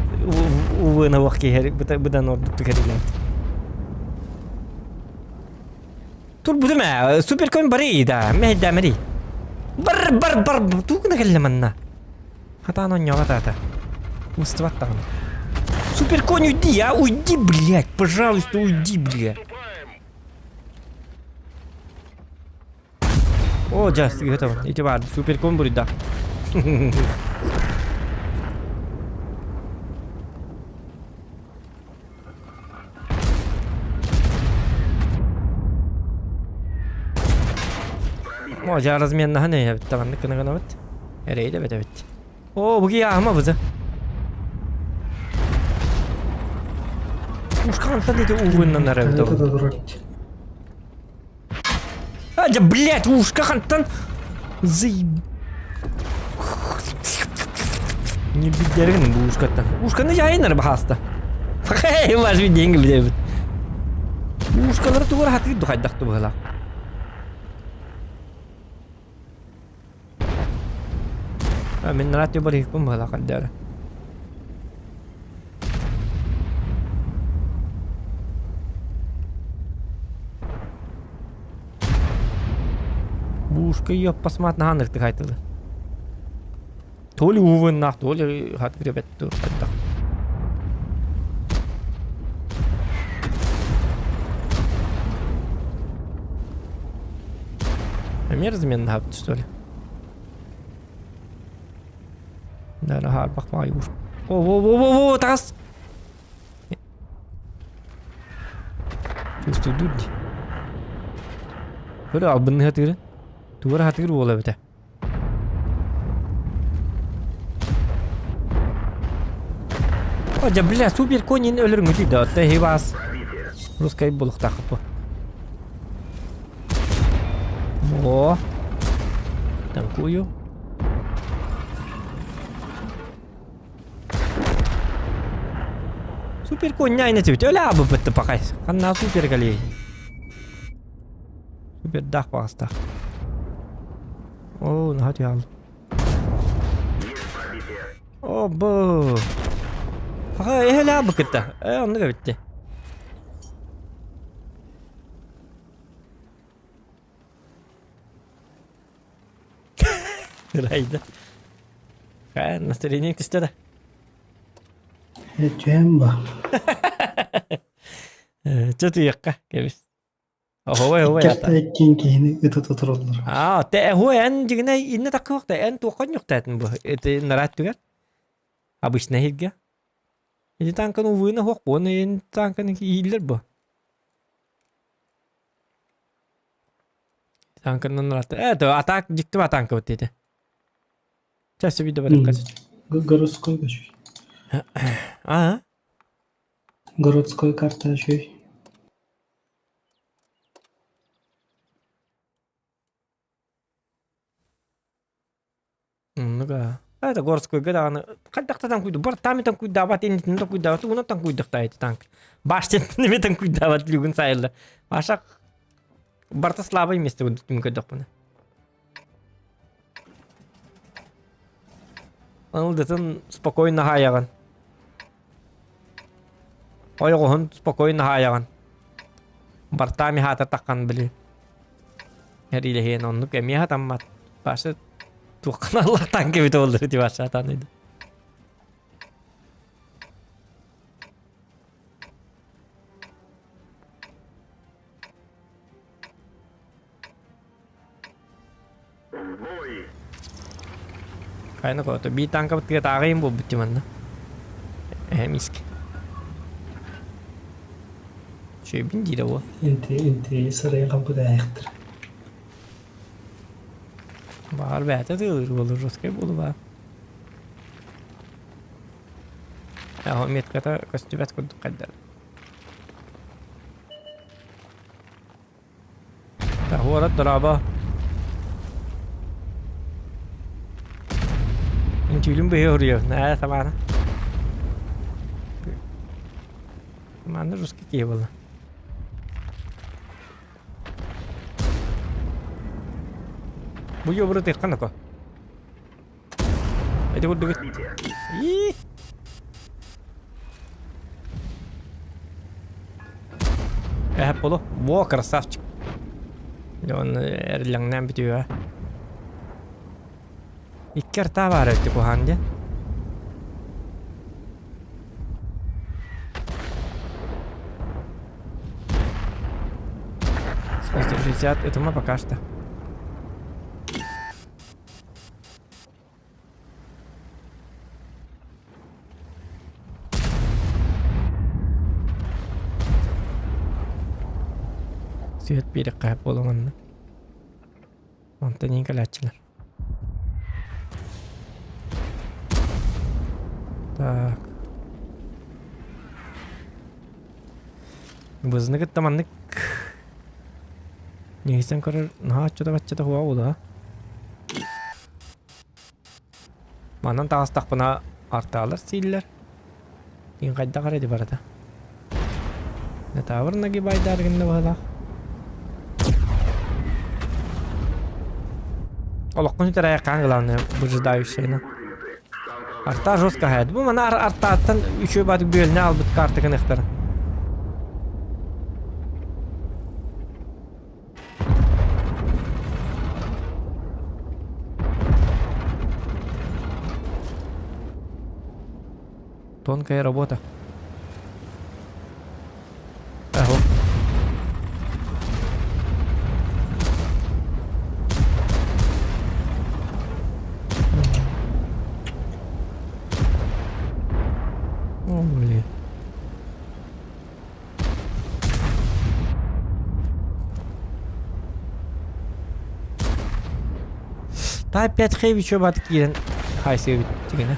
увына вах киһер быдан ордук түкэрилэн. Турбутум ээ, суперкой бары да, мэһэйдээмэри. Бар бар бар тугуна кэллэ манна. Хатаан онньоҕо таата. Мустубат даҕаны. Суперконь, уйди, а, уйди, блядь, пожалуйста, уйди, блядь. О, дьэ, готово. Ити баар, суперкон буруйда. О, дьэ, разменнаһан эбит даҕаны кына-гынабыт. Эрэйдэ эбит эбит. О, бу киһи ааһыма буза. Ушкантан ити уугуннан арабыт Это дурак. А, да, блядь, ушка хантан заеб... Не биддерин бу ушкаттан. Ушканы жайынар бахаста. Хей, ваш деньги билебит. Ушкалары тугар хатыр духайдахты быһыла. А, мин радио барыһыкпын быһыла хандары. Бушка ее посмат на ханыр тыхайтылы. То ли увыннах, то ли хат гребетту. Эмиэ разменнаһабыт что ли? Да, хаарбах баҕайы уж. О, во, во, во, во, таас! Чувствую дии. Көрө албынныһа тыырын. Тугара хатыыр уола эбитэ. О, дьэ, бля, супер конин өлөрүҥүтүй да, отто хибас. Русскай булуктаахпы. О, танкую. Супер конь айна тебе. Өлә абы бітті пақай. Қанна супер галей. Супер дах бағыста. О, наһаа түһэ О, бу. Аха, эһэлээ бу кытта. Э, оннук эбитти. Райда. Ха, настроение түстэ да. Э, түһэн ба. Э, чэ туйахха, кэбис. Оһуой, оһуой ата. Иккэртэ киһини ыта тураллар. Аа, те оһуой эн дьигинэ иннэ таккыахта эн туохха ньухтаатын бу ити нараат түгэр. Обычно иһиргэ. Ити танканы увыына хуох буон эн танканы ииллер бу. Танканан ыраатта. Э, то атак дьикти ба танка бит диэтэ. Часы видео барыахха сөп. Городской көчүй. Аа? Городской карта үчүгэй. Оннук аа. Это городскойга даҕаны хайдах да таҥкуйду бар таами таҥкуйдаабат иннитин таҥкуйдаабат угунан таҥкуйдахтаа ити танк. Баштен неме таҥкуйдаабат люгун сайылла. Маша барта слабый место түм көрдөхпүнэ. Ылдытын спокойно хаайаҕын. Ойоҕоһун спокойно хаайаҕын. Бартаами хаататаххан били. Эриилэһиэн оннук эмиэ хатаммат. Башы туоххан Аллахтан кэбитэ боллар ити баша атаныйды. Хайна кото би танка бытыга тааҕыйын буолбут дии манна. Эһэ миск. Үчүгэйбин диирэ уол. Инти инти сырайын хампыта айахтыр. Баҕар бэйэтэ тыылыыр буолур, русскай буолуба. Аҕа метката көстүбэт курдук хайдар. Уорат дорообо. Мин түүлүм быһыы уруйуо. Ээ, табаана. Манна русский киһи буолла. Бу ёбуру тыаххан око. Эти курдук. Ии. Эһэ полу. Во, красавчик. Он эрлэҥнээн бүтүө. Икки артаа баар эбит куһаан диэн. 160 это мы пока что. Свет биэриэххэ буолуо манна. Онтон иин кэлээччилэр. Так. Бызыны кытта маннык Ньиһисэн көрөр наһаа оччото-баччата хуа буолуо. Манан таҕыстахпына артаалар сииллэр. Иин хайдах эрэ ди барыта. Нетавр нагибайдаар гынна быһылаах. Олоххун сүтэрэ хаан главное выжидающая. Арта жестко хайат. Бу мана артааттан үчү баатык бүөлүнэ албыт картыкын ыхтар. Тонкая работа. Ого. О, блин. Та опять хэви чё бат киирэн хайсыгыбыт тигинэ.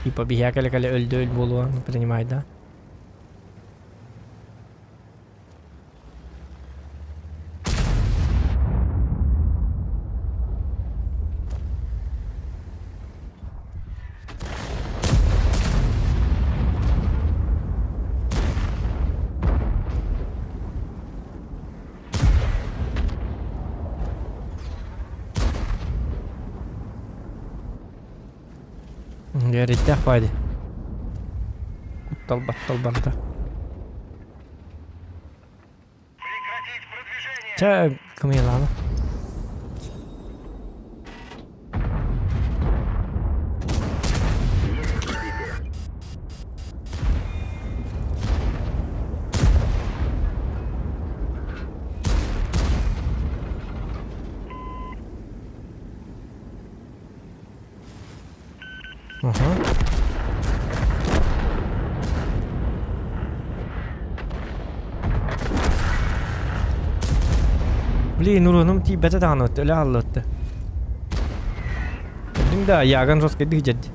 Типа биһиэхэ кэлэ-кэлэ өлдө өл буолуо, принимай да. Дьэ, баайды. Куттал баттал барда. Чэ, кымыйалаама. Ага. Блин, уруонум тиийбэтэ даҕаны өлө хааллыбытта. Көрдүҥ да, Яган жесткайдык дьэрди.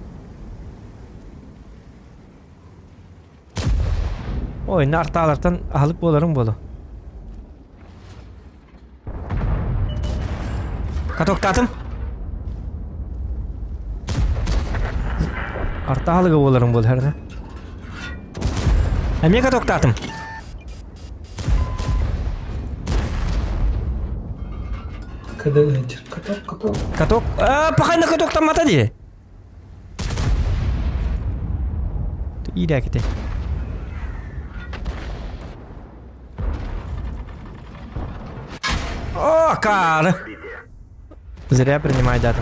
Ой, артаалартан аһылык буоларым буолуо. Катоктаатым. Арта аһылыга буоларым буолар да. Эмиэ катоктаатым. Когда каток, каток. Каток. А, пока на каток там мата дии. Иирээките. О, каары! Зря принимай дату.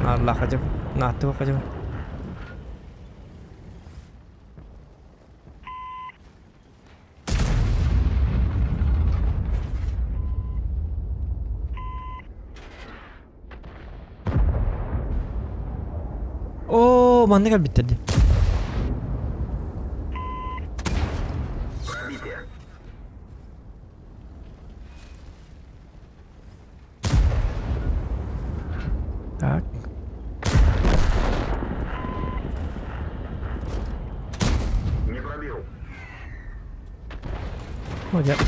Аллах хотя На, ты хотя бы. Оо, манна кэлбиттэр дии. Так. Не пробил. Молодец.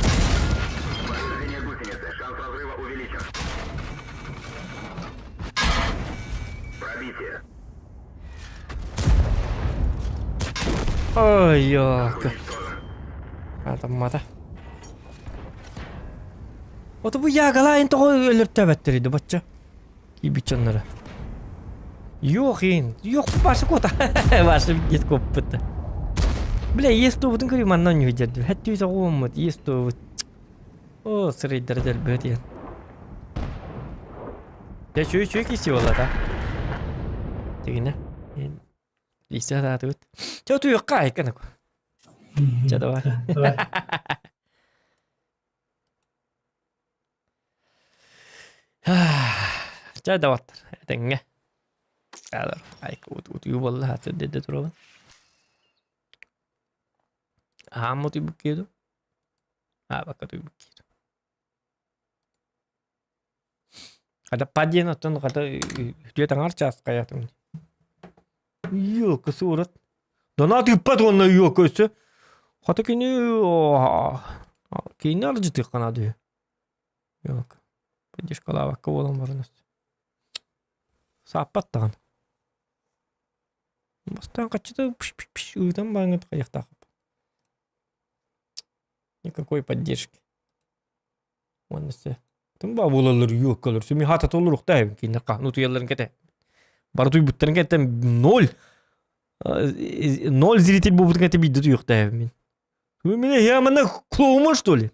Повреждение гусеницы. Шанс разрыва увеличен. Пробитие. Ой, ёлка. Атаммата. Ото бу ягалаайын тоҕо өлөртөөбөттөрүй бачча? Киирбит дьонноро. Юох иин, юох башы куота. Башы дед куоппут. Бля, иэс туобутун көрүү манна онньуу дьэрдим. Хэттүү соҕуоммут, иэс туобут. О, сырайдара дэлбэт диэн. Дьэ, үчүгэй үчүгэй киси буолла да. Тигинэ. Лисе сатаатыбыт. Чэ, утуйуохха айкан аку. Чэ, давай. Давай. Чэ, доҕоттор, этэҥҥэ. Утуйуу буолла, сирдэрдэ турабын. Аһаам утуйбут киһи дуу? Аабакка утуйбут киһи дуу? Хата па диэн оттон хата үтүө таҥар чаас хайаатым. Йоо, суурат. Донат ыыппат уонна йоо өссө. Хата кини кини аралдьытыахха наада үһү. Йоо, поддержкалаабакка буолан баран Сааппат даҕаны. Бастаан хаччыта пш-пш-пш ыытан бараҥҥыт хайыахтаахпын. Никакой поддержки. Уонна өссө тымба буолаллар юоккалар сүмү хата толоруохтаа эбин кинилэр хаһан утуйалларын кэтэ. Бары утуйбуттарын кэттэн ноль ноль зритель буолбутун кэтэ биирдэ утуйуохтаа эбин мин. Вы меня я манна клоуман что ли?